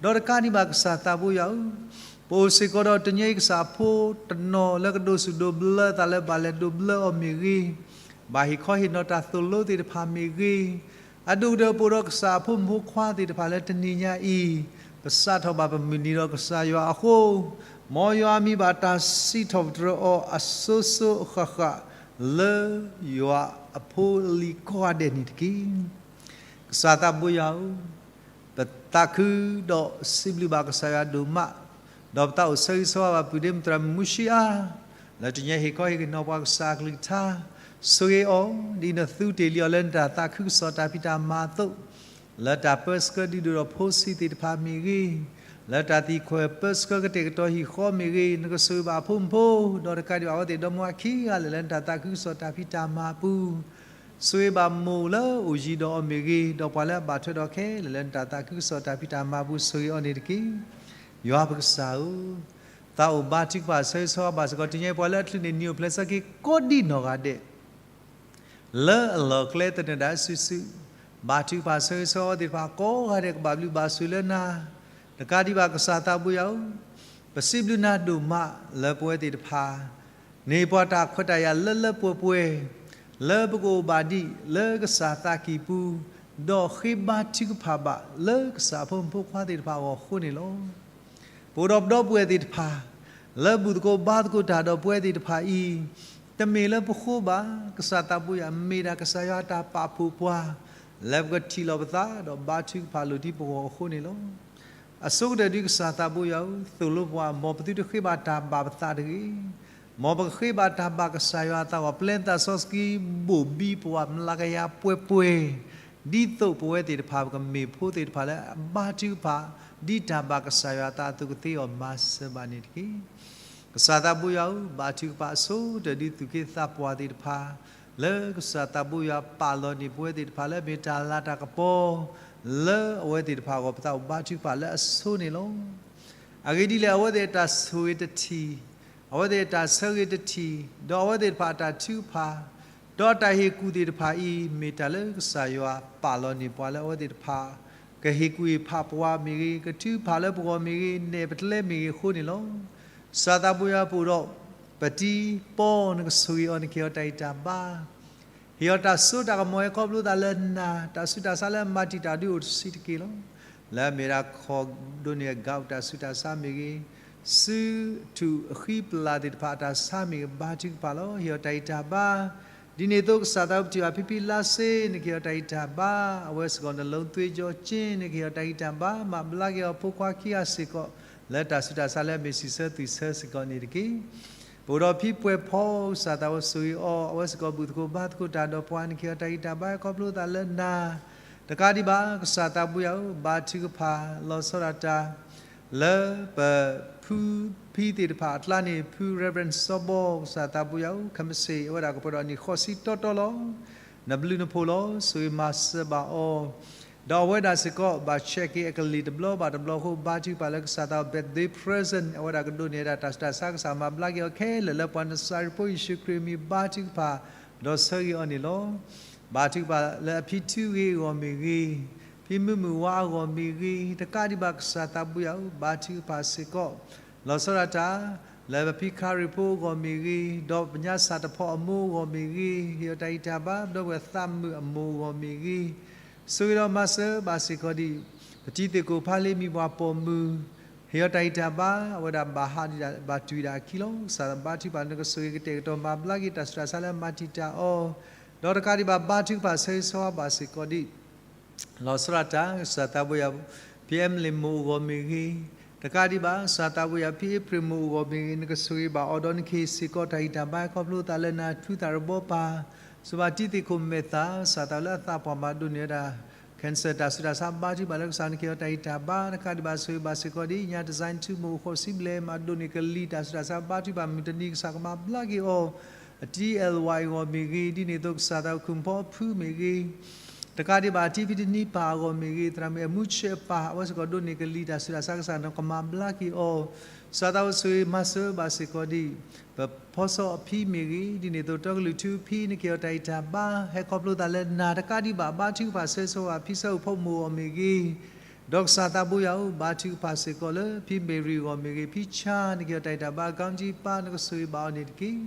ဒီးတကးဒံးဘၣ်ကစၢ်သးဘိယွၤဧၢ, ပအိၣ်စ့ၢ်ကီးဒီးတနံၤညါအံၤကစၢ်အဖိတနီၤလၢကဒိးဆူၣ်ဒိးဘျၢအသးလၢဘၣ်လဲၤဒိးဘျၢအီၤမ့ၢ်ဂ့ၤ, ဘၣ်ဟ့ၣ်ခီဟ့ၣ်နီၤတၢ်သိၣ်လိသ့ၣ်တဖၣ်မ့ၢ်ဂ့ၤ, အဒိၣ်ကတၢၢ်ပအိၣ်ဒီးကစၢ်အဖိမုၣ်ဖိခွါသ့ၣ်တဖၣ်လၢတနံၤညါအံၤ, ပစးထီၣ်ဘၣ်ပမုၢ်နံၤဒီးကစၢ်ယွၤအဃိ, မ်ယွၤမံဘၣ်တၢ်စံးထီၣ်ပတြၢၤအီၤအစိၤစိၤအဃၣ်ဃၣ် လၢယွၤအဖိအလံၤကိးဂၤဒဲးန့ၣ်တက့ၢ်. ကစၢ်သးဘိယွၤဧၢ, ပသးခုဒီးစံးဘျုးဘၣ်ကစၢ်ယွၤဒိၣ်မး, ဒီးပသးအိၣ်ဆၢဂ့ၤဆၢဝါဘၣ်ပုၢ်ဒ့မုၣ်သရၣ်မုၣ်မူၡံအါ, လၢတနံၤညါဟ့ၣ်ခီဟ့ၣ်နီၤပှၤကစၢ်အကလုၢ်ကထါ, ဆိၣ်ဂ့ၤအီၤ ဒ်နသူတ့ၢ်လံအီၤလၢနတၢ်သးခုကစီၣ်တၢ်ဖံးတၢ်မၤအသိး, လၢတၢ်ပၢဆှၢဒုးဒိၣ်ဒီးဖိဆံးသ့ၣ်တဖၣ်မ့ၢ်ဂ့ၤ, လၢတၢ်သံၣ်ခွဲးပၢဆှၢကတဲာ်ကတီၤဟံၣ်ဃီမ့ၢ်ဂ့ၤ, နကဆိၣ်ဂ့ၤဘၣ်အဖိမုၣ်ဖိ, ဒီးတကးဒံးဘၣ်အဝဲသ့ၣ်ဒီမါခံဂၤလၢာ်လၢနတၢ်သးခုကစီၣ်တၢ်ဖံးတၢ်မၤအပူၤ, ဆိၣ်ဂ့ၤဘၣ်မိၢ်လၢအိၣ်ယံၤဒီးအီၤမ့ၢ်ဂ့ၤ, ဒီးပှၤလၢအဘၣ်ထွဲဒီးခဲလၢာ်လၢနတၢ်သးခုကစီၣ်တၢ်ဖံးတၢ်မၤအပူၤ ဆိၣ်ဂ့ၤအီၤန့ၣ်တက့ၢ်. ယွၤပကစၢ်ဧၢ, သးအိၣ်ဘါထုကဖၣ်ဆၢဂ့ၤဆၢဝါဘၣ်စ့ၢ်ကီး တနံၤအံၤပှၤလၢအချုးန့ၢ်နံၣ်အိၣ်ဖျဲၣ်ဆၢက့ၤ ကိးဒံနီၢ်ဂၤဒဲး လၢအလီၢ်ကျဲသနၢၣ်ဒၣ်စုာ်စုာ်, ဘါထုကဖၣ်ဆၢဂ့ၤဆၢဝါသ့ၣ်တဖၣ်ကိးဂၤဒဲးကဘၣ်ဘျုးဘၣ်ဆိၣ်လၢနၤ, တကးဒံးဘၣ်ကစၢ်သးဘိယွၤဧၢ, ပစံးဘျုးနၤဒိၣ်မးလၢပဝဲသ့ၣ်တဖၣ် န့ၢ်ပှၤတၢ်ခွဲးတၢ်ယာ်လၢလၢပှဲၤပှဲၤ, လၢပကအိၣ်ဘၣ်ဒံးလၢကစၢ်သးကံၢ်ပူၤ, ဒီးဃ့ဘါထုကဖၣ်ဘၣ်လၢကစၢ်အဖိမုၣ်ဖိခွါသ့ၣ်တဖၣ်အဂီၢ်အဃိန့ၣ်လီၤ. ပအိၣ်ဒီးပဒီပုၢ်ဝဲၢ်သ့ၣ်တဖၣ် လၢဘူၣ်သကိးဘါသကိးတၢ်ဒီးပဝဲသ့ၣ်တဖၣ်အံၤ, တမ့ၢ်လၢပဃိဘၣ်, ကစၢ်သးဘိယွၤ မ့ၢ်ဒၣ်ကစၢ်ယွၤအတၢ်ပာ်ဖှိၣ်ပှၤ, လၢပကထံၣ်လိာ်ပသးဒီးဘါထုကဖၣ်လိာ်ဒံးပဂီၢ်အဃိန့ၣ်လီၤ. အဆိကတၢၢ်ဒုးကစၢ်သးဘိယွၤဧၢ, သိၣ်လိပှၤ မ်ပသုတဃ့ဘၣ်တၢ်ဘၣ်ပသးတဂ့ၤ, မ်ပကဃ့ဘၣ်တၢ်ဘၣ်ကစၢ်ယွၤအသးဂီၢ် ပျဲသးစီဆှံဘိၣ်ဘံပှၤမျးကယၤပှဲၤပှဲၤ, ဒ်သိးပဝဲသ့ၣ်တဖၣ်ပကမ့ၢ်ဖိသ့ၣ်တဖၣ်လၢအဘါထုကဖၣ် ဒ်တၢ်ဘၣ်ကစၢ်ယွၤအသးအသိးကသ့အီၤမၤစၢၤဘၣ်န့ၣ်တက့ၢ်. ကစၢ်သးဘိယွၤဧၢ, ဘါထုကဖၣ်အဆိကတၢၢ်ဒုးသူၣ်က့သးပှၢ်သ့ၣ်တဖၣ်, လၢကစၢ်သးဘိယွၤပာ်လီၤန့ၢ်ပဝဲသ့ၣ်တဖၣ်လၢမ့ၢ်တၢ်လၤတၢ်ကပီၤ လၢအဝဲသ့ၣ်တဖၣ်အဂီၢ် ပသးအိၣ်ဘါထုကဖၣ်လၢအဆိန့ၣ်လီၤ. အဂ့ၢ်ဒ်လဲၣ် အဝဲသ့ၣ်အတၢ်ဆိၣ်ဂ့ၤတထံၣ်, အဝဲသ့ၣ်အတၢ်ဆၢဂ့ၤတထံၣ်, ဒီးအဝဲသ့ၣ်တဖၣ်အတၢ်ထုကဖၣ်, ဒီးအတၢ်ဟ့ၣ်ကူၣ်သ့ၣ်တဖၣ်အံၤ မ့ၢ်တၢ်လၢကစၢ်ယွၤပာ်လီၤန့ၢ်ပှၤလၢအဝဲသ့ၣ်တဖၣ် ကဟ့ၣ်ကူၣ်ဟ့ၣ်ဖးပှၤမ့ၢ်ဂ့ၤ, ကထုကဖၣ်လၢပဂီၢ်မ့ၢ်ဂ့ၤ, နဲၣ်ပတလဲမ့ၢ်ဂ့ၤအဃိန့ၣ်လီၤ. ကစၢ်သးဘိယွၤပအိၣ်ဒီး ပတံၤပီ နကဆိၣ်ဂ့ၤအီၤ နကဟ့ၣ်အီၤတၢ်အံၤတၢ်ဘါ ဟ့ၣ်အီၤတၢ်စိတၢ်ကမီၤ ဟဲခီဖျိသးလၢနၤ, တၢ်ဆူးတၢ်ဆါလၢအမၤတံာ်တာ်ဒုးအိၣ်တဆံးတက့ၢ်လီၤ. လၢအမ့ၢ်ဒၣ်ခိၣ်ဒိၣ်န့ၢ်အဂၤအိၣ်တၢ်ဆူးတၢ်ဆါမ့ၢ်ဂ့ၤ, စုထူၣ်အဃံပလၢ်သ့ၣ်တဖၣ်အတၢ်ဆါမ့ၢ်ဂ့ၤ ဘါထုကဖၣ်လီၤ. ဟ့ၣ်အီၤတၢ်အံၤတၢ်ဘါ, ဒ်န့ၣ်အသိးကစၢ်သးဘိယွၤ ဖံဖံလါစ့ နကဟ့ၣ်အီၤတၢ်အံၤတၢ်ဘါ, အဝဲစ့ၢ်ကီး နလိသ့ကၠီကၠ့ နကဟ့ၣ်အီၤတၢ်အံၤတၢ်ဘါ, မၤဘျါက့ၤအီၤဖိခွါခံဂၤစ့ၢ်ကီး လၢတၢ်ဆူးတၢ်ဆါလၢအမ့ၢ်စံးဆၢသူၣ်ဆၢစ့ၢ်ကီးန့ၣ်တက့ၢ်. ပအိၣ်ဒီးဖံပှဲၤဖီ ကစၢ်သးဘိဆိၣ်ဂ့ၤအီၤ, အဝဲစ့ၢ်ကီးဘူၣ်သကိးဘါသကိးတၢ်ဒီးပှၤ နကဟ့ၣ်အီၤတၢ်အံၤတၢ်ဘါ ဟဲခီဖျိသးလၢနၤ, တကးဒံးဘၣ် ကစၢ်သးဘိယွၤဧၢ, ဘါထုကဖၣ်လီၤဆီဒၣ်တၢ် လၢပဖုဖံသ့ၣ်တဖၣ်အကျါန့ၣ် ဖု Reverend စီၤဘီ ကစၢ်သးဘိယွၤဧၢ, ခဲမုၢ်ဆ့ၣ် အဝဲဒၣ်ကပှဲၤဒီးနံၣ်ဃိးဆံတီတီလီၤ. နဘျုးနဖှိၣ်လီၤ. ဆိၣ်ဂ့ၤမၤစၢၤဘၣ်အီၤ, ဒီးအဝဲဒၣ်စ့ၢ်ကီး ဘၣ်ဆဲးက့ၤအကလံၤတဘျီဘᣁတဘျီအဃိ ဘါထုကဖၣ်လၢကစၢ်သးဘိ birthday present အဝဲဒၣ်ကဒိးန့ၢ်ဝဲဒၣ်တၢ်ဆူးတၢ်ဆါ ကစၢ်မၤဘျါက့ၤအီၤခဲလၢာ်လၢပှၤနစၤရ့းဖိယ့ၣ်ၡူးခရံာ်အမံၤ ဘါထုကဖၣ် ဒီးဆၢဂ့ၤအီၤန့ၣ်လီၤ. ဘါထုကဖၣ်လၢအဖံထုဂ့ၤအဂီၢ်မ့ၢ်ဂ့ၤ, ဖံမုၢ်မုၢ်ဝါအဂီၢ်မ့ၢ်ဂ့ၤ, တကးဒံးဘၣ်ကစၢ်သးဘိယွၤဧၢ, ဘါထုကဖၣ်စ့ၢ်ကီး လီၤဆီဒၣ်တၢ် လၢပဖံခါရ့ၣ်ဖိအဂီၢ်မ့ၢ်ဂ့ၤ, ဒီးပညါစၢ်တဖီအမိၢ်အဂီၢ်မ့ၢ်ဂ့ၤ, ဟ့ၣ်အီၤတၢ်အံၤတၢ်ဘါ, ဒီပုၢ်ဝဲၢ်သးမုာ်အမိၢ်အဂီၢ်မ့ၢ်ဂ့ၤ, ဆိၣ်ဂ့ၤဒီးမၤစၢၤဘၣ်စ့ၢ်ကီးဒံး ပတံၤသ့ၣ်ကိၣ်ဖးလ့ မံၤပှၢ်ပိာ်မုၣ်, ဟ့ၣ်အီၤတၢ်အံၤတၢ်ဘါ, အဝဲဒၣ်ဘၣ်ဟးဒံးဒၣ် ဘၣ်တုၤဒၣ်အခံလီၤ. ကစၢ်ဘါထုကဖၣ် နကဆိၣ်ဂ့ၤကတဲာ်ကတီၤ မၤဘျါက့ၤတၢ်ဆူးတၢ်ဆါလၢအမၤတံာ်တာ်အီၤ, ဒီးတကးဒံးဘၣ် ဘါထုကဖၣ်ဆၢဂ့ၤဆၢဝါဘၣ်စ့ၢ်ကီးဒံး လီၤဆီဒၣ်တၢ် ကစၢ်သးဘိယွၤ ဖံအဲမလ့ၣ်မိၢ်အဂီၢ်မ့ၢ်ဂ့ၤ, တကးဒံးဘၣ် ကစၢ်သးဘိယွၤ ဖံအ့ဖြ့ၣ်မိၢ်အဂီၢ်မ့ၢ်ဂ့ၤ, နကဆိၣ်ဂ့ၤဘၣ်အီၤ ဒီးနကဟ့ၣ်စ့ၢ်ကီးတၢ်ဂံၢ်တၢ်ဘါ ခီဖျိသးလၢနၤ ထူသးတဘီပၤ, စၢၤဘၣ်တံၤသ့ၣ်ခိၣ်မဲာ်သၣ် ကစၢ်သးလၢအသးပှၢ်မၤဒိးန့ၢ်ဝဲဒၣ် cancer တၢ်ဆူးတၢ်ဆါ ဘါထုကဖၣ်လၢကစၢ်နကဟ့ၣ်အီၤတၢ်ဂံၢ်တၢ်ဘါ, တကးဒံးဘၣ် ဆိၣ်ဂ့ၤဘၣ်စ့ၢ်ကီးဒံး ညါတစဲးထူမိၢ်အိၣ်ဃိးဆံဘျဲၣ် မၤဒိးန့ၢ်ကလံၤ တၢ်ဆူးတၢ်ဆါ ဘါထုကဖၣ်မုၢ်တနံၤ ကစၢ်ကမၤဘျါက့ၤအီၤ, အတံၤ L Y အဂီၢ်မ့ၢ်ဂ့ၤ, ဒ်န့ၣ်အသိးကစၢ်သးခုၣ်ဖီဖုမ့ၢ်ဂ့ၤ, တကးဒံးဘၣ် အတံၤဖံတနံၤပၢ်အဂီၢ်မ့ၢ်ဂ့ၤ, သရၣ်မုၣ်အမူဆဲးပၢ် အဝဲစ့ၢ်ကီးဒိးန့ၢ်ကလံၤ တၢ်ဆူးတၢ်ဆါ ကစၢ်နကမၤဘျါက့ၤအီၤ, ကစၢ်သးဘိဆိၣ်ဂ့ၤမၤစၢၤဘၣ်စ့ၢ်ကီးဒံး ပဖီစီအဖံမ့ၢ်ဂ့ၤ, ဒ်န့ၣ်အသိး တီကလုာ်ထူအဖံ နကဟ့ၣ်အီၤတၢ်ဂံၢ်တၢ်ဘါ ဟဲခီဖျိသးလၢနၤ, တကးဒံးဘၣ် ဘါထုကဖၣ်ဆၢဂ့ၤဆၢဝါ ဖံဆၢအိၣ်ဖိမုၣ်အဂီၢ်မ့ၢ်ဂ့ၤ, ဒီးကစၢ်သးဘိယွၤဧၢ, ဘါထုကဖၣ်စ့ၢ်ကီးလၢ ဖံမ့ၢ်ရံၤအဂီၢ်မ့ၢ်ဂ့ၤ, ဖံဆါ နကဟ့ၣ်အီၤတၢ်ဂံၢ်တၢ်ဘါ အကီကၠံပၢ် နကဆိၣ်ဂ့ၤဘၣ်အီၤန့ၣ်တက့ၢ်.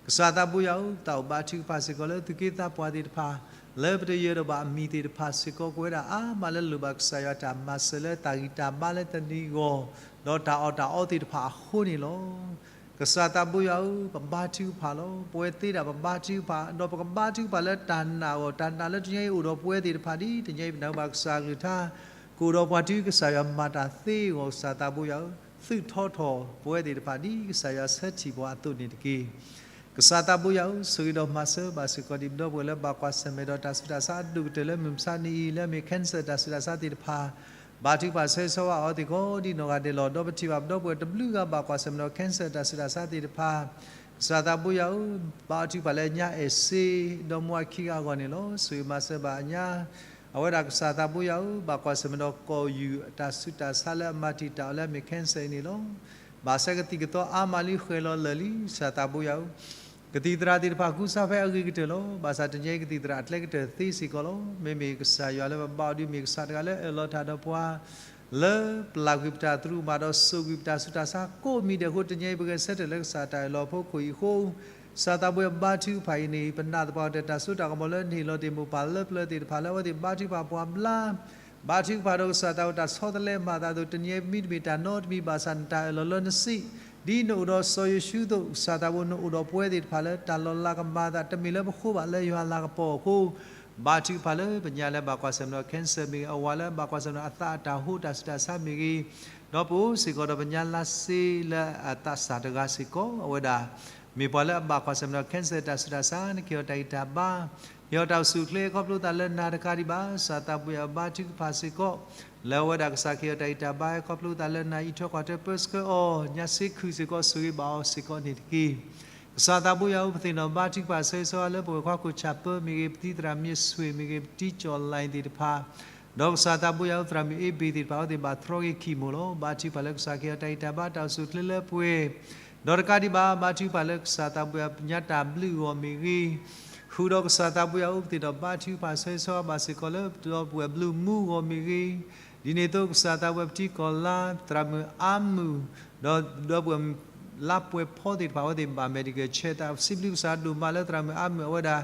ကစၢ်သးဘိယွၤဧၢ, ပသးအိၣ်ဘါထုကဖၣ်စ့ၢ်ကီးလၢ သူၣ်က့သးပှၢ်သ့ၣ်တဖၣ် လၢပတယၢၤဒီးဘၣ်အမံၤသ့ၣ်တဖၣ်စ့ၢ်ကီး ကဝဲဒၣ်အါမးလၢလိၣ်ဘၣ်ကစၢ်ယွၤတၢ်မၤစၢၤလၢတၢ်ဂံၢ်တၢ်ဘါလၢတနံၤအဂီၢ်, ဒီးတၢ်အီၣ်တၢ်အီသ့ၣ်တဖၣ်အဃိန့ၣ်လီၤ. ကစၢ်သးဘိယွၤဧၢ, ပဘါထုကဖၣ်လီၤ. ပဝဲသ့ဒၣ်ပဘါထုကဖၣ်, ဒီးပကဘါထုကဖၣ်လၢတၢ်နာ်အဂီၢ်, တၢ်နာ်လၢတနံၤအံၤအိၣ်ဒီးပဝဲသ့ၣ်တဖၣ်ဒ်တနံၤအံၤ ပနၢ်ဟူဘၣ်ကစၢ်အကလုၢ်ကထါ, ကအိၣ်ဒီးပှၤတုၤကစၢ်ယွၤမၤတၢ်သ့အဂီၢ်, ကစၢ်သးဘိယွၤဧၢ, သုးထီထီၣ်ပဝဲသ့ၣ်တဖၣ်ဒ်ကစၢ်ယွၤဆၢထံၣ်ပှၤအသိးန့ၣ်တက့ၢ်. ကစၢ်သးဘိယွၤဧၢ, ဆိၣ်ဂ့ၤဒီးမၤစၢၤဘၣ်စ့ၢ်ကီးဒံး ပဒီပုၢ်ဝဲၢ်လၢဘၣ်ကွၢ်ဆၢၣ်မဲာ်ဒီးတၢ်ဆူးတၢ်ဆါအဒိၣ်ကတၢၢ်လၢမုၢ်မဆါနံၤအံၤ လၢအမ့ၢ် cancer တၢ်ဆူးတၢ်ဆါသ့ၣ်တဖၣ်, ဘါထုကဖၣ်ဆၢဂ့ၤဆၢဝါအီၤသ့ၣ်ကီးဒ်နီၢ်ဂၤဒဲးလီၤ. ဒီးပထံၣ်ဘၣ်ပဒီပုၢ်ဝဲၢ်တဘျုးဂၤဘၣ်ကွၢ်ဆၢၣ်မဲာ်ဒီး cancer တၢ်ဆူးတၢ်ဆါသ့ၣ်တဖၣ်, ကစၢ်သးဘိယွၤဧၢ, ဘါထုကဖၣ်လၢညါအဲၣ်စ့ ဒီမါခံဂၤအဂီၢ်န့ၣ်လီၤ. ဆိၣ်ဂ့ၤမၤစၢၤဘၣ်ညါ အဝဲဒၣ်ကစၢ်သးဘိယွၤဧၢ, ဘၣ်ကွၢ်ဆၢၣ်မဲာ်ဒီးကီၢ်ယူၢ်အတၢ်ဆူးတၢ်ဆါလၢအမၤတံာ်တာ်အီၤလၢအမ့ၢ် cancer အံၤန့ၣ်လီၤ. ဘၣ်ဆၣ်ကသံၣ်ကသီအါမးလံ ဃဲၤလီၤလၢာ်လံ ကစၢ်သးဘိယွၤဧၢ, ကသံၣ်သရၣ်သ့ၣ်တဖၣ်ကူစါဖဲအဂ့ၤကတၢၢ်လီၤ. ဘၣ်ဆၣ်တနံၤအံၤကသံၣ်သရၣ်အကျဲကတၢၢ်သ့စ့ၢ်ကီးလီၤ. မ့မ့ၢ်ကစၢ်ယွၤလၢပဘါအီၤဒ်မ့ၢ်ကစၢ်တဂၤလၢအၢၣ်လီၤတၢ်ဒီးပှၤ လၢပျၢ်ကွံာ်ပတၢ်သရူးကမၣ်ဒီးစိာ်ကွံာ်ပတၢ်ဆူးတၢ်ဆါကိးမံၤဒဲးအဃိ တနံၤအံၤပဂဲၤဆၢထၢၣ်လၢကစၢ်တၢ်အၢၣ်လီၤအဖီခိၣ်အံၤအဃိ ကစၢ်သးဘိယွၤဘါထုကဖၣ်အံၤန့ၣ် ပနာ်သပှၢ်ကတၢၢ်တၢ်စိတၢ်ကမီၤလၢနဟ့ၣ်လီၤတ့ၢ်မိၢ်ပၢ်လၢပျၢၤသ့ၣ်တဖၣ်လၢအဝဲသ့ၣ်ဘါထုကဖၣ်ပှၤဘျါ ဘါထုကဖၣ်ဒီးကစၢ်သးဘိယွၤတၢ်ဆီတလဲမၤသးအသိး တနံၤအံၤပမ့တမ့ၢ်တၢ်နီတမံၤဘၣ်ဆၣ်နတၢ်အၢၣ်လီၤလၢနစံး ဒ်နအိၣ်ဒီးစီၤယိၤၡူအသိး ကစၢ်သးဘိယွၤနအိၣ်ဒီးပဝဲသ့ၣ်တဖၣ်လၢတၢ်လီၤလးကမၤအသး တမ့ၢ်လၢပဃိဘၣ်လၢယွၤလၤကပီၤအဃိ ဘါထုကဖၣ်လၢပညါလၢဘၣ်ကွၢ်ဆၢၣ်မဲာ်ဒီး cancer မ့ၢ်ဂ့ၤ, အဝၤလၢဘၣ်ကွၢ်ဆၢၣ်မဲာ်ဒီးအသးအတၢ်ဟိးတၢ်ဆူးတၢ်ဆါမ့ၢ်ဂ့ၤ, ဒီးပအိၣ်စ့ၢ်ကီးဒီးပညါလါစ့လၢအသးစၢ်တဂၤစ့ၢ်ကီး အဝဲဒၣ် မ့ၢ်ပှၤလၢအဘၣ်ကွၢ်ဆၢၣ်မဲာ်ဒီး cancer တၢ်ဆူးတၢ်ဆါ နကဟ့ၣ်အီၤတၢ်ဂံၢ်တၢ်ဘါ, ဟ့ၣ်အီၤတၢ်အိၣ်ဆူၣ်အိၣ်ချ့ခီဖျိသးလၢနၤတကးဒံးဘၣ် ကစၢ်သးဘိယွၤဘါထုကဖၣ်စ့ၢ်ကီး လၢအဝဲဒၣ်ကစၢ်ကဟ့ၣ်အီၤတၢ်ဂံၢ်တၢ်ဘါ ခီဖျိသးလၢနၤအံးထွဲကွၢ်ထွဲပၢဆှၢအီၤ ညါစ့ခုၣ်စ့ၢ်ကီး ဆိၣ်ဂ့ၤဘၣ်အီၤစ့ၢ်ကီးန့ၣ်တက့ၢ်. ကစၢ်သးဘိယွၤဧၢ, ပသ့ၣ်နီၣ်ဘါထုကဖၣ်ဆၢဂ့ၤဆၢဝါလၢပဝဲၢ်ခွါခိၣ်ဆၣ်ပၢမ့ၢ်ဂ့ၤ, ပတံၤသရၣ်မ့ၢ်ဆွ့ၣ်မ့ၢ်ဂ့ၤ, ပတံၤကၠီၣ်လဲၣ်သ့ၣ်တဖၣ်, ဒီးကစၢ်သးဘိယွၤဧၢ, သရၣ်မုၣ်အ့ဘ့ၣ်သ့ၣ်တဖၣ် အဝဲသ့ၣ်ဘၣ်တြီက့ၤ chemo လီၤ. ဘါထုကဖၣ်လၢကစၢ်ကဟ့ၣ်အီၤတၢ်ဂံၢ်တၢ်ဘါ တၢ်အိၣ်ဆူၣ်အိၣ်ချ့လၢပှဲၤ ဒီးတကးဒံးဘၣ် ဘါထုကဖၣ်လၢကစၢ်သးဘိယွၤ ပညါတၢ်ဘျုးအဂီၢ်မ့ၢ်ဂ့ၤ, ဃုာ်ဒီးကစၢ်သးဘိယွၤဧၢ, ပသ့ၣ်နီၣ်ဘါထုကဖၣ်ဆၢဂ့ၤဆၢဝါဘၣ်စ့ၢ်ကီးလၢပဒီပုၢ်ဝဲၢ်ဘျုးမူအဂီၢ်မ့ၢ်ဂ့ၤ, ဒ်န့ၣ်အသိးကစၢ်သးဘိယွၤ ပတံၤကီၢ်လါ သရၣ်မုၣ်အါမုၢ် ဒီးဒီပုၢ်ဝဲၢ်လါပှဲၤဖီသ့ၣ်တဖၣ် အဝဲသ့ၣ်ဘၣ် medical check သးစံးဘျုးကစၢ်ဒိၣ်မးလၢသရၣ်မုၣ်အါမုၢ် အဝဲဒၣ်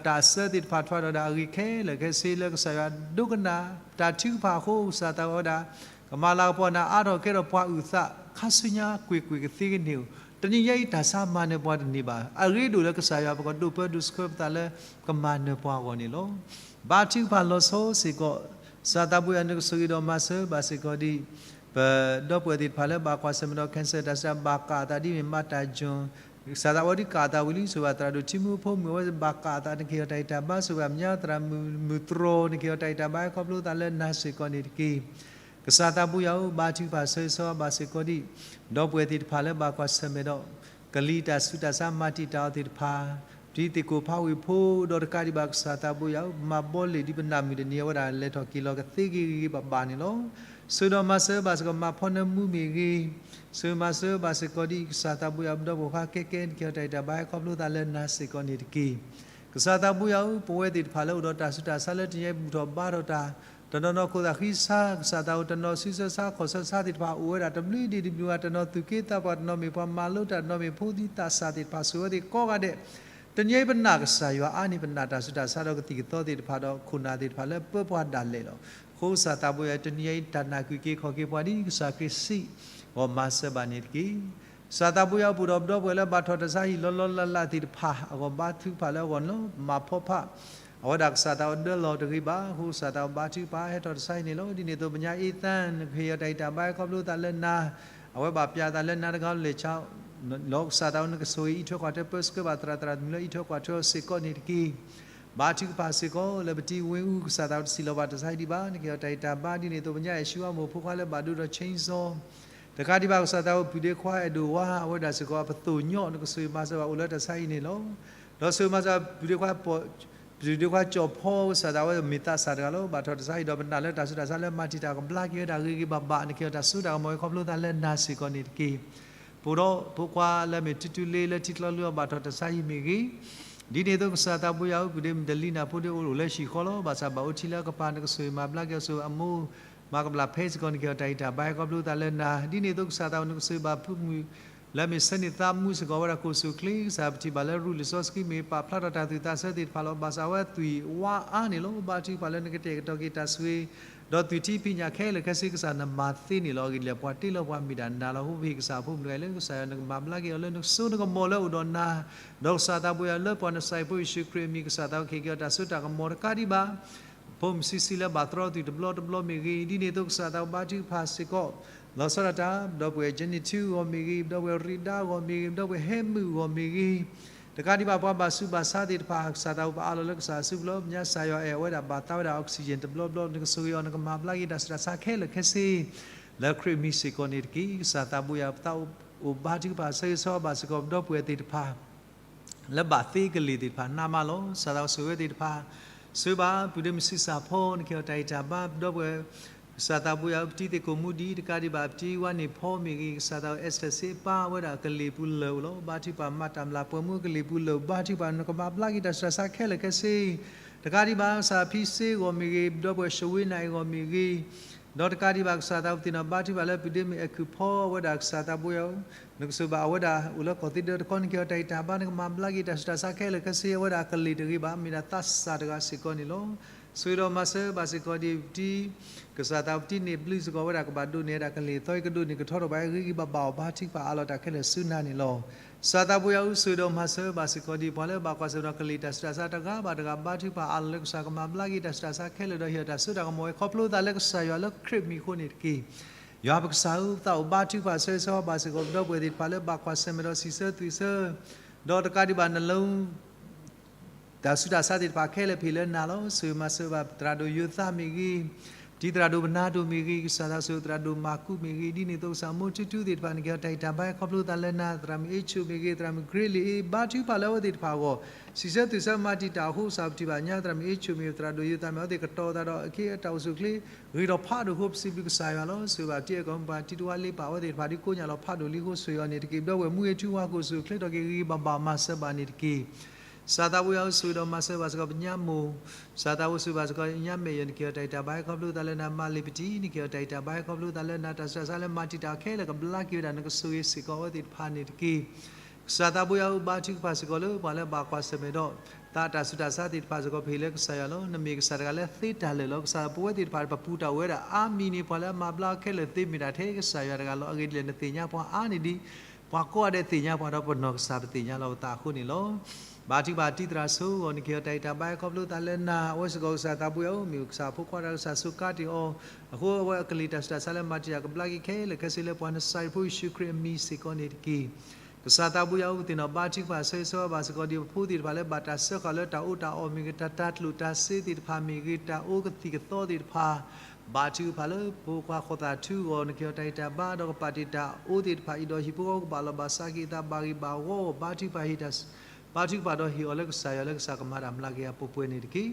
တၢ်အစၢသ့ၣ်တဖၣ်ထွါဒီးဒၣ်အဂ့ၢ်ခဲလၢာ်ခဲဆ့လၢကစၢ်ယွၤဒိကနၣ် တၢ်ထုကဖၣ်အဃိ ကစၢ်သးဘိယွၤဝဲဒၣ် ကမၤလၤကပီၤနၤအါထီၣ်ကဲထီၣ်ပှၤအုၣ်သး ခါဆူညါကွ့ၢ်ကွ့ၢ်ကသ့ကန့ၢ်ဧိၤ, တနံၤညါအံၤတၢ်ဆါမၤနၢၤပှၤတန့ၢ်ဘၣ်. အရ့ဒိၣ်လၢကစၢ်ယွၤပကဒိးပၢဒိးဆှၢပသးလၢ ကမၤနၢၤပှၤအဂီၢ်န့ၣ်လီၤ. ဘါထုကဖၣ်လီၤဆီစ့ၢ်ကီး ကစၢ်သးဘိယွၤနကဆိၣ်ဂ့ၤဒီးမၤစၢၤဘၣ်စ့ၢ်ကီးဒံး ပဒီပုၢ်ဝဲၢ်သ့ၣ်တဖၣ်လၢဘၣ်ကွၢ်ဆၢၣ်မဲာ်ဒီး cancer တၢ်ဆူးတၢ်ဆါ ဘၣ်ကးအသးဒ်မ့ၢ်မၤတၢ်ကၠိၣ် ကစၢ်သးဘိယွၤဒ်ကးအသးဝံၤလံ ဆိၣ်ဂ့ၤဘၣ်သရၣ်ဒိၣ်ထံမူဖိမုၣ် အဝဲဘၣ်ကးအသး နကဟ့ၣ်အီၤတၢ်ဂံၢ်တၢ်ဘါ ဆိၣ်ဂ့ၤဘၣ်မညါသရၣ်မုၣ်မုၢ်တြီၤ နကဟ့ၣ်အီၤတၢ်ဂံၢ်တၢ်ဘါ ခီဖျိသးလၢနၤစ့ၢ်ကီးန့ၣ်တက့ၢ်. ကစၢ်သးဘိယွၤဧၢ, ဘါထုကဖၣ်ဆၢဂ့ၤဆၢဝါဘၣ်စ့ၢ်ကီးဒံး ဒီပုၢ်ဝဲၢ်သ့ၣ်တဖၣ်လၢဘၣ်ကွၢ်ဆၢၣ်မဲာ်ဒီး ကလံၤတၢ်ဆူးတၢ်ဆါမၤတံာ်တာ်အီၤသ့ၣ်တဖၣ် ပတံၤသ့ၣ်ကိၣ်ဖးဝ့ၢ်ဖိ ဒီးတကးဒံးဘၣ်ကစၢ်သးဘိယွၤဧၢ, ပမၤဘီလ့ၣ်ဒ်ပနၢ်မုာ်တနံၤအဝဲဒၣ်လဲၤထီၣ်က့ၤလီၤကသ့ဂ့ၤဂ့ၤဘၣ်ဘၣ်န့ၣ်လီၤ. ဆိၣ်ဂ့ၤဒီးမၤစၢၤဘၣ်စ့ၢ်ကီးမၤဖီနၢမူမ့ၢ်ဂ့ၤ, ဆိၣ်ဂ့ၤမၤစၢၤဘၣ်စ့ၢ်ကီးဒ်ကစၢ်သးဘိယွၤ ပဒီပုၢ်ဝဲၢ်ခွါကဲကဲ နကဟ့ၣ်အီၤတၢ်ဂံၢ်တၢ်ဘါ ခီဖျိသးလၢနၤစ့ၢ်ကီးန့ၣ်တက့ၢ်. ကစၢ်သးဘိယွၤဧၢ, ပဝဲသ့ၣ်တဖၣ်လၢအိၣ်ဒီးတၢ်ဆူးတၢ်ဆါလၢတနံၤအံၤဘူၣ်ထီၣ်ဘါထီၣ်တၢ် တနီၤနီၤခိၣ်သးဃံဆါ ကစၢ်သးဘိတနီၤဆူၣ်ဆၢဆါခီၣ်ဆၢဆါသ့ၣ်တဖၣ် အိၣ်ဝဲဒၣ်တဘျုးဒံးတဘျုးဂၤ တနီၤသူၣ်က့သးပှၢ် တနီၤမ့ၢ်ပှၤမၤလိတၢ် တနီၤမ့ၢ်ဖိသံသးစၢ်သ့ၣ်တဖၣ် ဆိၣ်ဂ့ၤဝဲသ့ၣ်ကိးဂၤဒဲး တနံၤအံၤပနာ်ကစၢ်ယွၤအါန့ၢ် ပနာ်တၢ်ဆူးတၢ်ဆါဒီးကသံၣ်ကသီသ့ၣ်တဖၣ်ဒီးခိၣ်နၢ်သ့ၣ်တဖၣ်လၢပၢပှၤဒၣ်လဲာ်လီၤ. အဃိကစၢ်သးဘိယွၤ တနံၤအံၤတၢ်နာ်ကွံာ်က့ၤခီၣ်က့ၤပှၤဒ်ကစၢ်ခရံာ်စံး ဂီၢ်မၤစၢၤဘၣ်န့ၣ်တက့ၢ်. ကစၢ်သးဘိယွၤ ပအိၣ်ဒီးပဒီပုၢ်ဝဲၢ်လၢဘၣ်ထီၣ်တၢ်ဆါဟံၣ်လီၤလီၤလးလးသ့ၣ်တဖၣ် အဂီၢ်ဘါထုကဖၣ်လၢအဂီၢ်န့ၣ်လီၤ. မၤဖီဖး အဝဲဒၣ်ကစၢ်သးဘိဒၢလီၤတဂ့ၤဘၣ်. အဃိကစၢ်သးဘိဘါထုကဖၣ်ဟဲထီၣ်တၢ်ဆါဟံၣ်န့ၣ်လီၤ. ဒ်န့ၣ်အသိးပညါအ့သၣ် နကဟ့ၣ်အီၤတၢ်ဂံၢ်တၢ်ဘါခီဖျိသးလၢနၤ အဝဲဘၣ်ပျၢ်သးလၢနၤတဂၤလၢ်လၢ်ဆါ လီၤ. ကစၢ်သးဘိနကဆိၣ်ဂ့ၤအံးထွဲကွၢ်ထွဲပၢဆှၢဘၣ်သရၣ် သရၣ်သမုၣ်လၢအံးထွဲကွၢ်ထွဲအီၤစ့ၢ်ကီးန့ၣ်တက့ၢ်. ဘါထုကဖၣ်စ့ၢ်ကီးလၢပတံၤဝ့ၢ်အူ ကစၢ်သးဘိတစံးလီၤဘၣ်တၢ်ဆါဟံၣ်ဒံးဘၣ်. နကဟ့ၣ်အီၤတၢ်ဂံၢ်တၢ်ဘါ ဒ်န့ၣ်အသိးပညါအဲၣ်ၡူအါမိၢ်ဖိခွါလၢဘၣ်ဒိဒီး chainsaw တကးဒံးဘၣ် ကစၢ်သးဘိပုၢ်ဒ့ခွါအဲၣ်ဒိးဝါ အဝဲဒၣ်စ့ၢ်ကီးအပသိၣ်ညိး နကဆိၣ်ဂ့ၤမၤစၢၤဘၣ်အိၣ်လၢတၢ်ဆါဟံၣ်န့ၣ်လီၤ. ဒီးဆိၣ်ဂ့ၤမၤစၢၤပုၢ်ဒ့ခွါ ပုၢ်ဒ့ခွါကၠီၣ်ဖီ ကစၢ်သးဘိမ့ၢ်သးစၢ်တဂၤလီၤ. ဘၣ်ထီၣ်တၢ်ဆါဟံၣ်ဒီးပနာ်လၢတၢ်ဆူးတၢ်ဆါလၢမၤတံာ်တာ်ကဘျါက့ၤဝဲဒၣ်ဂ့ၤဂ့ၤဘၣ်ဘၣ် နကဟ့ၣ်အီၤတၢ်စိတၢ်ကမီၤဝဲခီဖျိသးလၢနၤစ့ၢ်ကီးန့ၣ်တက့ၢ်. ပအိၣ်ဒီးဖိခွါလၢမ့ၢ်ထူထူလ့လၢထံချီလုၢ်အီၤဘၣ်ထီၣ်တၢ်ဆါဟံၣ်မ့ၢ်ဂ့ၤ ဒ်န့ၣ်အသိးကစၢ်သးဘိယွၤဧၢ ပုၢ်ဒ့မုၣ်တလံနၢ်ဖိဒ့အိၣ်လၢဟံၣ်ဃီလီၤ. ဘၣ်ဆၣ်ဘၣ်အိၣ်ထံလၢအကပၤ နကဆိၣ်ဂ့ၤမၤဘျါက့ၤအီၤ ဆိၣ်ဂ့ၤအမိၢ်မၤကဘျၣ်ဖဲစ့ၢ်ကီး နကဟ့ၣ်အီၤတၢ်ဂံၢ်တၢ်ဘါခီဖျိသးလၢနၤ ဒ်န့ၣ်အသိးကစၢ်သးဘိနကဆိၣ်ဂ့ၤဘၣ်ဖိမုၣ် လၢအမ့ၢ်ဆၢန့ၢ်သးမူစ့ၢ်ကီးဝဲဒၣ်ကိၣ်ဆူၣ်ချ့ ကစၢ်ပထံၣ်ဘၣ်လၢရူၢ်လံာ်စီဆှံမ့ၢ်ပာ်ဖျါထီၣ်တၢ်သူၣ်သးဆၢသ့ၣ်တဖၣ်လီၤ. ဘၣ်ဆၣ်အဝဲသွံၣ်ဝါအါန့ၣ်လီၤ. ဘါထုကဖၣ်လၢနကတဲာ်ကတီၤက့ၤတၢ်ဆိၣ်ဂ့ၤ ဒီးသွံၣ်ထံဖံးညၣ်ခဲလၢာ်ခဲဆ့ ကစၢ်နမၤသ့န့ၣ်လီၤ. အဂ့ၢ်ဒ်လဲၣ် ပှၤတ့လီၤပှၤမ့ၢ်ဒၣ်နၤလီၤ. အဃိပဟ့ၣ်ကစၢ်ဖိမုၣ်တဂၤအံၤလၢကစၢ်ယွၤနကမၤဘျါက့ၤအီၤလၢနစိနကမီၤလၢအိၣ်ဒီးနၤ ဒီးကစၢ်သးဘိယွၤလၢပှၤနစၢ်ဖိယ့ၣ်ၡူးခရံာ်အမံၤ ကစၢ်သးဘိကဟ့ၣ်က့ၤအီၤတၢ်စိတၢ်ကမီၤတကးဒံးဘၣ် ဖိမုၣ်ဆံးဆံးလၢဘၣ်တြီသွံၣ်တဘျီတဘျီမ့ၢ်ဂ့ၤ ဒ်န့ၣ်အသိးကစၢ်သးဘိဘါထုကဖၣ်စ့ၢ်ကီး လီၤဆီဒၣ်တၢ် ပဒီပုၢ်ဝဲၢ် Jenny ထူဂီၢ်မ့ၢ်ဂ့ၤ, ပဒီပုၢ်ဝဲၢ်ရံဒါဂီၢ်မ့ၢ်ဂ့ၤ, ပဒီပုၢ်ဝဲၢ်ဟဲမုၣ်ဂီၢ်မ့ၢ်ဂ့ၤ, တကးဒံးဘၣ်ပှၤဘၣ်ဆူးဘၣ်ဆါသ့ၣ်တဖၣ် ကစၢ်သးဝံၣ်ပအးလီၤလၢကစၢ်အစုပူၤလီၤ. ပညါစၢ်ယွၤအဲၣ်အဝဲဒၣ်ဘၣ်သးဝဲဒၣ် oxygen တဘျီဘျီ နကဆိၣ်ဂ့ၤအီၤ နကမၤဘျါက့ၤတၢ်ဆူးတၢ်ဆါခဲလၢာ်ခဲဆ့ လၢခရံာ်မံၤစ့ၢ်ကီးန့ၣ်တက့ၢ်. ကစၢ်သးဘိယွၤ ပသးအိၣ်ဘါထုကဖၣ် ဆၢဂ့ၤဆၢဝါဘၣ်စ့ၢ်ကီး ပဒီပုၢ်ဝဲၢ်သ့ၣ်တဖၣ် လၢဘၣ်သ့ကလ့ၢ်သ့ၣ်တဖၣ် နးမးလီၤ. ကစၢ်သးဝံၣ်ဆိၣ်ဂ့ၤဝဲသ့ၣ်တဖၣ်, ဆိၣ်ဂ့ၤဘၣ် ပုၢ်ဒ့မုၣ်ဆံးစၢ်ဖီ နကဟ့ၣ်အီၤတၢ်ဂံၢ်တၢ်ဘါ ပဒီပုၢ်ဝဲၢ်, ကစၢ်သးဘိယွၤ ပတံၤသ့ၣ်ကိၣ်မူဒံး တကးဒံးဘၣ် ပတံၤဝါန့ၣ်ဖီမ့ၢ်ဂ့ၤ, ကစၢ်သးဝံၣ် Esther စ့ပၢ် အဝဲဒၣ်ကလ့ၢ်ပူၤလၢာ်အိၣ်လီၤ. ဘါထုကဖၣ် မၤတၢ်မျၢ်ပှဲၤမူကလ့ၢ်ပူၤလၢာ် ဘါထုကဖၣ် နကမၤဘျါက့ၤတၢ်ဆူးတၢ်ဆါခဲလၢာ်ခဲဆ့ တကးဒံးဘၣ် ကစၢ်ဖံစ့ဂီၢ်မ့ၢ်ဂ့ၤ, ပဒီပုၢ်ဝဲၢ် ၡဝ့နၢ်အ့ၣ်ဂီၢ်မ့ၢ်ဂ့ၤ, ဒီးတကးဒံးဘၣ် ကစၢ်သးဝံၣ်သ့ၣ်နီၣ်ဘါထုကဖၣ်လၢ ပုၢ်ဒ့မုၣ်အဲၣ်ခုၣ်ဖီ အဝဲဒၣ်ကစၢ်သးဘိယွၤဧၢ, နကဆိၣ်ဘၣ်အဝဲဒၣ်အိၣ်လၢကီၢ်သ့ဒၢတခီ နကဟ့ၣ်အီၤတၢ်ဂံၢ်တၢ်ဘါ နကမၤဘျါက့ၤတၢ်ဆူးတၢ်ဆါခဲလၢာ်ခဲဆ့ အဝဲဒၣ်ကလ့ၢ်တဂ့ၤဘၣ် မ့ၢ်ဒၣ်သးစၢ်တဂၤစ့ၢ်ကီးန့ၣ်လီၤ. ဆိၣ်ဂ့ၤဒီးမၤစၢၤဘၣ်စ့ၢ်ကီးဒ်ပတံၤ ကစၢ်သးဝံၣ်ပတံၤန့ၣ်ဘျုးစ့ၢ်ကီး အဝဲဒၣ်ကဘၣ်ဒိးန့ၢ်ဝဲဒၣ်ကလ့ၢ်သီအံၤ ကဒိးန့ၢ်ကထီထီၣ်ဘၣ် ဂ့ၤဂ့ၤဘၣ်ဘၣ်အီၤ ဘါထုကဖၣ်အးလီၤတၢ်ခဲလၢာ်ဆူနၤန့ၣ်လီၤ. ကစၢ်သးဘိယွၤဧၢ, ဆိၣ်ဂ့ၤဒီးမၤစၢၤဘၣ်စ့ၢ်ကီးဒ်ပှၤလၢဘၣ်ကွၢ်ဆၢၣ်မဲာ်ဒီးကလ့ၢ်တၢ်ဆူးတၢ်ဆါတဂၤဘၣ်တဂၤ ဘါထုကဖၣ်အးလီၤလၢကစၢ် ကမၤဘျါက့ၤတၢ်ဆူးတၢ်ဆါခဲလၢာ်ဒီးဟ့ၣ်အီၤတၢ်စိတၢ်ကမီၤဝဲ ခီဖျိသးလၢကစၢ်ယွၤလၢခရံာ်မံၤအဃိန့ၣ်တက့ၢ်. ယွၤပကစၢ်ဧၢ, ပသးအိၣ်ဘါထုကဖၣ်ဆၢဂ့ၤဆၢဝါဘၣ်စ့ၢ်ကီး ပဒီပုၢ်ဝဲၢ်သ့ၣ်တဖၣ်လၢဘၣ်ကွၢ်ဆၢၣ်မဲာ်ဒီးစံးဆၢသွံၣ်ဆၢ ဒီးတကးဒံးဘၣ် နလၢ တၢ်ဆူးတၢ်ဆါသ့ၣ်တဖၣ်ခဲလၢာ် ပဟ့ၣ်လၢနၤလီၤ. ဆိၣ်ဂ့ၤမၤစၢၤဘၣ် သရၣ်ဒိၣ်ယိၤသးမ့ၢ်ဂ့ၤ, ပတံၤသရၣ်ဒိၣ်ပနါဒိၣ်မ့ၢ်ဂ့ၤ, ကစၢ်သးဝံၣ်ဆိၣ်ဂ့ၤ သရၣ်ဒိၣ်မၤကူးမ့ၢ်ဂ့ၤ, ဒ်န့ၣ်အသိးကစၢ် မိၢ်ထူထူသ့ၣ်တဖၣ် နကဟ့ၣ်အီၤတၢ်ဂံၢ်တၢ်ဘါ ခီဖျိသးလၢနၤ, သရၣ်မုၣ်အ့ၣ်ဆိၣ်မ့ၢ်ဂ့ၤ, သရၣ်မုၣ်ကရ့လံအ့ၣ် ဘါထုကဖၣ်လၢအဝဲသ့ၣ်တဖၣ်အဂီၢ် စံးဆၢသွံၣ်ဆၢမၤတံာ်တာ်အဃိ ကစၢ်ပထံၣ်ဘၣ်ညါ သရၣ်မုၣ်အ့ၣ်ဆိၣ်မ့ၢ်ဂ့ၤ သရၣ်ဒိၣ်ယိၤသးမ့ၢ်ဂ့ၤ အဝဲသ့ၣ်ကတီၤသးဒီးအခ့အတၢ်အိၣ်ဆူၣ်အိၣ်ချ့ ဂ့ၤထီၣ်ဖးဒိၣ်အဃိ ပစံးဘျုးကစၢ်ယွၤလီၤ. ဆိၣ်ဂ့ၤဘၣ်ပတံၤအဲၣ်ကီၢ်မုၢ်ပှၢ် တံၤတဝါလ့ပာ်အဝဲသ့ၣ်တဖၣ် ဒ်ကိးညၣ်လီၤဖးဒိၣ်လံအဃိ ဆိၣ်ဂ့ၤအီၤန့ၣ်တက့ၢ်. ပဒီပုၢ်ဝဲၢ်မူဂ့ၤထူဝါခိၣ် ဆိၣ်ဂ့ၤချ့ထီၣ်က့ၤဂ့ၤဂ့ၤဘၣ်ဘၣ် မၤစၢၤဘၣ်န့ၣ်တက့ၢ်. ကစၢ်သးဘိယွၤဧၢ, ဆိၣ်ဂ့ၤဒီးမၤစၢၤဘၣ်စ့ၢ်ကီးပညါမိၢ်, ကစၢ်သးဝံၣ်ဆိၣ်ဂ့ၤဘၣ်စ့ၢ်ကီးညါမဲာ်ယဲၢ် နကဟ့ၣ်အီၤတၢ်ဂံၢ်တၢ်ဘါ ခီဖျိသးလၢနၤ, မၤလ့ၤပတံၤ နကဟ့ၣ်အီၤတၢ်ဂံၢ်တၢ်ဘါ ခီဖျိသးလၢနၤ, တၢ်ဆူးတၢ်ဆါလၢမၤတံာ်တာ်ခဲလၢာ် ကဘျါက့ၤဝဲဒၣ် နကဆိၣ်ဂ့ၤစ့ၢ်ကီးအဝဲသ့ၣ်တဖၣ်န့ၣ်တက့ၢ်. ကစၢ်သးဘိယွၤဧၢ, ဘါထုကဖၣ်စ့ၢ်ကီးလၢပှၤလၢဘၣ်ကွၢ်ဆၢၣ်မဲာ်ဒီး သးတၢ်ဆူးတၢ်ဆါသ့ၣ်တဖၣ်စ့ၢ်ကီး ပဟ့ၣ်လၢကစၢ်ယွၤလီၤ. နမ့ၢ်ကစၢ်တဂၤလၢသ့တၢ်လၢာ်လီၤ. ကစၢ်ပဝဲသ့ၣ်တဖၣ် ပပူၤတၢ်အိၣ်ဝဲဒၣ်အါမံၤန့ၣ် ပှၤလၢအမၤဘျါခဲလၢာ်သ့မ့ၢ်ဒၣ်ထဲကစၢ်ယွၤတဂၤလီၤ. အဂ့ၢ်ဒ်လဲၣ် နသ့ၣ်ညါပှၤအါန့ၣ်ဒ် ပှၤကိးဂၤဒဲးသ့ၣ်ညါပှၤဒီး ပနီၢ်ကစၢ်ပသ့ၣ်ညါလီၤပသးအဃိန့ၣ်လီၤ. ဘါထုကဖၣ်တံၤသရၣ်ဆိၣ်ဂ့ၤအီၤ နကဟ့ၣ်အီၤတၢ်ဂံၢ်တၢ်ဘါ ခီဖျိသးလၢနၤ, အဝဲစ့ၢ်ကီးကစၢ်သးဘိယွၤဧၢ, မ့ၢ်ကစၢ်ဖိခွါတဂၤ ကစၢ်စူးကါတ့ၢ်အီၤ အဃိအဝဲအကလ့ၢ်တၢ်ဆူးတၢ်ဆါလၢမၤတံာ်တာ် ကဘျါက့ၤခဲလၢာ်ခဲဆ့လၢပှၤနစၤရ့းဖိယ့ၣ်ၡူးခရံာ်အမံၤစ့ၢ်ကီးန့ၣ်တက့ၢ်. ကစၢ်သးဘိယွၤဧၢ, ပသ့ၣ်နီၣ်ဘါထုကဖၣ်ဆၢဂ့ၤဆၢဝါဘၣ်စ့ၢ်ကီးဒ်ပဖိသ့ၣ်တဖၣ်လၢဘၣ်တၢ်စၢဃာ်လၢတၢ်အီၣ်တၢ်အီမ့ၢ်ဂ့ၤ, တၢ်တၤကျိၣ်တၤစ့သ့ၣ်တဖၣ်မ့ၢ်ဂ့ၤ, တၢ်အိၣ်ကသံၣ်ကသီသ့ၣ်တဖၣ် ဘါထုကဖၣ်လၢဖိခွါဃီၤသးထူအဂီၢ် နကဟ့ၣ်အီၤတၢ်ဂံၢ်တၢ်ဘါ ဒီးကပာ်တ့ၢ်တၢ်အိၣ်သ့ၣ်တဖၣ်အံၤဒီး ဟံၣ်ဖိဃီဖိကဘၣ်လီၤဘၣ်စးက့ၤအသး ဘၣ်ဂ့ၤဘၣ်ဝီအဂီၢ် ဘါထုကဖၣ်ဟ့ၣ်တၢ် ဘါထုကဖၣ်ဒီးဟ့ၣ်အီၤလၢကစၢ်ယွၤလၢကစၢ်ကမၤတၢ်မျးကယၤပှဲၤပှဲၤန့ၣ်တက့ၢ်.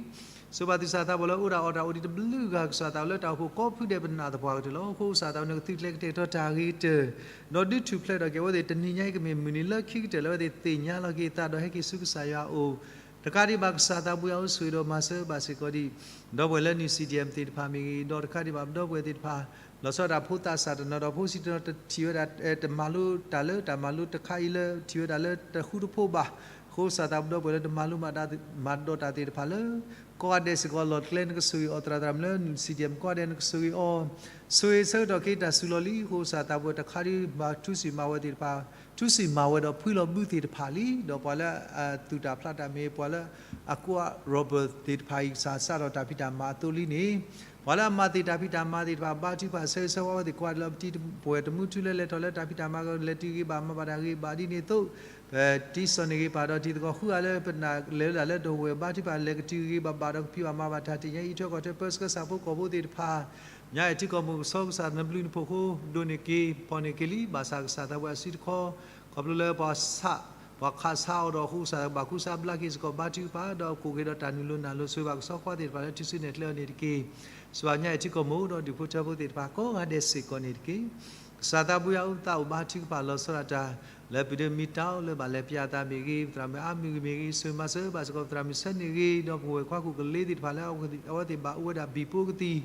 ဆိၣ်ဂ့ၤဘၣ်သုစၢ်သးဘီၣ်လၢအိၣ်တၢ်အီၣ်တၢ်အိၣ်ဒံးတဘျုးဂၤ ကစၢ်သးဘီၣ်လၢတၢ်အိၣ်ဖှိၣ်ကိးဖုဒဲးပနာ်သပှၢ်ကတၢၢ်လီၤ. အဃိကစၢ်သးဘီၣ်နကသုကျဲကတဲာ်ကတီၤတၢ်အဂ့ၤကတၢၢ် ဒီးဒုးထူၣ်ဖျဲးထီၣ်က့ၤအဝဲသ့ၣ် တနံၤညါအံၤကမ့ၢ်မုၢ်နံၤလၢခံကတၢၢ်လၢအဝဲသ့ၣ်သ့ၣ်ညါလီၤက့ၤအသးဒီးဟဲက့ၤဆူကစၢ်ယွၤအအိၣ် တကးဒံးဘၣ်ကစၢ်သးဘိယွၤဧၢ ဆိၣ်ဂ့ၤဒီးမၤစၢၤဘၣ်စ့ၢ်ကီးဒံး ဒီပုၢ်ဝဲၢ်လၢနုၢ် စီၣ်ဒံၣ်အၣ် သ့ၣ်တဖၣ်မ့ၢ်ဂ့ၤ ဒီးတကးဒံးဘၣ်ပဒီပုၢ်ဝဲၢ်သ့ၣ်တဖၣ် လီၤဆီဒၣ်တၢ်ဖိသးစၢ်တနီၤဒီး ဖိဆံးတနီၤတထံၣ်ဝဲဒၣ် တမၤလိတၢ်လၢတၢ်မၤလိတခါအံၤလၢ ထံၣ်ဝဲဒၣ်လၢတဃူတဖိးဘၣ်. အဃိကစၢ်သးဘိၣ်ဒီပုၢ်ဝဲၢ်လၢတမၤလိမၤဒိးတၢ်သ့ၣ်တဖၣ်လၢ ကိးဂၤဒဲးစ့ၢ်ကီးလီၢ်တကျဲ နကဆိၣ်ဂ့ၤအီၤ သရၣ်သရၣ်မုၣ်လၢနုၢ် စီၣ်ဒံၣ်အၣ် ကိးဂၤဒဲးနကဆိၣ်ဂ့ၤအီၤ ဆိၣ်ဂ့ၤဆၢကတီၢ်က့ၤတၢ်စူၤလီၤလံ. အဃိကစၢ်သးဘိၣ်ဝဲတခါဒံးဘၣ် ထူစံၣ်မၤဝဲသ့ၣ်တဖၣ် ထူစံၣ်မၤဝဲဒီးဖှံလီၤဘုသ့ၣ်တဖၣ်လံ. ဒီးပှၤလၢအသူၣ်တၢ်ဖျးတၢ်မ့ၢ် ပှၤလၢအကွၢ် Robert သ့ၣ်တဖၣ်အံၤ ကစၢ်စးထီၣ်တၢ်ဖံးတၢ်မၤအသိးလံန့ၣ် ပှၤလၢအမၤသ့ၣ်တၢ်ဖံးတၢ်မၤသ့ၣ်တဖၣ် ဘါထုကဖၣ်ဆၢဂ့ၤဆၢဝါဝဲသ့ၣ်ကိးဂၤဒဲးလီၤ. ပတံၤပဝဲၢ်တမူထူလၢလဲၤထီၣ်လၢတၢ်ဖံးတၢ်မၤအဂီၢ် လဲၤတုၤဂ့ၤဘၣ်မၤဘၣ်တၢ်ဂ့ၤဘၣ်ဒ်န့ၣ်အသိး ပတံၤစီၣ်န့ၢ်ဂ့ၤပၢ်ဒီးတံၤသကိးဃုဂၤလၢပနာ်လဲၤဝဲဒၣ်လၢဒိၣ်ဝဲၢ် ဘါထုကဖၣ်လဲၤကတုၤဂ့ၤဂ့ၤဘၣ်ဘၣ်ဒီးကဖံးဘၣ်မၤဘၣ်တၢ်တနံၤညါအံၤ ထွဲကီၢ်ထွဲပၢဆှၢကစၢ်ဖိကီၢ်ဖိသ့ၣ်တဖၣ် ညါအံၤထံကီၢ်မုၢ်ကဆီကစၢ်နဘျုးနဖှိၣ်အဃိ ဒိၣ်န့ၢ်က့ၤဖှီၣ်န့ၢ်က့ၤလံ. ဘၣ်ဆၣ်ကစၢ်သးဘိၣ်အစုတခီ ခီဖျိလၢပှၤဆး ပှၤခးဆါအီၤဒီးအဃိကစၢ်ဘၣ်ကူစါဘျါက့ၤစ့ၢ်ကီး ဘါထုကဖၣ်ဒီးကိးက့ၤဒီးတၢ်နုာ်လီၤနုာ်လီၤ ဆိၣ်ဂ့ၤဘၣ်ကဆီခွါသ့ၣ်တဖၣ်လၢထူၣ်စုနဲၣ်ကျဲအီၤန့ၣ်တက့ၢ်. ဆိၣ်ဂ့ၤဘၣ်ညါအံၤထံကီၢ်မုၢ်ဒီးဒူၣ်ဖိထၢဖိသ့ၣ်တဖၣ်ကိးဂၤဒဲးစ့ၢ်ကီးန့ၣ်တက့ၢ်. ကစၢ်သးဘိၣ်ယွၤဧၢ သးအိၣ်ဘါထုကဖၣ်လီၤဆီဒၣ်တၢ် လၢပုၢ်ဒ့မံၤတၢ်အိၣ်လၢဘၣ်လဲၤပျးအသးမ့ၢ်ဂ့ၤ ပသရၣ်မုၣ်အါမံၤဂ့ၤမ့ၢ်ဂ့ၤ ဆိၣ်ဂ့ၤမၤစၢၤဘၣ်စ့ၢ်ကီး ပသရၣ်မုၣ်ဆၢန့ၢ်ဂ့ၤ ဒီးပဝဲၢ်ခွါခိၣ်ကလ့သ့ၣ်တဖၣ်လၢအဝဲသ့ၣ်ဘၣ်အိၣ်ဝဲဒၣ်ဘံၣ်ပိကသံၣ်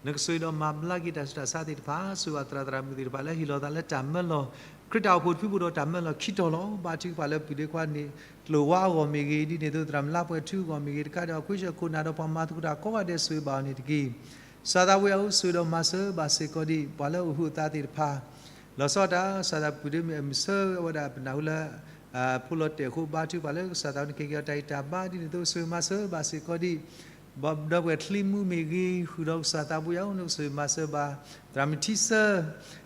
နကဆိၣ်ဂ့ၤဒီးမၤဘျါက့ၤတၢ်ဆူးတၢ်ဆါသ့ၣ်တဖၣ် ဆိၣ်ဂ့ၤဘၣ်သရၣ်သရၣ်မုၣ်သ့ၣ်တဖၣ်လၢဟ့ၣ်လီၤသးလၢတၢ်မၢလီၤ ခရံာ်တၢ်အိၣ်ဖှိၣ်တဖုဘၣ်ဒီးတၢ်မၢလီၤခံတီၤလီၤ. ဘါထုကဖၣ်လၢပုၢ်ဒ့ခွါန့ၣ် ကျိၣ်ဝါအဂီၢ်မ့ၢ်ဂ့ၤ ဒ်န့ၣ်အသိးသရၣ်မုၣ်လါပှဲၤထူအဂီၢ်မ့ၢ်ဂ့ၤ တကးဒံးဘၣ် ခွံဆၢခိၣ်နၢ်ဒီးပှၤမၤသကိးတၢ်ကိးဂၤဒဲးဆိၣ်ဂ့ၤဘၣ်အီၤန့ၣ်တက့ၢ်. ကစၢ်သးဘိၣ်ယွၤဧၢ ဆိၣ်ဂ့ၤဒီးမၤစၢၤဘၣ်စ့ၢ်ကီးဒံး ပှၤလၢအအိၣ်ဟုၣ်အသးသ့ၣ်တဖၣ် လီၤဆီဒၣ်တၢ် ကစၢ်သးဘိၣ်ပုၢ်ဒ့မံၤအမုၢ်ဆၢဝဲဒၣ်ပနၢ်ဟူလၢ ဖိလီၤတဲာ်အဃိ ဘါထုကဖၣ်လၢကစၢ်သးဘိၣ်နကဟ့ၣ်က့ၤအီၤတၢ်ဂံၢ်တၢ်ဘါ ဒ်န့ၣ်အသိးဆိၣ်ဂ့ၤမၤစၢၤဘၣ်စ့ၢ်ကီးဒံး ဒီပုၢ်ဝဲၢ်ချံမူမ့ၢ်ဂ့ၤ, ဃုာ်ဒီးကစၢ်သးပူၤယၤအိၣ် နကဆိၣ်ဂ့ၤမၤစၢၤဘၣ် သရၣ်မုၣ်ထံဆၢ,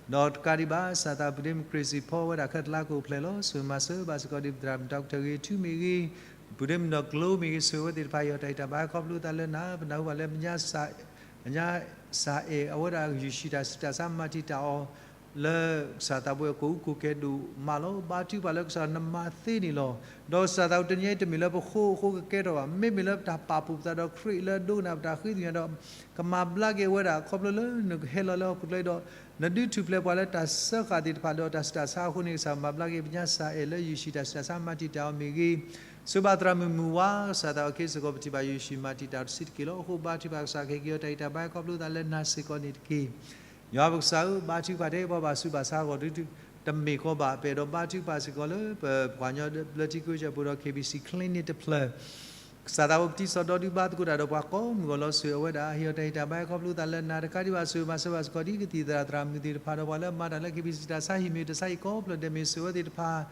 ဒီးတကးဒံးဘၣ် ကစၢ်သးပူၤဒ့မုၣ် Crazy Paul ဝဲဒၣ်ခဲလၢာ်အကျါ ကအိၣ်ဖျဲၣ်လီၤ. ဆိၣ်ဂ့ၤမၤစၢၤဘၣ်စ့ၢ်ကီးဒ် သရၣ်မုၣ် Doctor ဂ့ၤထူမ့ၢ်ဂ့ၤ, ပူၤဒ့မုၣ်ဒီးကျိမ့ၢ်ဂ့ၤ, ဆိၣ်ဂ့ၤဝဲသ့ၣ်တဖၣ် ယွၤတၢ်ဂံၢ်တၢ်ဘါခီဖျိသးလၢနၤ, ပနၢ်ဟူဘၣ်လၢ ပညါ စၤအဲၣ်အဝဲဒၣ်ယုၢ်ဆံၣ်တၢ်ဆူးတၢ်ဆါမၤတံာ်တာ်အီၤ လၢကစၢ်သးပူၤအကိာ်အူကိာ်ကဲၤဒိၣ်မးလီၤ. ဘါထုကဖၣ်လၢကစၢ်နမၤသ့န့ၣ်လီၤ. ဒီးကစၢ်သးပူၤတနံၤအံၤတမ့ၢ်လၢပဃိအဃိကကဲထီၣ်ဘၣ်, မ့မ့ၢ်လၢပတၢ်ပာ်ဖှိၣ်ပသးဒီးခရံာ်လၢအဒိကနၣ်ပတၢ်ဃ့ကညးဒီး ကမၤဘျါက့ၤအဝဲဒၣ်ခီဖျိလၢနကဟဲလီၤလၢဟီၣ်ခိၣ်ချၢအံၤဒီး နဒုးထူၣ်ဖျဲးပှၤလၢတၢ်စၢဃာ်သ့ၣ်တဖၣ်ဒီးတၢ်ဆူးတၢ်ဆါအဃိန့ၣ် ကစၢ်မၤဘျါက့ၤပညါစၤအဲၣ်လၢယုၢ်ဆံၣ်တၢ်ဆူးတၢ်ဆါမၤတံာ်တာ်အီၤမ့ၢ်ဂ့ၤ, ဆိၣ်ဂ့ၤဘၣ်သရၣ်မုၣ်မုၢ်ဝါ ကစၢ်သးအီၤခဲအံၤစ့ၢ်ကီး ပထံၣ်ဘၣ်ယုၢ်ဆံၣ်မၤတံာ်တာ်အီၤတဆံးတက့ၢ်လီၤ. အဃိဘါထုကဖၣ်ကစၢ်ခဲက့ၤအီၤတၢ်ဂံၢ်တၢ်ဘါခီဖျိသးလၢနၤစ့ၢ်ကီးန့ၣ်တက့ၢ်. ယွၤပကစၢ်ဧၢ, ဘါထုကဖၣ်ထဲပှၤဘၣ်ဆူးဘၣ်ဆါအဂီၢ်ဒုး တမ့ၢ်ကီဘၣ်, ပအဲၣ်ဒိးဘါထုကဖၣ်စ့ၢ်ကီးလၢပပှၤကညီဘျၢထံခဝ့ၡၢၣ်ပူၤဒီး KBC clinic တဖျၢၣ် ကစၢ်သးပူၤကတံၢ်စီၣ်ဒီဒုးဘါသကိးတၢ်ဒီးပှၤကိးမုၢ်ဂီၢ်လီၤ. ဆိၣ်ဂ့ၤအဝဲဒၣ် ဟ့ၣ်အီၤတၢ်ဂံၢ်တၢ်ဘါခီဖျိသးလၢနၤတကးဒံးဘၣ် ဆိၣ်ဂ့ၤမၤစၢၤဘၣ်စ့ၢ်ကီးဒ်ကသံၣ်သရၣ်သရၣ်မုၣ်သ့ၣ်တဖၣ်ဒီးပှၤလၢအမၤတၢ်လၢ KBC တၢ်ဆါဟံၣ်မ့ၢ်တၢ်ဆါဟံၣ်ကိးဖျၢၣ်ဒဲးမ့ၢ် ဆိၣ်ဂ့ၤအဝဲသ့ၣ်တဖၣ်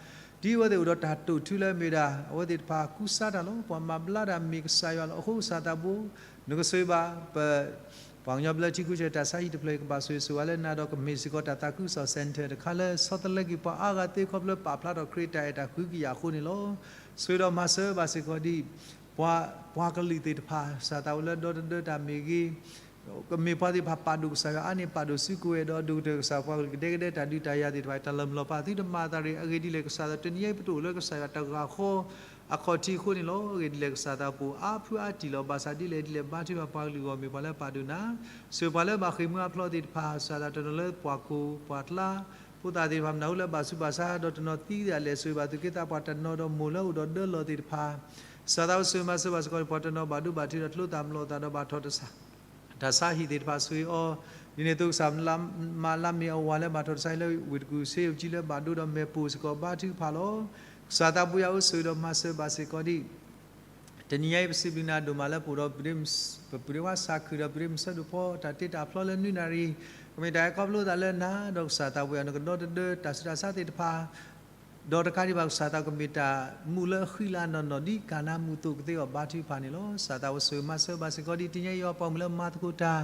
ဒ်အဝဲသ့ၣ်အိၣ်ဒီးတၢ်တိာ်ထူလၢအမ့ၢ်ဒၣ် အဝဲသ့ၣ်တဖၣ်ကူစါတၢ်လီၤ. ပှၤမၤဘျါတၢ်မ့ၢ်ကစၢ်ယွၤလီၤ. အဃိကစၢ်သးပူၤ နကဆိၣ်ဂ့ၤဘၣ်ပ ပှၤကညီဘျၢထံခဝ့ၡၢၣ်တၢ်ဆါဟံၣ်တဖျၢၣ်အံၤ ကဘၣ်ဆိၣ်ဂ့ၤဆိၣ်ဝါလၢနၤဒီးကမ့ၢ်စ့ၢ်ကီးတၢ်သးခုကစီၣ် center တခါလၢဆီတလဲကွံာ်ပှၤအါဂၤသ့ခီဖျိပာ်ဖျါထီၣ်ခရံာ်တၢ်အဲၣ်တၢ်ဃုကယာ်အဃိန့ၣ်လီၤ. ဆိၣ်ဂ့ၤဒီးမၤစၢၤဘၣ်စ့ၢ်ကီးဒ် ပှၤကလုာ်သ့ၣ်တဖၣ် ကစၢ်သးပူၤလၢဒီတဒၢတၢ်မ့ၢ်ဂ့ၤ ကမ့ၢ်ပှၤသ့ၣ်တဖၣ်ပာ်ဒိၣ်ကစၢ်ယွၤအါန့ၢ်ပာ်ဒိၣ်စုကဝဲၤဒီးဒိၣ်ကတၢၢ်ကစၢ်ပှၤကလုာ်ကဒဲကဒဲတၢ်ဒုးတၢ်ယၤသ့ၣ်တဖၣ် တၢ်လီၤမုၢ်လီၤဖးသုတမၤအသးရ့ၣ် အဂ့ၢ်ဒ်လဲၣ်ကစၢ်သး တနံၤအံၤပတအိၣ်လၢကစၢ်ယွၤတဂၤဃီအခီၣ်ထံးအဃိန့ၣ်လီၤ. အဂ့ၢ်ဒ်လဲၣ်ကစၢ်သးပူၤအါဖုအါတံၢ်လီၤ. ဘၣ်ဆၣ်ဒ်လဲၣ်ဒ်လဲၣ်ဘါထုကဖၣ်ပှၤကလုာ်အဂီၢ်မ့ၢ်ပှၤလၢပာ်ဒိၣ်နၤ ဆိၣ်ဂ့ၤပှၤလၢဘၣ်ဃ့ၢ်မှံဟးဖျိးသ့ၣ်တဖၣ် ကစၢ်သးတနီၤလၢပှၤခိၣ်ပှၤကျါ ဖိသၣ်သ့ၣ်တဖၣ်မနုၤဟူလၢဘၣ်ဆူးဘၣ်ဆါ ဒီးတနီၤသံဒၣ်လဲာ် ဆိၣ်ဂ့ၤဘၣ်သူၣ်က့သးပှၢ်တနီၤဒီးမိၢ်လၢအိၣ်ဒီးဒၢလီၢ်သ့ၣ်တဖၣ် ကစၢ်သးပူၤဆိၣ်ဂ့ၤမၤစၢၤဘၣ်စ့ၢ်ကီး ပှၤတနီၤဘၣ်ဒိဘၣ်ထံးဒီးကျိသၣ်မျိာ်သၣ်ဒီးဘၣ်ထီၣ်တၢ်ဆါဟံၣ်သ့ၣ်တဖၣ် ဆိၣ်ဂ့ၤအီၤ ဒ်န့ၣ်အသိးကစၢ်မၤလၢမ့ၢ်အဝၤလၢဘၣ်ထီၣ်တၢ်ဆါဟံၣ်လၢဝ့ၢ်တကူၣ် ဆေးရုံကြီး လၢဘၣ်ဒိဒီးမဲာ်ပိၢ်စ့ၢ်ကီး ဘါထုကဖၣ်လီၤ. ကစၢ်သးပူၤယွၤဧၢ ဆိၣ်ဂ့ၤဒီးမၤစၢၤဘၣ်စ့ၢ်ကီးဒ် တနံၤညါအံၤ ပစံးဘျုးနၤဒိၣ်မးလၢပအိၣ်ဒီးပဒ့မုၣ်ဆၢဒိၣ်ဖီ တၢ်တ့တၢ်ဖျီလၢနွံနၣ်ရံၣ် ကမ့ၢ်တၢ်အဲၣ်ခီဖျိသးလၢနၤ ဒီးကစၢ်သးပူၤယွၤ နကဒီတဒၢတၢ်ဆူးတၢ်ဆါသ့ၣ်တဖၣ် ဒီးတကးဒံးဘၣ်ကစၢ်သးကမ့ၢ်တၢ်မူလၢအဃံလၤနီၢ်နီၢ် ဒ်ကၤနါမူးသိးကသ့အီၤ ဘါထုကဖၣ်န့ၣ်လီၤ. ကစၢ်သးပူၤဆိၣ်ဂ့ၤမၤစၢၤဘၣ်စ့ၢ်ကီးဒ်တနံၤညါအံၤ ယွၤပှၤမုၢ်လၢမၤသကိးတၢ်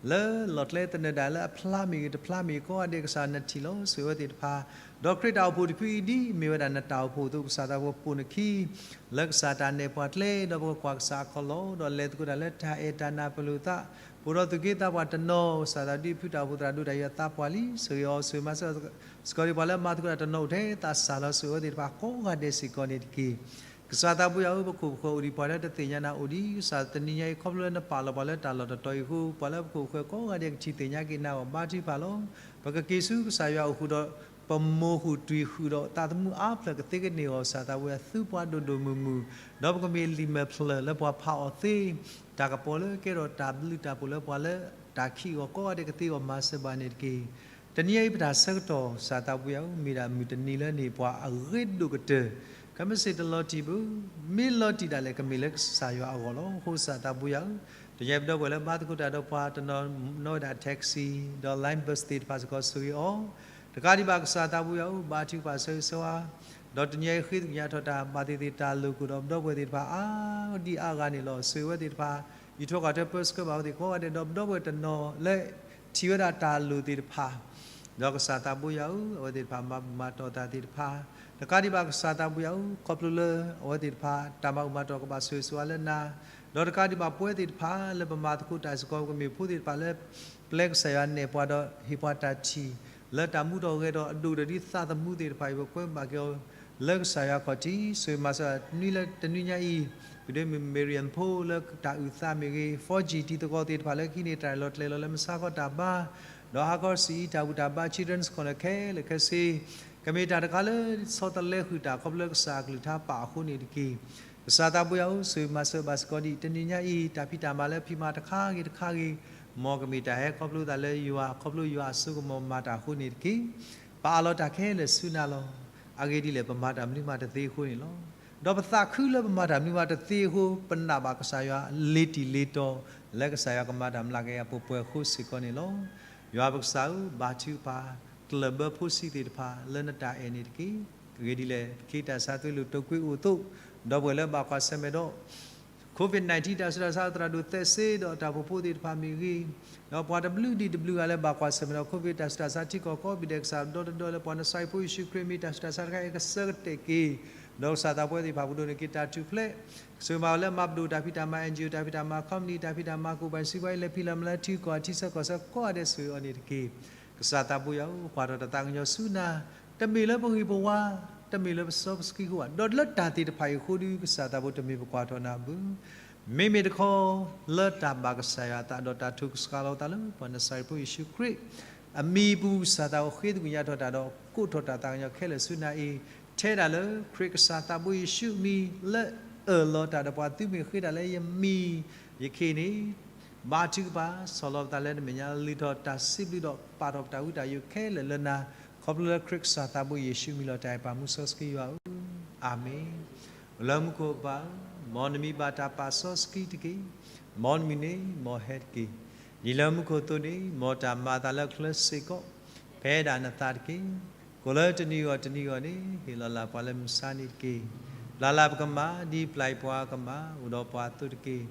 လၢလီၢ်ကျဲသနၢၣ်ဒၣ်လၢအဖျါမ့ၢ်ဂ့ၤ တဖျါမ့ၢ်ဂ့ၤ ကိးဂၤဒဲးကစၢ်နထံၣ်လီၤ. ဆိၣ်ဂ့ၤဝဲသ့ၣ်တဖၣ် ဒီးခရံာ်တၢ်အိၣ်ဖှိၣ်တဖုအံၤ ဒ်မ့ၢ်ဝဲဒၣ်နတၢ်အိၣ်ဖှိၣ်အသိး ကစၢ်သးပူၤပိာ်နခံ လၢကစၢ်တၢ်နဲၣ်ပှၤကျဲ ဒီးပကကွၢ်ကစၢ်အခီၣ်လီၢ် ဒီးလဲၤသကိးတၢ်လၢတၢ်အဲၣ်တၢ်နၢ်ပၢၢ်လိာ်သး ပအိၣ်ဒီးသူၣ်က့သးပှၢ်တနီၤ ကစၢ်သးဒ်ဖုတၢ်အိၣ်ဖှိၣ်သရၣ်ဒိၣ်တၢ်ယွၤသးပှၢ်လံ ဆိၣ်ဂ့ၤအီၤ ဆိၣ်ဂ့ၤမၤစၢၤစ့ၢ်ကီးဒ်ပှၤလၢမၤသကိးတၢ်တနီၤအိၣ်ထဲသးစၢ်လီၤ ဆိၣ်ဂ့ၤဝဲသ့ၣ်တဖၣ်ကိးဂၤဒဲးစ့ၢ်ကီးန့ၣ်တက့ၢ်. ကစၢ်သးပူၤယွၤဧၢ ပခိၣ်ပဃၢၤအိၣ်ဒံးပှၤလၢတသ့ၣ်ညါနၤအိၣ်ဒံး ကစၢ်တနံၤညါအံၤ ခီဖျိလၢနပာ်လီၤပှၤလၢတၢ်လီၢ်တတီၤအံၤအဃိ ပှၤလၢပခိၣ်ပဃၢၤကိးဂၤဒဲးကထံၣ်သ့ၣ်ညါက့ၤနၤအဂီၢ် ဘါထုကဖၣ်လီၤ. ပကက့ၤဆူကစၢ်ယွၤအိၣ်ဃုာ်ဒီး ပမိၢ်ဃုာ်တွံၢ်ဃုာ်ဒီးသးသမူအါဖျၢၣ်ကသ့ကန့ၢ်အဂီၢ် ကစၢ်သးပူၤယွၤ သုပှၤဒိၣ်ဒိၣ်မုၢ်မုၢ် ဒီးပကမ့ၢ်လံာ်မဲာ်ဖျၢၣ်လၢပှၤဖးအီၤသ့ တၢ်ကပီၤလၢကဲထီၣ်တၢ်ဘျုးတၢ်ဖှိၣ်လၢပှၤလၢတၢ်ခံးအဂီၢ် ကိးဂၤဒဲးကသ့အဂီၢ်မၤစၢၤဘၣ်န့ၣ်တက့ၢ်. တနံၤအံၤပတၢ်ဆၢကတီၢ် ကစၢ်သးပူၤယွၤဧၢ မ့ၢ်ဒၣ်မုၢ်တနံၤလၢန့ၢ်ပှၤအဂ့ၤဒိၣ်ကတၢၢ် ကမ့ၢ်စ့ၢ်တလီၤတံၢ်ဘၣ် မ့ၢ်လီၤတံၢ်ဒၣ်လဲာ် ကမ့ၢ်လၢကစၢ်ယွၤအဂီၢ်လီၤ. အဃိကစၢ်သးပူၤယွၤဧၢ တနံၤအံၤပဒီပုၢ်ဝဲၢ်လၢဘါသကိးတၢ်ဒီးပှၤတနီၤနီၣ်ဝဲဒၣ် taxi ဒီး line bus သ့ၣ်တဖၣ်စ့ၢ်ကီး ဆိၣ်ဂ့ၤအီၤ တကးဒံးဘၣ်ကစၢ်သးပူၤယွၤဧၢ ဘါထုကဖၣ်ဆၢဂ့ၤဆၢဝါ ဒီးတနံၤအံၤဃ့သကညးထီၣ်တၢ်ဘၣ်သ့ၣ်သ့ၣ်တၢ်လိၣ်ကိၣ်ဒီးပဒီပုၢ်ဝဲၢ်သ့ၣ်တဖၣ်အါဒံအါဂၤန့ၣ်လီၤ. ဆိၣ်ဂ့ၤဝဲသ့ၣ်တဖၣ် အံးထွဲကွၢ်ထွဲပၢဆှၢဘၣ်ဝဲသ့ၣ်ကိးဂၤဒဲး ဒီးပဒီပုၢ်ဝဲၢ်တနီၤလၢထံၣ်ဝဲဒၣ်တၢ်လိၣ်သ့ၣ်တဖၣ် ဒီးကစၢ်သးပူၤယွၤဧၢ အဝဲသ့ၣ်တဖၣ်မၤဘူၣ်မၤတီၢ်သးသ့ၣ်တဖၣ် တကးဒံးဘၣ်ကစၢ်သးပူၤယွၤဧၢ ခီဖျိလၢအဝဲသ့ၣ်တဖၣ် တၢ်မၤဘူၣ်မၤတီၢ်ကဘၣ်ဆိၣ်ဂ့ၤဆိၣ်ဝါလၢနၤ ဒီးတကးဒံးဘၣ်ပဝဲသ့ၣ်တဖၣ်လၢပမၤသကိးတၢ်စ့ၢ်ကီး ပကမ့ၢ်ဖိသ့ၣ်တဖၣ်လၢ ပျဲကစၢ်ယွၤနဲၣ်ပှၤဒီးဟ့ၣ်ပှၤတၢ်ထံၣ် လၢတၢ်မူထီၣ်ဂဲၤထီၣ်အဒိၣ်ကတၢၢ်ဒ်သးသမူသ့ၣ်တဖၣ်အံၤ ပကွဲမုာ်ဘၣ်က့ၤအီၤ လၢကစၢ်ယွၤခီၣ်ထံး ဆိၣ်ဂ့ၤမၤစၢၤနွံလၢတနွံညါအံၤ ပဒိၣ်မုၢ် Marian ဖိလၢတၢ်အုၣ်သးမ့ၢ်ဂ့ၤ four G တံၤသကိးသ့ၣ်တဖၣ်လၢကဟံးန့ၢ်တၢ်လီၤကျဲၤလီၤလၢမဆါခီတၢ်ဘါ ဒီးဟါခီစံးအံၤတၢ်ဘူၣ်တၢ်ဘါ Children's Corner ခဲလၢာ်ခဲဆ့ ကမ့ၢ်တၢ်တခါလၢဆီတလဲဃုာ်တၢ်ခီဖျိလၢကစၢ်အကလုၢ်ကထါပာ်အဃိန့ၣ်တက့ၢ်. ကစၢ်သးပူၤယွၤဧၢ ဆိၣ်ဂ့ၤမၤစၢၤဘၣ်စ့ၢ်ကီးဒ်တနံၤညါအံၤ တၢ်ဖံးတၢ်မၤလၢဖံးမၤတခါဂ့ၤတခါဂ့ၤ မ်ကမ့ၢ်တၢ်ဟဲခီဖျိသးလၢယွၤ ခီဖျိယွၤအစိကမီၤမၤတၢ်အဃိန့ၣ်တက့ၢ်. ပအးလီၤတၢ်ခဲလၢာ်ဆူနၤလီၤ. အဂ့ၢ်ဒ်လဲၣ် ပမၤတၢ်မနုၤမးတသ့အဃိန့ၣ်လီၤ. ဒီးပသးခုလၢပမၤတၢ်မနုၤမးတသ့အဃိ ပနာ်ဘၣ်ကစၢ်ယွၤလ့ၤတံၢ်လ့ၤတီၤ လၢကစၢ်ယွၤကမၤတၢ်မျးကယၤပှဲၤပှဲၤအဃိစ့ၢ်ကီးန့ၣ်လီၤ. ယွၤပကစၢ်ဧၢ ဘါထုကဖၣ် ကျၢၢ်ဘၢဖိဆံးသ့ၣ်တဖၣ်လၢနတၢ်အဲၣ်န့ၣ်တက့ၢ်. အဂ့ၢ်ဒ်လဲၣ် က့ၤတၢ်ဆါသွ့လိာ်တိာ်ကွံာ်အိၣ်အသိး ဒီပုၢ်ဝဲၢ်လၢဘၣ်ကွၢ်ဆၢၣ်မဲာ်ဒီး COVID nineteen တၢ်ဆူးတၢ်ဆါသရၣ်ဒိၣ်သဲးစ့ဒီးတၢ်အိၣ်ဖှိၣ်ဖိသ့ၣ်တဖၣ်မ့ၢ်ဂ့ၤ, ဒီးပှၤတဘျုးဒံးတဘျုးဂၤလၢဘၣ်ကွၢ်ဆၢၣ်မဲာ်ဒီး COVID တၢ်ဆူးတၢ်ဆါထံကီၢ်ကိးဘ့ၣ်ဒဲး ကစၢ်ဒီတဒီလၢပှၤနစၤရ့းဖိယ့ၣ်ၡူးခရံာ် မ့ၢ်တၢ်ဆူးတၢ်ဆါတခါအံၤကဆၢကတဲာ်က့ၤ, ဒီးကစၢ်သးပှဲၤသ့ၣ်တဖၣ်ပဒိၣ်န့ၢ်က့ၤတၢ်ထူၣ်ဖျဲး, ကစၢ်မၤဝဲလၢမၤပဒိၣ်တၢ်ဖံးတၢ်မၤ NGO တၢ်ဖံးတၢ်မၤ company တၢ်ဖံးတၢ်မၤ ကိၣ်ဘၣ်စံးဘၣ်အံၤ လဲၤဖံးလၢမၤလၢထံကီၢ်ထံဆၢကီၢ်ဆၢကိးဂၤဒဲးစ့ၢ်အီၤန့ၣ်တက့ၢ်. ကစၢ်သးပှဲၤယွၤဧၢ, ကွၢ်ထီၣ်တၢ်သးကညီၤဆူနၤ, တမ့ၢ်လၢပဂ့ၢ်ပဝါ, တမ့ၢ်လၢပစီပစကံးဃိဘၣ်, ဒီးလၢတၢ်သ့ၣ်တဖၣ်အံၤအဃိဒီး ကစၢ်သးပှဲၤတမ့ၢ်ပကွၢ်ထီၣ်နၤဘၣ်. မ့မ့ၢ်တခီ လၢတၢ်ဘၣ်ကစၢ်ယွၤအသးဒီးတၢ်ထုးကဆှီလီၤအသးလၢပှၤနစၤရ့းဖိယ့ၣ်ၡူးခရံာ် အမံၤအပူၤ ကစၢ်သးအိၣ်ဃ့သကွံာ်ညါထီၣ်တၢ်ဒီး ကိးထီၣ်တၢ်သးကညီၤခဲလၢာ်ဆူနၤအံၤ, ထဲဒၣ်လၢခရံာ်ကစၢ်သးဘိယ့ၣ်ၡူးအမံၤလၢအၢၣ်လီၤတၢ်ဒီးပှၤ သုမ့ၢ်ဃ့တၢ်လၢယမံၤ, ယခ့န့ၣ် ဘါထုကဖၣ် ဆီၣ်လီၤပသးလၢနမဲာ်ညါ လုၢ်ထီၣ်တၢ်စံးဘျုးဒီးပာ်ထီၣ်ပတၢ်ဝံတၢ်ယိးခဲလၢာ်လၢနၤ, ခီဖျိလၢခရံာ်ကစၢ်သးဘိယ့ၣ်ၡူးအမံၤလီၤတၢ်အဲၣ်ပာ်မူစီဆှံယွၤဧၢ, အၤမ့ၣ်. အိၣ်လၢမူခိၣ်ကပၤဧၢ, မ်နမံၤဘၣ်တၢ်ပာ်စီဆှံတက့ၢ်. မ်နမုၢ်နံၤန့ၣ် မ်ဟဲတက့ၢ်. ဒ်လၢမူခိၣ်အသိးန့ၣ် မ်တၢ်မၤအသးလၢအချၢစ့ၢ်ကီး ဖဲဒၣ်နသးတက့ၢ်. ကိးလၢတနံၤဂီၢ်တနံၤဂီၢ်န့ၣ် ဟ့ၣ်လီၤလၢ်ပှၤလၢမုၢ်ဆါနံၤတက့ၢ်. ပျၢ်လၢ်ပကမၣ် ဒ်ပျၢ်အံၤပှၤကမၣ် အိၣ်ဒီးပှၤအသိးတက့ၢ်.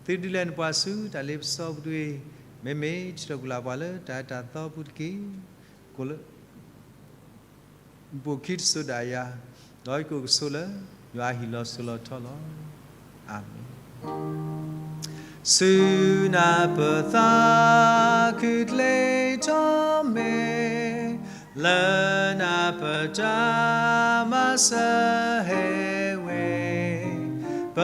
သုဒုးလဲၤနပှၤဆူတၢ်လ့ပစီပူၤတဂ့ၤ. မ့မ့ၢ်ထံၣ်ထီၣ်ကွံာ်လၢ်ပှၤလၢတၢ်အၢတၢ်သီပူၤတက့ၢ်. ကိးလၢ ပိာ်ခံတစိၤဒၣ်ယၤ, ဒီးယကအိၣ်ကဆိးလၢ ယွၤဟ့ၣ်လီၤစိၤလီၤထီလီၤ. အၤမ့ၣ်. ဆူနၢ်ပၢၢ်သးခုကျဲထီၣ်မဲာ်, လၢနၢ်ပၢၢ်တၢ်မၤစၢၤဟဲဝဲ, ပ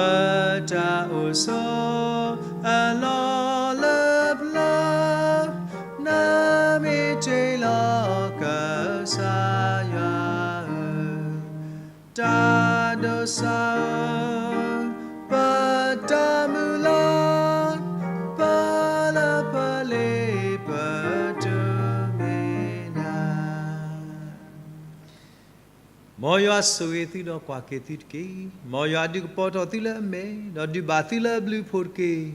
တၢ်အိၣ်ဆိးအလီၢ်လၢပျၢၤ နမ့ၢ်တ့ၢ်လီၤကစၢ်ယွၤဧၢ, တၢ်ဒိးစၢ်ဧၢ, ပတၢ်မုၢ်လၢ်, ပလၢပလ့ပတုၤမ့ၢ်နၤ မ်ယွၤဆိၣ်ဂ့ၤသုဒီးကွၢ်က့ၤသုတက့ၢ်. မ်ယွၤဒုးကပီၤထီၣ်သုလၢအမဲာ်, ဒီးဒုးဘၣ်သုလၢအဘျုးအဖှိၣ်တက့ၢ်.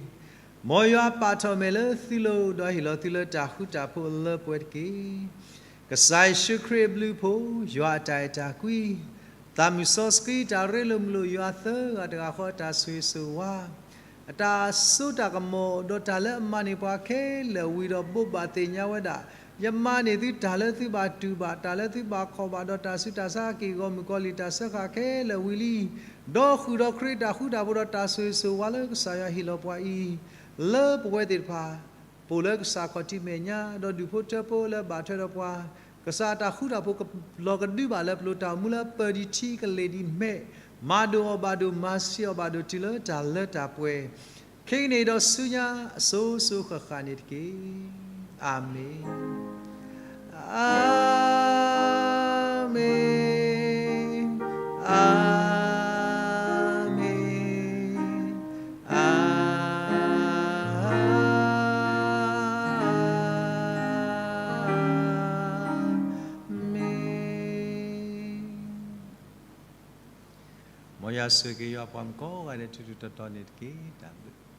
မ်ယွၤပာ်ထီၣ်မဲာ်လၢသုလိၤ, ဒီးဟ့ၣ်လီၤသုလၢတၢ်ဃူတၢ်ဖိးအလၢပှဲၤတက့ၢ်. ကစၢ်ယ့ၣ်ၡူးခရံာ်အဘျုးအဖှိၣ်, ယွၤအတၢ်အဲၣ်တၢ်ကွံ, သးမုၢ်စီဆှံတၢ်ရ့လိာ်မုာ်လိာ် ယွၤသၢဂၤတဂၤဃီအတၢ်ဆိၣ်ဂ့ၤဆိၣ်ဝါ အတၢ်စိတၢ်ကမီၤ ဒီးတၢ်လၢအမၤန့ၢ်ပှၤခဲလၢာ်ဝံၤဒီး ဘိးဘၣ်သ့ၣ်ညါဝဲဒၣ်, ယမၤန့ၢ်သုတၢ်လၢသုဘၣ်တူၢ်ဘၣ်, တၢ်လၢသုဘၣ်ခီၣ်ဘၣ်, ဒီးတၢ်ဆူးတၢ်ဆါက့ၢ်ဂီၤမုၢ်ကီၤလံၢ်တၢ်စၢဃာ်ခဲလၢာ်ဝံၤလံ, ဒီးဃုာ်ဒီးခရံာ်တၢ်ဃူတၢ်ဖိးဒီးတၢ်ဆိၣ်ဂ့ၤဆိၣ်ဝါလၢကစၢ်ယွၤဟ့ၣ်လီၤပှၤအံၤ, လၢပဝဲသ့ၣ်တဖၣ် ပိာ်လၢကစၢ်ခီၣ်ထံးမဲာ်ညါ, ဒီးဒူၣ်ဖိထၢဖိလၢဘၣ်ထွဲဒီးပှၤ, ကစၢ်အတၢ်ဃူတၢ်ဖိးကလီၤကဒုဘၣ်လၢပလိၤ တၢ်အိၣ်မူလၢပၢၢ်ဒံးထံကလ့ၢ်ဒံးမဲာ်, မၤဒိၣ်အီၤဘၣ်ဒိၣ် မၤစၢၤအီၤဘၣ်ဒိၣ်တုၤလၢတၢ်လၢတၢ်ပှဲၤ, ခဲကနံၣ်အံၤဒီးဆူညါအစိၤစိၤဃၣ်ဃၣ်န့ၣ်တက့ၢ်. အၤမ့ၣ်, အၤမ့ၣ်, အၤမ့ၣ်, အၤမ့ၣ်. မ်ယွၤဆိၣ်ဂ့ၤက့ၤယွၤပှၤမုၣ်ကိးဂၤဒဲး ထူးထူးတီၤတီၤန့ၣ်တက့ၢ်. တၢ်ဘျုး